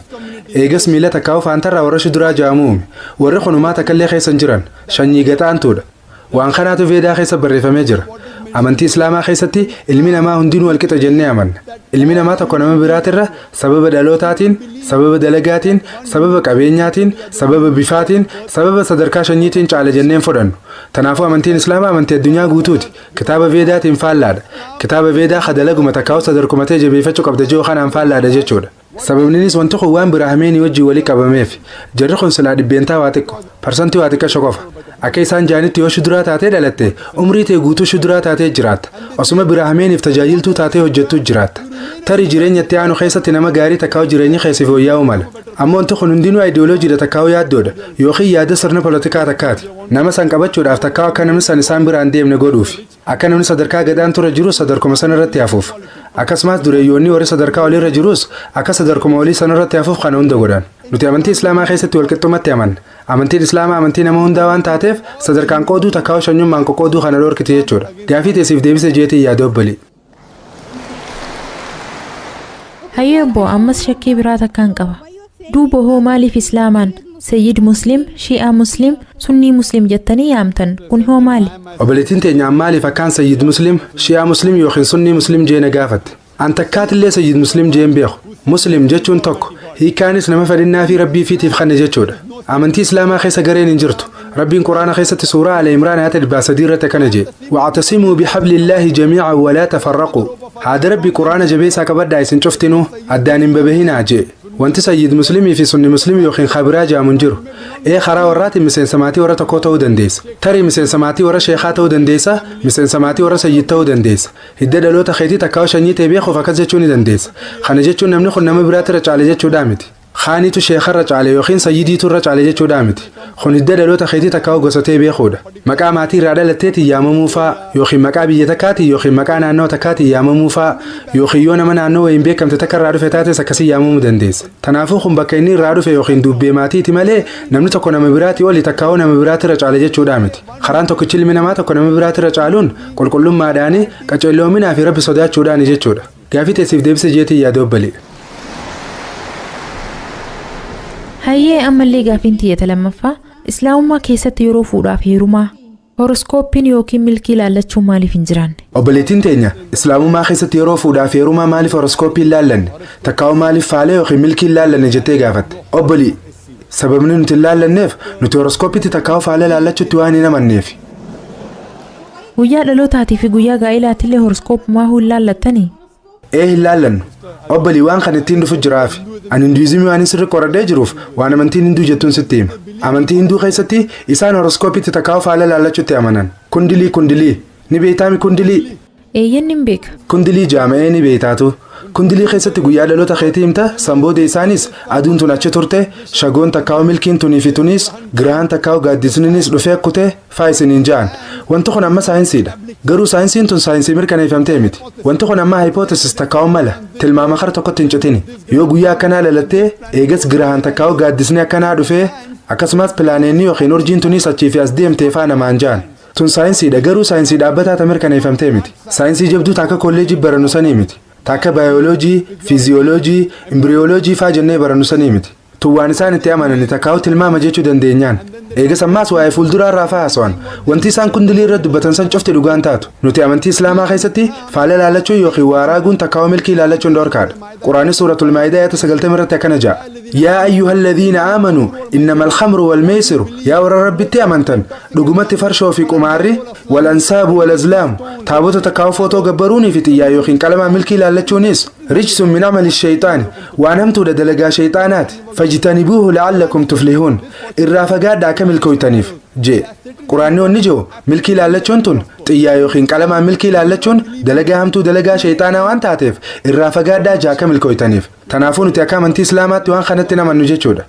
Speaker 3: Eegas miila takkaa'u faantarraa warra Shuduraa jaamu uume. Warri kunumaa takkallee keessa hin jiran. Shanyii gaxaantuudha. Waan kanaatu Veedaa keessa barreeffamee jira. Amantii Islaamaa keessatti ilmi namaa hundinuu walqixa jennee amanna. Ilmi namaa tokko nama biraatirra sababa dhalootaatiin, sababa dalagaatiin, sababa qabeenyaatiin, sababa bifaatiin, sababa sadarkaa shanyiitiin caala jenneen fudhannu. Kanaafuu amantiin Islaamaa amantii addunyaa guutuuti. Kitaaba Veedaatiin faallaadha. Kitaaba Veedaa ka dalaguma takkaa'u sadarkumatee jabeeffachuu qabda jiru kanaan faallaadha jechuudha. Sababninis wanti kun waan Birahameenii wajjin walii qabameef. Jarri kun silaa dhibbeentaa waa xiqqo, parsantii waa xiqqasho qofa. Akka isaan jaanitti yoo shuduraa taatee dhalatte, umrii tee guutuu shuduraa taatee jiraatta. Osuma Birahameeniif tajaajiltuu taatee hojjettuu jiraatta. Tarii jireenya itti aanu keessatti nama gaarii takkaa'u jireenyi keessiif wayyaa'uu mala. Ammoo wanti kun hundinuu aayidiyooloojiidha takkaa'u yaaddoodha yookiin yaada sirna polotikaa takkaati. Nama san qabachuudhaaf takkaa'u akka namni san isaan biraan deemne godhuuf. Akka namni sadarkaa gadaan ture jiru sadarkuma sana irratti hafuuf. Akkasumas dureeyyoonni warri sadarkaa oliirra jirus akka sadarkuma olii sana irratti hafuuf kana hunda godhan. Nuti amantii Islaamaa keessatti walqixxumatti amanna. Amantiin Islaamaa amantii nama hundaa waan taateef sadarkaan qooduu takkaa'u shanyummaan qoqqooduu kana dhorkiti jechuudha. Gaafii teessiif deebise jeetii yaada, obbali.
Speaker 9: Hayyee obbo, ammas shakkii biraa takkaan qaba. Duuba hoo maaliif Islaamaan Sayyid Muslim, Shi'aa Muslim, Sunnii Muslim jettanii yaamtan? Kun hoo maali?
Speaker 3: Obboleettiin teenya maaliif akkaan Sayyid Muslim, Shi'aa Muslim yookiin Sunnii Muslim jeena gaafatte. An takkaatillee Sayyid Muslim jeen beeku. Muslim jechuun tokko, hiikkaanis nama fedhinnaa fi Rabbii fiitiif kanne jechuudha. Amantii Islaamaa keessa gareen hin jirtu. Rabbiin Quraana keessatti suuraa Ala Imraan ayata 300 irratti akkana jee: "واعتصموا بحبل الله جميعا ولا تفرقوا." Haada Rabbii Quraana jabeessaa qabadhaa, isin cuftinuu addaan hin babahinaa jee. Wanti Sayyid Muslimii fi Sunni Muslim yookiin kabiraa jaamu hin jiru. Ee, karaa warraatiin miseensa maatii warra tokkoo ta'uu dandeessa. Tarii miseensa maatii warra sheekaa ta'uu dandeessa, miseensa maatii warra sayyid ta'uu dandeessa. Hidda dhaloota keetii takkaa'u shanyii ta'e beekuuf akkas jechuu ni dandeessa. Kana jechuun namni kun nama biraatti irra caale jechuudhaa miti. Kaanitu sheekarra caale yookiin sayyidiitu irra caale jechuudhaa miti. Kun hidda dhaloota keetii takkaa'u gosa ta'e beekuudha. Maqaa maatii irraa dhalatteetiin yaamamuu faa, yookiin maqaa biyya takkaatiin yookiin maqaa naannoo takkaatiin yaamamuu faa, yookiin yoo nama naannoo wayiin beekamte takka irraa dhufe taates akkasii yaamamuu dandeessa. Kanaafuu kun bakka inni irraa dhufe yookiin dubbee maatiiti malee namni tokko nama biraatii oli takkaa'u nama biraatti irra caale jechuudhaa miti. Karaan tokkichi ilmi namaa tokko nama biraatti irra caaluun qulqullummaadhaani, qaceelloominaa fi Rabbi sodaachuudhaani jechuudha. Gaafii teessiif deebise jeetii yaada, obbali.
Speaker 9: Hayyee, ammallee gaafiin tiyyata lammaffaa: Islaamummaa keessatti yeroo fuudhaaf heerumaa horoskooppiin yookiin milkii ilaallachuu maaliif hin jiraanne?
Speaker 3: Obboleettiin teenya Islaamummaa keessatti yeroo fuudhaaf heerumaa maaliif horoskooppii hin laallanne, takkaa'u maaliif faalee yookiin milkii hin laallanne jettee gaafatte. Obbolii, sababni nuti hin laallanneef nuti horoskooppiitti takkaa'u faalee laallachuutti waan hin amanneef.
Speaker 9: Guyyaa dhalootaatii fi guyyaa gaa'elaattillee horoskooppumaa hin laallattanii?
Speaker 3: Ee, hin laallannu. Obbolii, waan kan ittiin dhufu jiraafi. Ani Hinduuzimii waan sirri qoradhee jiruuf waan amantiin Hinduu jettuun sitti hima. Amantii Hinduu keessatti isaan horoskooppiitti takkaa'u faala laallachuutti amanan. Kundilii, kundilii. Ni beektaami kundilii?
Speaker 9: Eeyyan nin beeka.
Speaker 3: Kundilii jaama'ee ni beektaatu. Kundilii keessatti guyyaa dhaloota keetii himta san booda isaanis aduun tun achi turte shagoon takkaa'u milkiin tunii fi tuniis girahan takkaa'u gaaddisninis dhufee akkute faa isiniin ja'an. Wanti kun amma saayinsiidha. Garuu saayinsiin tun saayinsii mirkaneeffamtee miti. Wanti kun amma haayipootesiis takkaa'u mala tilmaama kara tokkotti hin citini. Yoo guyyaa akkanaa lalattee eegas girahan takkaa'u gaaddisni akkanaa dhufee akkasumas pilaaneenni yookiin urjiin tuniis achii fi as deemtee faa namaan ja'an. Tun saayinsiidha garuu saayinsii dhaabbataa ta mirkaneeffamtee miti. Saayinsii jabduu takka kolleejii barannu sanii miti. Takka baayoloojii, fiiziyooloojii, imbiriyooloojii faa jennee barannu sanii miti. Tun waan isaan itti amanani takkaa'u tilmaama jechuu dandeenyaan. Eegas ammaas waa'ee fuulduraa irraa faa haasa'an. Wanti isaan kundilii irra dubbatan san cufti dhugaan taatu. Nuti amantii Islaamaa keessatti faala ilaalachuun yookiin waa raaguun takkaa'u milkii ilaalachuun dhorkaadha. Quraanni suuratul Maa'idaa ayata 90 irratti akkana ja'a. Yaa ayyuhalladhiina aamanuu innamal khamru wal meesiru yaa warra rabbitti amantan dhugumatti farshoo fi qumaarri wal ansaabu wal azlaamu taabota takkaa'u footoo gabbaruunii fi xiyyaa yookiin qalamaa milkii ilaallachuunis rijsun min amali shayxaani waan hamtuudha dalagaa shayxaanaati fajtanibuuhu la'allakum tuflihuun irraa fagaadhaa akka milkooytaniif jee. Quraanni wanni jiru milkii ilaallachuun tun xiyyaa yookiin qalamaan milkii ilaallachuun dalagaa hamtuu dalagaa shayxaanaa waan taateef irraa fagaadhaa jaa akka milkooytaniif. Kanaafuu nuti akka amantii Islaamaatti waan kanatti namannu jechuudha.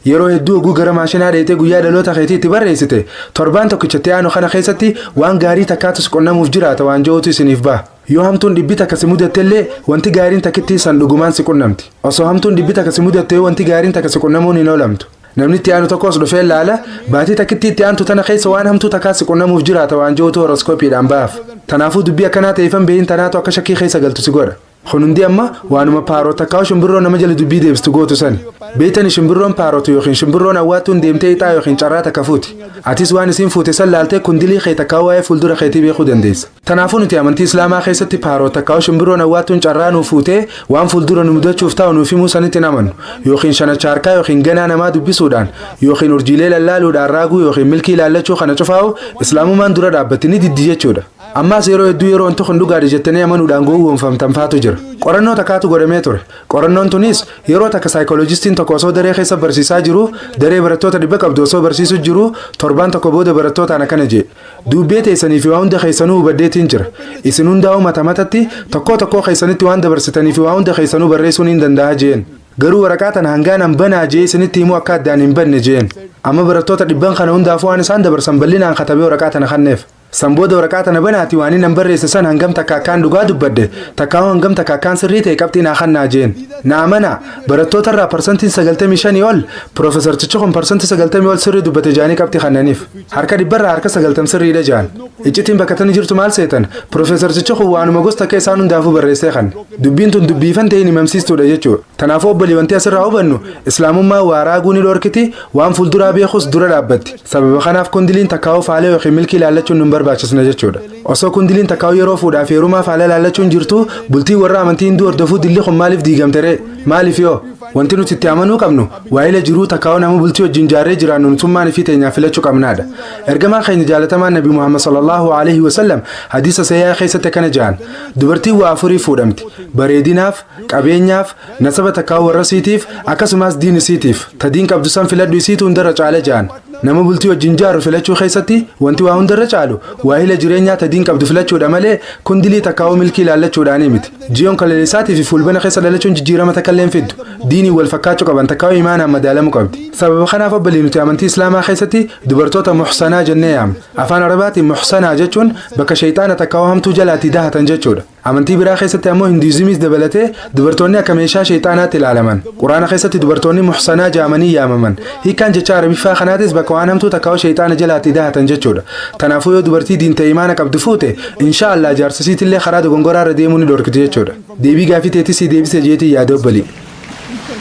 Speaker 3: Yeroo hedduu oguu gara maashinaa dheetee guyyaa dhaloota keetii itti barreessite torbaan tokkichatti aanu kana keessatti waan gaarii takkaatus qonnamuuf jiraata waan jiruutu isiniif ba'a. Yoo hamtuun dhibbi takka si mudattellee wanti gaariin takkittii san dhugumaan si qunnamti. Osoo hamtuun dhibbi takka si mudatte wanti gaariin takka si qunnamuun hin oolamtu. Namni itti aanu tokkos dhufee laala baatii takkittii itti aantu tana keessa waan hamtuu takkaa si qunnamuuf jiraata waan jiruutu horoskoopiidhaan ba'aaf. Kanaafuu dubbii akkanaa ta'eefan beeyin tanaatu akka shakkii keessa galtu si godha. Kun hundi amma waanuma paarot takkaa'u shimbirroo nama jala dubbii deebistu gootu sani. Beeytani shimbirroon paarotu yookiin shimbirroon awwaattuun deemtee ixaa yookiin carraa takka fuuti. Atis waan isiin fuute san laaltee kundilii kee takkaa'u waa'ee fuuldura keetii beekuu dandeessa. Kanaafuu nuti amantii Islaamaa keessatti paarot takkaa'u shimbirroon awwaattuun carraa nuu fuutee waan fuuldura nu mudachuuf taa'u nuuf himuu sanitti hin amannu. Yookiin shanacha harkaa yookiin ganaa namaa dubbisuudhaan yookiin urjiilee lallaaluudhaan raaguu yookiin milkii ilaallachuu kana cufaa'u Islaamummaan dura dhaabbatti ni diddi jechuudha. Ammaas yeroo hedduu yeroo wanti kun dhugaadha jettanii amanuudhaan gowwoomfamtan faatu jira. Qorannoo takkaatu godhamee ture. Qorannoon tunis yeroo takka saayikoloojistiin tokko osoo daree keessa barsiisaa jiru daree barattoota 100 qabdu osoo barsiisuu jiru torbaan tokko booda barattootaan akkana jee. Dubbee teessanii fi waa hunda keessanuu hubaddeetiin jira. Isin hundaa'u mata matatti tokkoo tokkoo keessanitti waan dabarsitanii fi waa hunda keessanuu barreessuun hin danda'a jeen. Garuu waraqaa tana hangaan an banaa jee isinitti himuu akka addaan hin banne jeen. Amma barattoota 100 kana hundaafuu waan isaan dabarsan bal'inaan katabee waraqaa tana kanneef. San booda waraqaa tana banaati waan inni barreesse san hangam takka akkaan dhugaa dubbadde takkaa'u hangam takka akkaan sirrii ta'e qabxii naa kannaa jeen. Na amanaa barattoota irraa parsantiin 95 ol piroofeesartichi kun parsantii 90 ol sirrii dubbate jaanii qabxii kannaniif. Harka 100 irraa harka 90 sirriidha jaan. Iccitiin bakka tani jirtu maal seetan piroofeesartichi kun waanuma gosa takka isaan hundaafuu barreessee kan. Dubbiin tun dubbiifan ta'in himamsiistuudha jechuudha. Kanaafuu obbolii wanti asirraa hubannu Islaamummaa waa raaguu ni dhorkiti waan fuulduraa beekus dura dhaabbatti. Sababa kanaaf kundiliin takkaa'uu faalee yookiin milkii ilaallachuun nu barbaachisna jechuudha. Osoo kundiliin takkaa'uu yeroo fuudhaaf heerumaa faala ilaallachuun jirtu bultii warra amantii hinduu hordofuu dilli kun maaliif diigamte ree? Maaliif yoo? Wanti nuti itti amanuu qabnu waa'ila jiruu takkaa'uu nama bultii wajjin jaarree jiraannu nutummaan fi teenyaaf filachuu qabnaadha. Ergamaan keenya jaalatamaan Nabi Muhammad sallallahu alaihi wasallam hadiisa sayyaa keessatti akkana jedhan. Dubartiin waa afurii fuudhamti. Bareedinaaf, qabeenyaaf, nasaba takkaa'uu warra siitiif akkasumas diin isiitiif. Tadiin qabdu san filadhu isiitu hundarra caala jedhan. Nama bultii wajjin jaaru filachuu keessatti wanti waa hundarra caalu waa'ila jireenyaa tadiin qabdu filachuudha malee kundilii takkaa'uu milkii ilaallachuudhaanii miti. Jiyoon kaleessaatii fi fuulbana keessa dhalachuun jijjiirama takka illee hin fiddu. Diinii wal fakkaachuu qaban takkaa'uu imaanaan madaalamuu qabdi. Sababa kanaaf obbolii nuti amantii Islaamaa keessatti dubartoota muhsanaa jennee yaamna. Afaan Arabaatiin muhsanaa jechuun bakka shayxaana takkaa'uu hamtuu jalaatii dahatan jechuudha. Amantii biraa keessatti ammoo hinduuzimiis dabalatee dubartoonni akka meeshaa shayxaanaatti ilaalaman. Quraana keessatti dubartoonni muhsanaa jaamanii yaamaman. Hiikkaan jecha Arabiffaa kanaatis bakka waan hamtuu takkaa'uu shayxaana jalaatii dahatan jechuudha. Kanaafuu yoo dubartii diin ta'e imaana qabdu fuute insha Allah jaarsisiitillee karaa dogongoraa irra deemuu ni dhorkiti jechuudha. Deebii gaafii teetis si deebise jeetii yaada obbolii.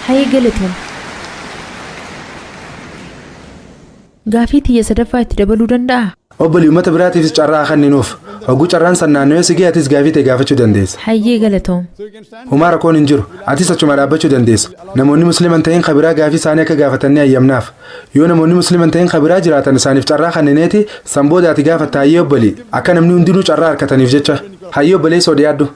Speaker 9: Hayyee galatoom. Gaafii tiyya sadaffaa itti dabaluu danda'aa?
Speaker 3: Obbolii uummata biraatiifis carraa kenninuuf. Hogguu carraan san naannoo si ga'e atis gaafii ta'e gaafachuu dandeessa.
Speaker 9: Hayyee galatoom.
Speaker 3: Homaa rakkoon hin jiru. Atis achuma dhaabbachuu dandeessa. Namoonni musliiman ta'in kabiraa gaafii isaanii akka gaafatanii ayyamnaaf. Yoo namoonni musliiman ta'in kabiraa jiraatan isaaniif carraa kennineeti san booda ati gaafatta hayyee obbolii. Akka namni hundinuu carraa harkataniif jecha. Hayyee obboleessoo dhiyaadhu.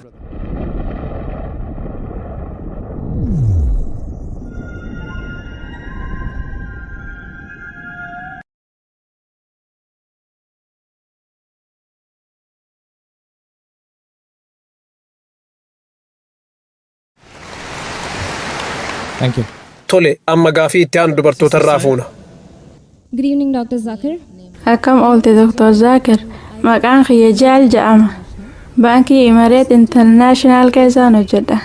Speaker 10: Thank you.
Speaker 5: Tole, amma gaafii itti aanu dubartoota irraa fuuna.
Speaker 8: Good evening, Dr. Zakir.
Speaker 11: Akkam oolte, Dr. Zaakir? Maqaan kiyya Jaal jedhama. Baankii Imareet Intarnaashinaal keessaan hojjedha.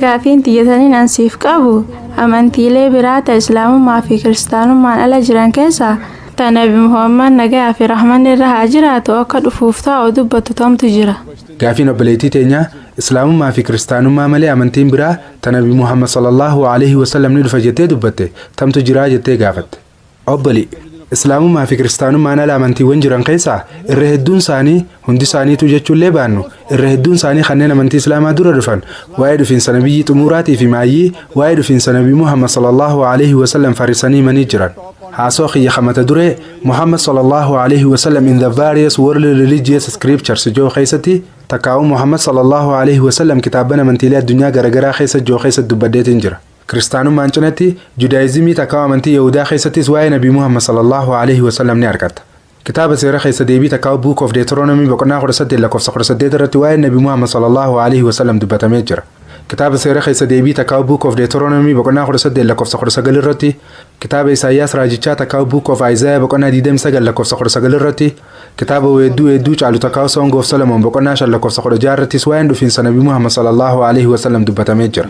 Speaker 11: Gaafiin tiyyataniin an siif qabu, amantiilee biraa ta Islaamummaa fi Kiristaanummaan ala jiran keessaa ta Nabi Muhammad nagayaa fi rahmanni irra haa jiraatu akka dhufuuf taa'u dubbatu tamtu jira?
Speaker 3: Gaafiin obboleettii teenyaa, Islaamummaa fi Kiristaanummaa malee amantiin biraa ta Nabi Muhammad sallallahu alaihi wasallam ni dhufa jettee dubbatte tamtu jiraa jettee gaafatte. Obboli, Islaamummaa fi Kiristaanummaan ala amantiiwwan jiran keessaa irra hedduun isaanii, hundi isaaniitu jechuullee baannu, irra hedduun isaanii kanneen amantii Islaamaa dura dhufan waa'ee dhufiinsa nabiyyi xumuraatii fi maayyii waa'ee dhufiinsa Nabii Muhammad sallallahu alaihi wasallam farisanii himanii jiran. Haasoo kiyya mata duree "Muhammad sallallahu alaihi wasallam in the various world religious scriptures" joo keessatti, takkaa'uu "Muhammad sallallahu alaihi wasallam kitaabban amantiilee addunyaa garaagaraa keessa" joo keessatti dubbadheetiin jira. Kiristaanummaan cinatti Judaayizimii takkaa'u amantii Yahudaa keessattis waa'ee Nabii Muhammad sallallahu alaihi wasallam ni argatta. Kitaaba seera keessa deebii takkaa'u Book of Deuteronomy boqonnaa 18 lakkoofsa 18 irratti waa'ee Nabii Muhammad sallallahu alaihi wasallam dubbatamee jira. Kitaaba seera keessa deebii takkaa'u Book of Deuteronomy boqonnaa 18 lakkoofsa 19 irratti, kitaaba Isaayyaas raajichaa takkaa'u Book of Isaiah boqonnaa 29 lakkoofsa 19 irratti, kitaaba weedduu hedduu caalu takkaa'u Song of Solomon boqonnaa 5 lakkoofsa 16 irrattis waa'een dhufiinsa Nabii Muhammad sallallahu alaihi wasallam dubbatamee jira.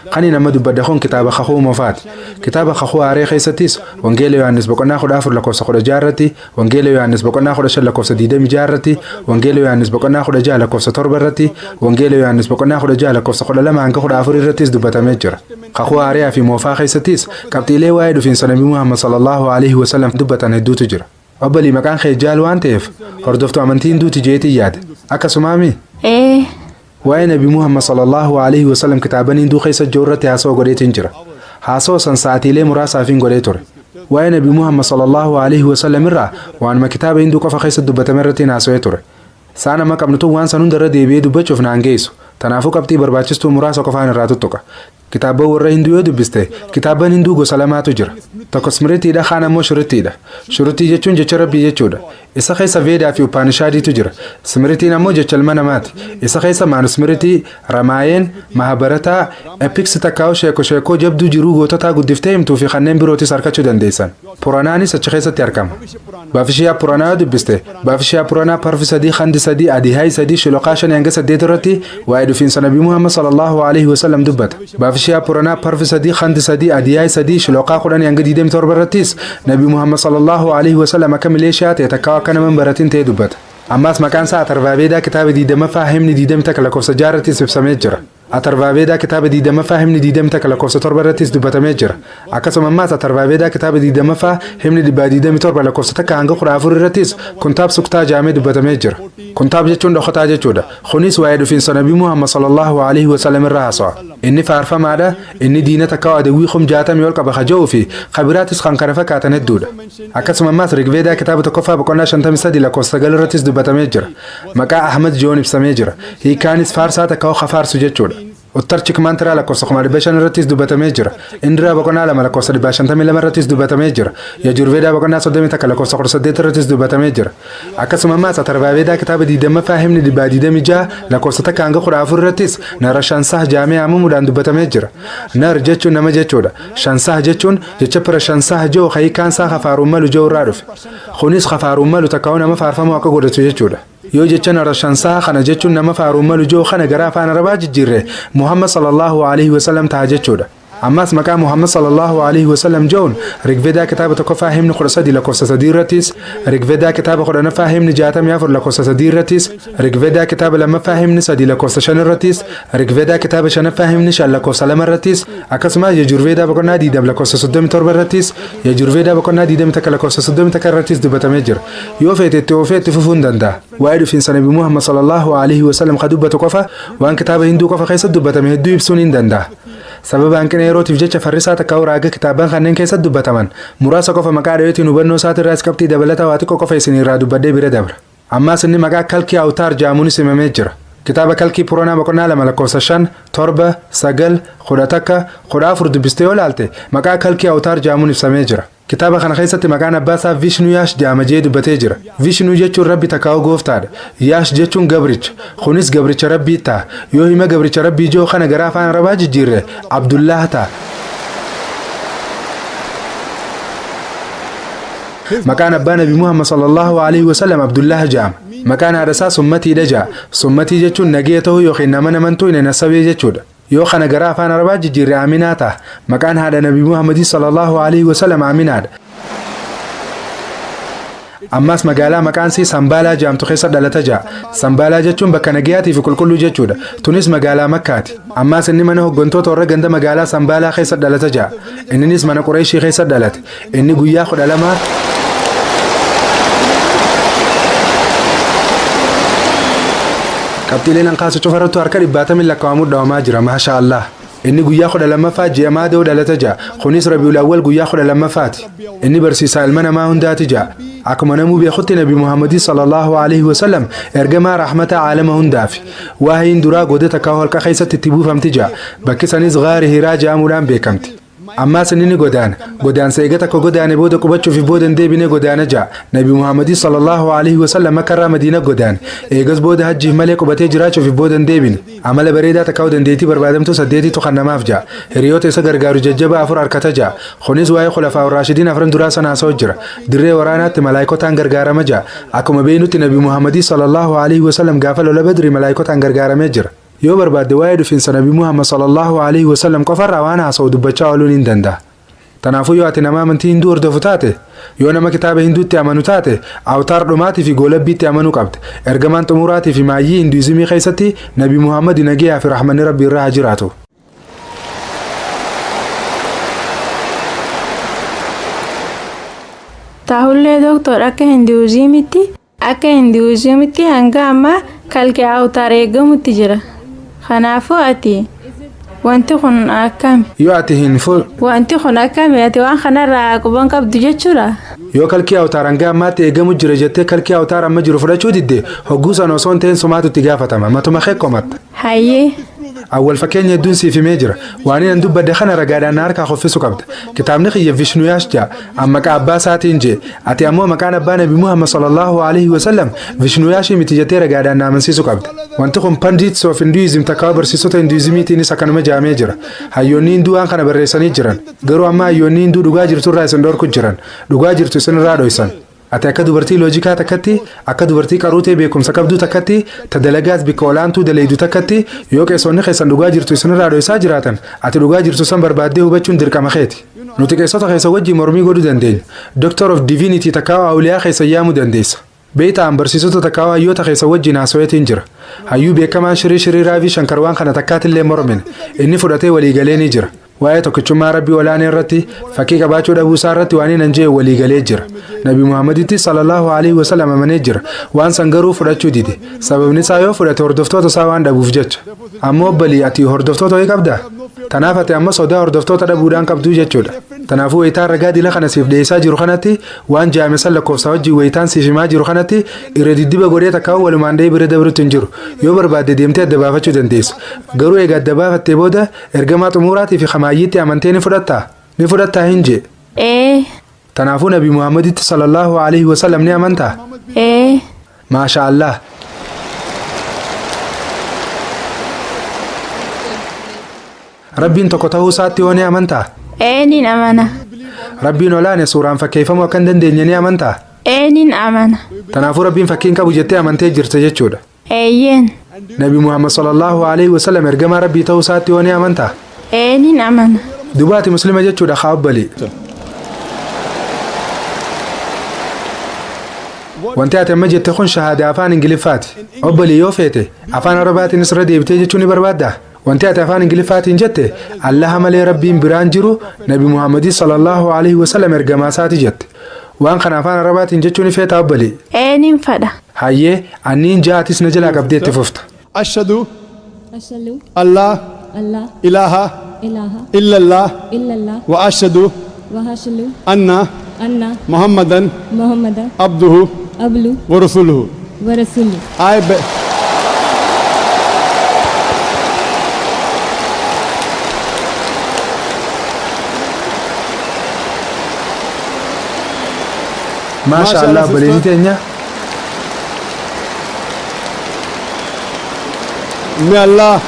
Speaker 3: Kan nama dubbadde kun kitaaba Kakuu Moofaati. Kitaaba Kakuu Haaree keessattis Wangeela Yohaannis boqonnaa 14 lakkoofsa 16 irratti, Wangeela Yohaannis boqonnaa 15 lakkoofsa 26 irratti, Wangeela Yohaannis boqonnaa 16 lakkoofsa 7 irratti, Wangeela Yohaannis boqonnaa 16 lakkoofsa 12 hanga 14 irrattis dubbatamee jira. Kakuu Haaree fi Moofaa keessattis qabxiilee waa'ee dhufiinsa Nabii Muhammad sallallahu alaihi wasallam dubbatan hedduutu jira. Obbolii, maqaan kee Jaal waan ta'eef hordoftuu amantii Hinduuti jeetii yaade. Akkasumaami?
Speaker 11: Ee.
Speaker 3: Waa'ee Nabi Muhammad sallallahu alaihi wasallam kitaaban Hinduu keessa jiru irratti haasawaa godheetiin jira. Haasawaa san sa'aatiilee muraasaafin godhee ture. Waa'ee Nabi Muhammad sallallahu alaihi wasallam irraa waanuma kitaaba Hinduu qofa keessa dubbatame irratti haasawee ture. Sa'aan amma qabnu tun waan san hundarra deebi'ee dubbachuuf naan geessu. Tanaafuu qabxii barbaachistuu muraasa qofaan irraa tuttuqa. Kitaabban warra Hinduu yoo dubbiste, kitaabban Hinduu gosa lamaatu jira. Tokko Smritiidha, kaan ammoo Shurutiidha. Shurutii jechuun jecha Rabbii jechuudha. Isa keessa Veedaa fi Upanishaadiitu jira. Smritiin ammoo jecha ilma namaati. Isa keessa Maanusmiritii, Ramaayeen, Mahabarataa, Epics takkaa'u sheeko sheekoo jabduu jiruu goototaa guddiftee himtuu fi kanneen birootis argachuu dandeessan. Puranaanis achi keessatti argama. Baafishiyaa Puranaa yoo dubbiste, Baafishiyaa Puranaa parfi 3, khandi 3, adihaay 3, shiloqaa 5 hanga 8 irratti waa'ee dhufiinsa Nabii Muhammad sallallahu alaihi wasallam dubbata. Baafishiyaa Puranaa parfi 3, khandi 3, adihaay 3, shiloqaa 10 hanga 27 irrattis Nabii Muhammad sallallahu alaihi wasallam akka mileeshiyaa ta'e takkaa akka nama hin baratin ta'e dubbata. Ammaas maqaan isaa Atarvaaveedaa kitaaba 20ffaa himni 21 lakkoofsa 6 irrattis ibsamee jira. Atarvaaveedaa kitaaba 20ffaa himni 21 lakkoofsa 7 irrattis dubbatamee jira. Akkasuma ammaas Atarvaaveedaa kitaaba 20ffaa himni 127 lakkoofsa 1 hanga 14 irrattis Kuntaab Suktaa jaamee dubbatamee jira. Kuntaab jechuun dhokataa jechuudha. Kunis waa'ee dhufiinsa Nabii Muhammad sallallahu alaihi wasallam irraa haasawa. Inni faarfamaadha, inni diina takka adawwii 60,000 ol qaba kaja'uu fi kabiraatis kan kana fakkaatan hedduudha. Akkasuma ammaas Rigveedaa kitaaba tokkoffaa boqonnaa 53 lakkoofsa 9 irrattis dubbatamee jira. Maqaa Ahmad Joon ibsamee jira. Hiikaanis faarsaa takka faarsu jechuudha. Uttar Chikmaantiraa lakkoofsa 500,000 irrattis dubbatamee jira. Indiraa boqonnaa 2 lakkoofsa 152 irrattis dubbatamee jira. Yajurveedaa boqonnaa 31 lakkoofsa 18 irrattis dubbatamee jira. Akkasuma ammaas Atarvaaveedaa kitaaba 20ffaa himni 126 lakkoofsa 1 hanga 14 irrattis Nara Shansah jaamee amamuudhaan dubbatamee jira. Nar jechuun nama jechuudha. Shansah jechuun jecha Pira Shansah ji'u hiikaan isaa kafaaruun malu ji'u irraa dhufe. Kunis kafaaruun malu takkaa'uu nama faarfamuu akka godhatu jechuudha. Yoo jecha Nara Shansaa kana jechuun nama faaruun malu ji'u kana gara afaan Arabaa jijjiirre, Muhammad sallallahu alaihi wasallam ta'a jechuudha. Ammas maqaa Muhammad sallallahu alaihi wasallam je'uun Rigveedaa kitaaba tokkoffaa himni 13 lakkoofsa 3 irrattis, Rigveedaa kitaaba 10ffaa himni 64 lakkoofsa 3 irrattis, Rigveedaa kitaaba lammaffaa himni 3 lakkoofsa 5 irrattis, Rigveedaa kitaaba shanaffaa himni 5 lakkoofsa 2 irrattis, akkasumas Yajurveedaa boqonnaa 20 lakkoofsa 37 irrattis, Yajurveedaa boqonnaa 21 lakkoofsa 31 irrattis dubbatamee jira. Yoo feete itti oofee itti fufuu hin danda'a. Waa'ee dhufiinsa Nabi Muhammad sallallahu alaihi wasallam ka dubbatu qofa waan kitaaba Hinduu qofa keessatti dubbatame hedduu ibsuun hin danda'a. Sababa hanqina yerootiif jecha farrisaa takka raaga kitaaban kanneen keessatti dubbataman muraasa qofa maqaa dhaweetiin hubannoo isaatirraas qabxii dabalataa waa xiqqoo qofa isin irraa dubbadhee bira dabra. Ammaas inni maqaa Kalkii Awutaar jaamuunis himamee jira. Kitaaba Kalkii Puroonaa boqonnaa 2 lakkoofsa 5, 7, 9, 11, 14 dubbistee yoo ilaalte maqaa Kalkii Awutaar jedhamuun ibsamee jira. Kitaaba kana keessatti maqaan abbaa isaa Vishnu Yaash jedhama jee dubbatee jira. Vishnu jechuun Rabbi takkaa'u gooftaadha. Yaash jechuun gabricha. Kunis gabricha Rabbii ta'a. Yoo hima gabricha Rabbii jiru kana gara afaan Arabaa jijjiirre Abdullah ta'a. Maqaan abbaa Nabi Muhammad sallallahu alaihi wasallam Abdullah jedhama. Maqaan haadha isaa Summatiidha jedha. Summatii jechuun nagee ta'uu yookiin nama namantuu hin nasabee jechuudha. Yoo kana gara afaan Arabaa jijjiirre Aminaa ta'a. Maqaan haadha Nabi Muhammadii sallallahu alaihi wasallam Aminaadha. Ammas magaalaa maqaan isii Sambaalaa jedhamtu keessa dhalata ja'a. Sambaalaa jechuun bakka nagayaatii fi qulqulluu jechuudha. Tunis magaalaa Makkaati. Ammas inni mana hooggantoota warra ganda magaalaa Sambaalaa keessa dhalata ja'a. Inninis mana Qureeshii keessa dhalate. Inni guyyaa 12 qabxiileen hanqaasu cufarrattu harka 100 lakkaa'amuun dhawamaa jira. Maasha Allah. Inni guyyaa 12ffaa ji'a Maadoo dhalata ja'a. Kunis Rabiul Awwal guyyaa 12ffaati. Inni barsiisaa ilma namaa hundaati ja'a. Akkuma namuu beekutti Nabi Muhammadii sallallahu alaihi wasallam ergamaa rahmata aalama hundaafi. Waahiin duraa goda takka holqa keessatti itti buufamti ja'a. Bakki sanis gaari Hiraa jedhamuudhaan beekamti. Ammaas inni ni godaana. Godaansa eega takka godaane booda qubachuuf booda hin deebine godaana ja'a. Nabi Muhammadii sallallahu alaihi wasallam Makka irraa Madiina godaane. Eegas booda hajjiif malee qubatee jiraachuuf booda hin deebine. Amala bareedaa takka dandeettii barbaadamtuu 8tu kan namaaf ja'a. Hiriyoota isa gargaaru jajjaba 4 harkata ja'a. Kunis waa'ee khulafaa Raashidiin afran duraa sana haasa'u jira. Dirree waraanaatti malaayikotaan gargaarama ja'a. Akkuma beeknutti Nabi Muhammadii sallallahu alaihi wasallam gaafa lola Badri malaayikotaan gargaaramee jira. Yoo barbaadde waa'ee dhufiinsa Nabi Muhammad sallallahu alaihi wasallam qofarraa waan haasa'u dubbachaa ooluun hin danda'a. Kanaafuu yoo ati nama amantii Hinduu hordofu taate, yoo nama kitaaba Hinduutti amanu taate, awtaar dhumaatii fi goolabbiitti amanuu qabda. Ergamaan xumuraatii fi maayyii Hinduizimii keessatti Nabi Muhammad nagayaa fi rahmanni Rabbi irraa haa jiraatu.
Speaker 11: Taahullee Dooktor akka Hinduuzimitti hanga ammaa kalqee awtaar eegamutti jira. Kanaafuu ati wanti kun akkami?
Speaker 3: Yoo ati hin
Speaker 11: Wanti kun akkami? Ati waan kanarraa quban qabdu jechuudha.
Speaker 3: Yoo kalkii awtaar hanga ammaatti eegamu jira jettee kalkii awtaar amma jiru fudhachuu didde hogguu sana osoo hin ta'in sumaatu itti gaafatama. Matuma kee komatta.
Speaker 11: Hayyee.
Speaker 3: Awwal fakkeenya hedduun siif himee jira. Waan inni dubbadde kana ragaadhaan na harkaa koffisu qabda. Kitaabni kiyya Vishnuyash ja'a. An maqaa abbaa isaatiin jee. Ati ammoo maqaan abbaa Nabi Muhammad sallallahu alaihi wasallam Vishnuyash miti jettee ragaadhaan na amansiisu qabda. Wanti kun Pandits of Hinduism takkaa barsiisota Hinduizimiitiinis akkanuma jaamee jira. Hayyoonni Hinduu waan kana barreessanii jiran. Garuu amma hayyoonni Hinduu dhugaa jirturraa isin dhorku jiran. Dhugaa jirtu isinirraa dhoysan. Ati akka dubartii loojikaa takkatti, akka dubartii qaruutee beekumsa qabduu takkatti, ta dalagaas bikka olaantuu daleeydu takkatti, yoo qeessonni keessan dhugaa jirtu isinirraa dhoysaa jiraatan, ati dhugaa jirtu san barbaaddee hubachuun dirqama keeti. Nuti qeessota keessa wajjin mormii godhuu dandeenya. Doctor of Divinity takkaa awliyaa keessa yaamuu dandeessa. Beeytaan barsiisota takkaa hayyoota keessa wajjin haasaweetiin jira. Hayyuu beekamaan Shirii Shirii Raavii Shankar waan kana takkaatillee mormine. Inni fudhatee waliigalee ni jira. Waa'ee tokkichummaa Rabbii olaanee irratti fakkii qabaachuu dhabuu isaa irratti waan inni jee waliigalee jira. Nabi Muhammaditti sallallahu alaihi wasallam amanee jira. Waan san garuu fudhachuu dide. Sababni isaa yoo fudhate hordoftoota isaa waan dhabuuf jecha. Ammoo obbolii ati hordoftoota wayii qabdaa? Tanaaf ati amma sodaa hordoftoota dhabuudhaan qabduu jechuudha. Kanaafuu wayitaan ragaa dila kana siif dhiyeessaa jiru kanatti waan jaame san lakkoofsa wajjin wayitaan siif himaa jiru kanatti irra diddiba godhee takkaa walumaan dhahee bira dabrutti hin jiru. Yoo barbaadde deemtee adda baafachuu dandeessa. Garuu egaa adda baafattee booda ergamaa xumuraatii fi kamaayyiitti amantee ni fudhattaa? Ni fudhattaa hin jee?
Speaker 11: Ee.
Speaker 3: Kanaafuu Nabi Muhammaditti sallallahu alaihi wasallam ni amantaa?
Speaker 11: Ee.
Speaker 3: Maasha Allah. Rabbiin tokko ta'uu isaatti yoo ni amantaa?
Speaker 11: Ee nin amana.
Speaker 3: Rabbiin olaane suuraan fakkeeffamuu akka hin dandeenye ni amantaa?
Speaker 11: Ee nin amana.
Speaker 3: Kanaafuu Rabbiin fakkiin qabu jettee amantee jirta jechuudha.
Speaker 11: Eeyyeen.
Speaker 3: Nabi Muhammad sallallahu alaihi wasallam ergamaa Rabbii ta'uu isaatti yoo ni amantaa?
Speaker 11: Ee nin amana.
Speaker 3: Dubaati muslima jechuudha haa obbolii. Wanti ati amma jette kun shahaadaa afaan Ingiliffaati. Obbolii yoo feete afaan Arabaatiin irra deebitee jechuu ni barbaaddaa? Wanti ati afaan Ingiliffaatiin jette Allaha malee Rabbiin biraan jiru Nabi Muhammadii sallallahu alaihi wasallam ergamaa isaati jette. Waan kana afaan Arabaatiin jechuu ni feetaa obbolii?
Speaker 11: Ee nin fadha.
Speaker 3: Hayyee anniin ja'atis na jalaa qabdee itti fufta.
Speaker 4: Ashhadu Allah ilaha illallah wa ashhadu anna Muhammadan abduhu wa rasuluhu. I
Speaker 3: Maasha Allah obboleettii teenya.
Speaker 4: May Allah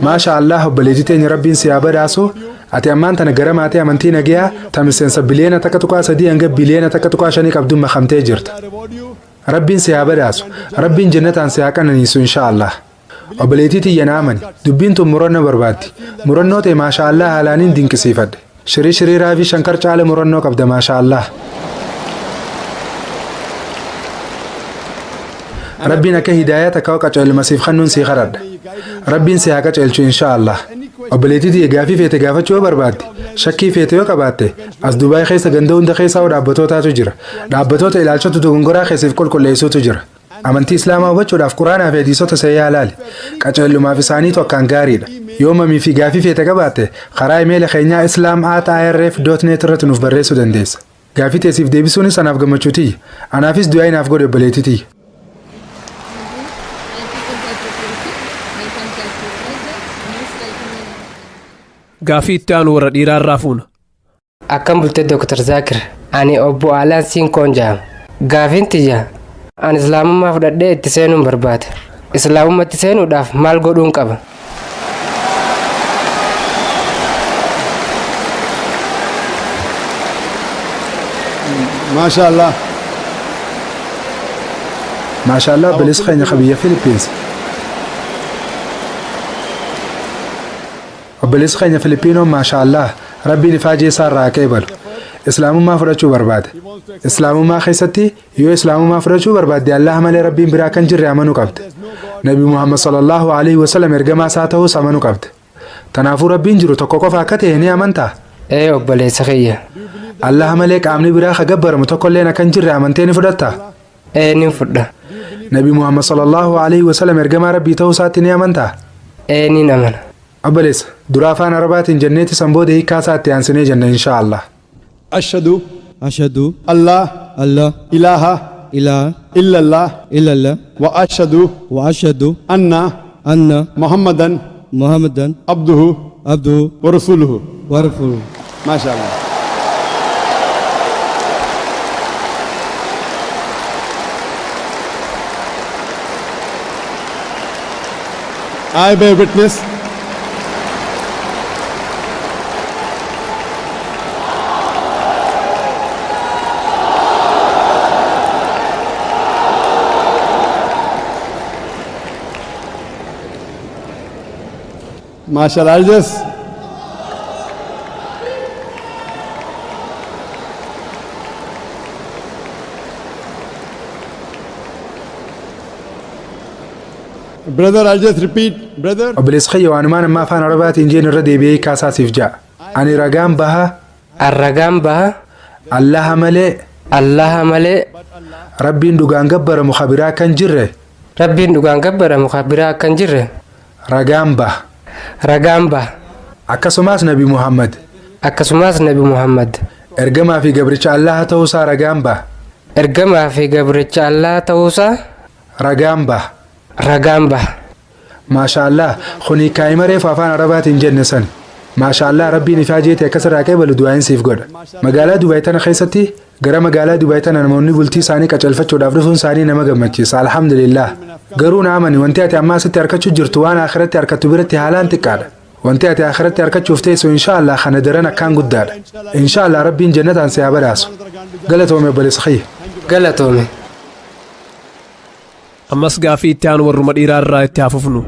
Speaker 3: Maasha Allah obboleettii teenya Rabbiin si haa badhaasu. Ati ammaan tana gara maatii amantii nagayaa ta miseensa biliyoona 1.3 hanga biliyoona 1.5 qabduun makamtee jirta. Rabbiin si haa badhaasu. Rabbiin jannataan si haa qananiisu insha Allah. Obboleettii tiyya na amani. Dubbiin tun murannoo barbaaddi. Murannoo ta'e maasha Allah haalaaniin dinqisiifadhe. Shirii Shirii Raavii Shankar caala murannoo qabda maasha Allah. Rabbiin akka hidaayaa takka qaceeluma siif kennuun sii kadhadha. Rabbiin si haa qaceelchu insha Allah. Obboleettii tiyya gaafii feete gaafachuu yoo barbaadde, shakkii feete yoo qabaatte, as Dubaay keessa ganda hunda keessaa dhaabbatootaatu jira. Dhaabbatoota ilaalchota dogongoraa keessiif qulqulleessuutu jira. Amantii Islaamaa hubachuudhaaf Quraanaa fi hadiisota sayyaa ilaali. Qaceellumaaf isaaniitu akkaan gaariidha. Yoo mamii fi gaafii feete qabaatte, karaa imeela keenyaa islam@irf.net irratti nuuf barreessuu dandeessa. Gaafii teessiif deebisuunis anaaf gammachuu tiyya. Anaafis du'aa naaf godhe obboleettii tiyya.
Speaker 5: Gaafii itti aanu warra dhiiraa irraa fuuna.
Speaker 10: Akkam bulte Dr. Zaakir, ani obbo Alaan Siinkoon jedhama. Gaafiin tiyya, ani islaamummaa fudhadhee itti seenuun barbaada. Islaamummaatti seenuudhaaf maal godhuun qaba?
Speaker 4: Maasha Allah.
Speaker 3: Maasha Allah obboleessi keenya ka biyya Filipiins. Obboleessi keenya Filipiinoon maasha Allah Rabbiin ifaajee isaa irraa haa qeebalu. Islaamummaa fudhachuu barbaade. Islaamummaa keessatti yoo islaamummaa fudhachuu barbaadde Allah malee Rabbiin biraa kan jirre amanuu qabda. Nabi Muhammad sallallahu alaihi wasallam ergamaa isaa ta'uus amanuu qabda. Tanaafuu Rabbiin jiru tokko qofa akka ta'e ni amantaa?
Speaker 10: Ee obboleessa kiyya.
Speaker 3: Allah malee qaamni biraa ka gabbaramu tokkolleen akka hin jirre amantee ni fudhattaa?
Speaker 10: Ee nin fudha.
Speaker 3: Nabi Muhammad sallallahu alaihi wasallam ergamaa Rabbii ta'uu isaatti ni amantaa?
Speaker 10: Ee nin amana.
Speaker 3: Obboleessa, dura afaan Arabaatiin jenneeti san booda hiikkaa isaa itti aansinee jenna insha Allah.
Speaker 4: Ashhadu.
Speaker 1: Ashhadu.
Speaker 4: Allah.
Speaker 1: Allah.
Speaker 4: Ilaha.
Speaker 1: Ilaha.
Speaker 4: Illallah.
Speaker 1: Illallah.
Speaker 4: Wa ashhadu.
Speaker 1: Wa ashhadu.
Speaker 4: Anna.
Speaker 1: Anna.
Speaker 4: Muhammadan.
Speaker 1: Muhammadan.
Speaker 4: Abduhu.
Speaker 1: Abduhu.
Speaker 4: Wa rasuluhu.
Speaker 1: Wa rasuluhu.
Speaker 4: Masha Allah. I bear witness Mashallah, I'll just Brother, I'll just repeat, brother.
Speaker 3: Obboleessi kiyya waanumaan amma afaan Arabaatiin jeen irra deebi'ee hiikkaa siif ja'a. Ani ragaan baha.
Speaker 10: Arragaan baha.
Speaker 3: Allaha malee.
Speaker 10: Allaha malee.
Speaker 3: Rabbiin dhugaan gabbaramu ka biraa kan jirre.
Speaker 10: Rabbiin dhugaan gabbaramu ka biraa kan jirre.
Speaker 3: Ragaan baha.
Speaker 10: Ragaan baha.
Speaker 3: Akkasumas Nabi Muhammad.
Speaker 10: Akkasumas Nabi Muhammad.
Speaker 3: Ergamaa fi gabricha Allaha ta'uusaa ragaan baha.
Speaker 10: Ergamaa fi gabricha Allaha ta'uusaa.
Speaker 3: Ragaan baha.
Speaker 10: Ragaan baha.
Speaker 3: Maasha Allah, kuni kaa'ima reefu afaan Arabaatiin jenne san. Maasha Allah, Rabbiin ifaa jeete akkasirraa qeebalu du'aayin siif godha. Magaalaa Dubaay tana keessatti gara magaalaa Dubaay tana namoonni bultii isaanii qaceelfachuudhaaf dhufuun isaanii nama gammachiisa. Alhamdulillah. Garuu na amani wanti ati ammaa asitti harkachuu jirtu waan akhiratti harkattu biratti haalaan xiqqaadha. Wanti ati akhiratti harkachuuf teessu insha Allah kana daran akkaan guddaadha. Insha Allah Rabbiin jannataan si haa badhaasu. Galatoome obboleessa kiyya.
Speaker 10: Galatoome.
Speaker 5: Ammas gaafii itti aanu warruma dhiiraa irraa itti haa fufnu.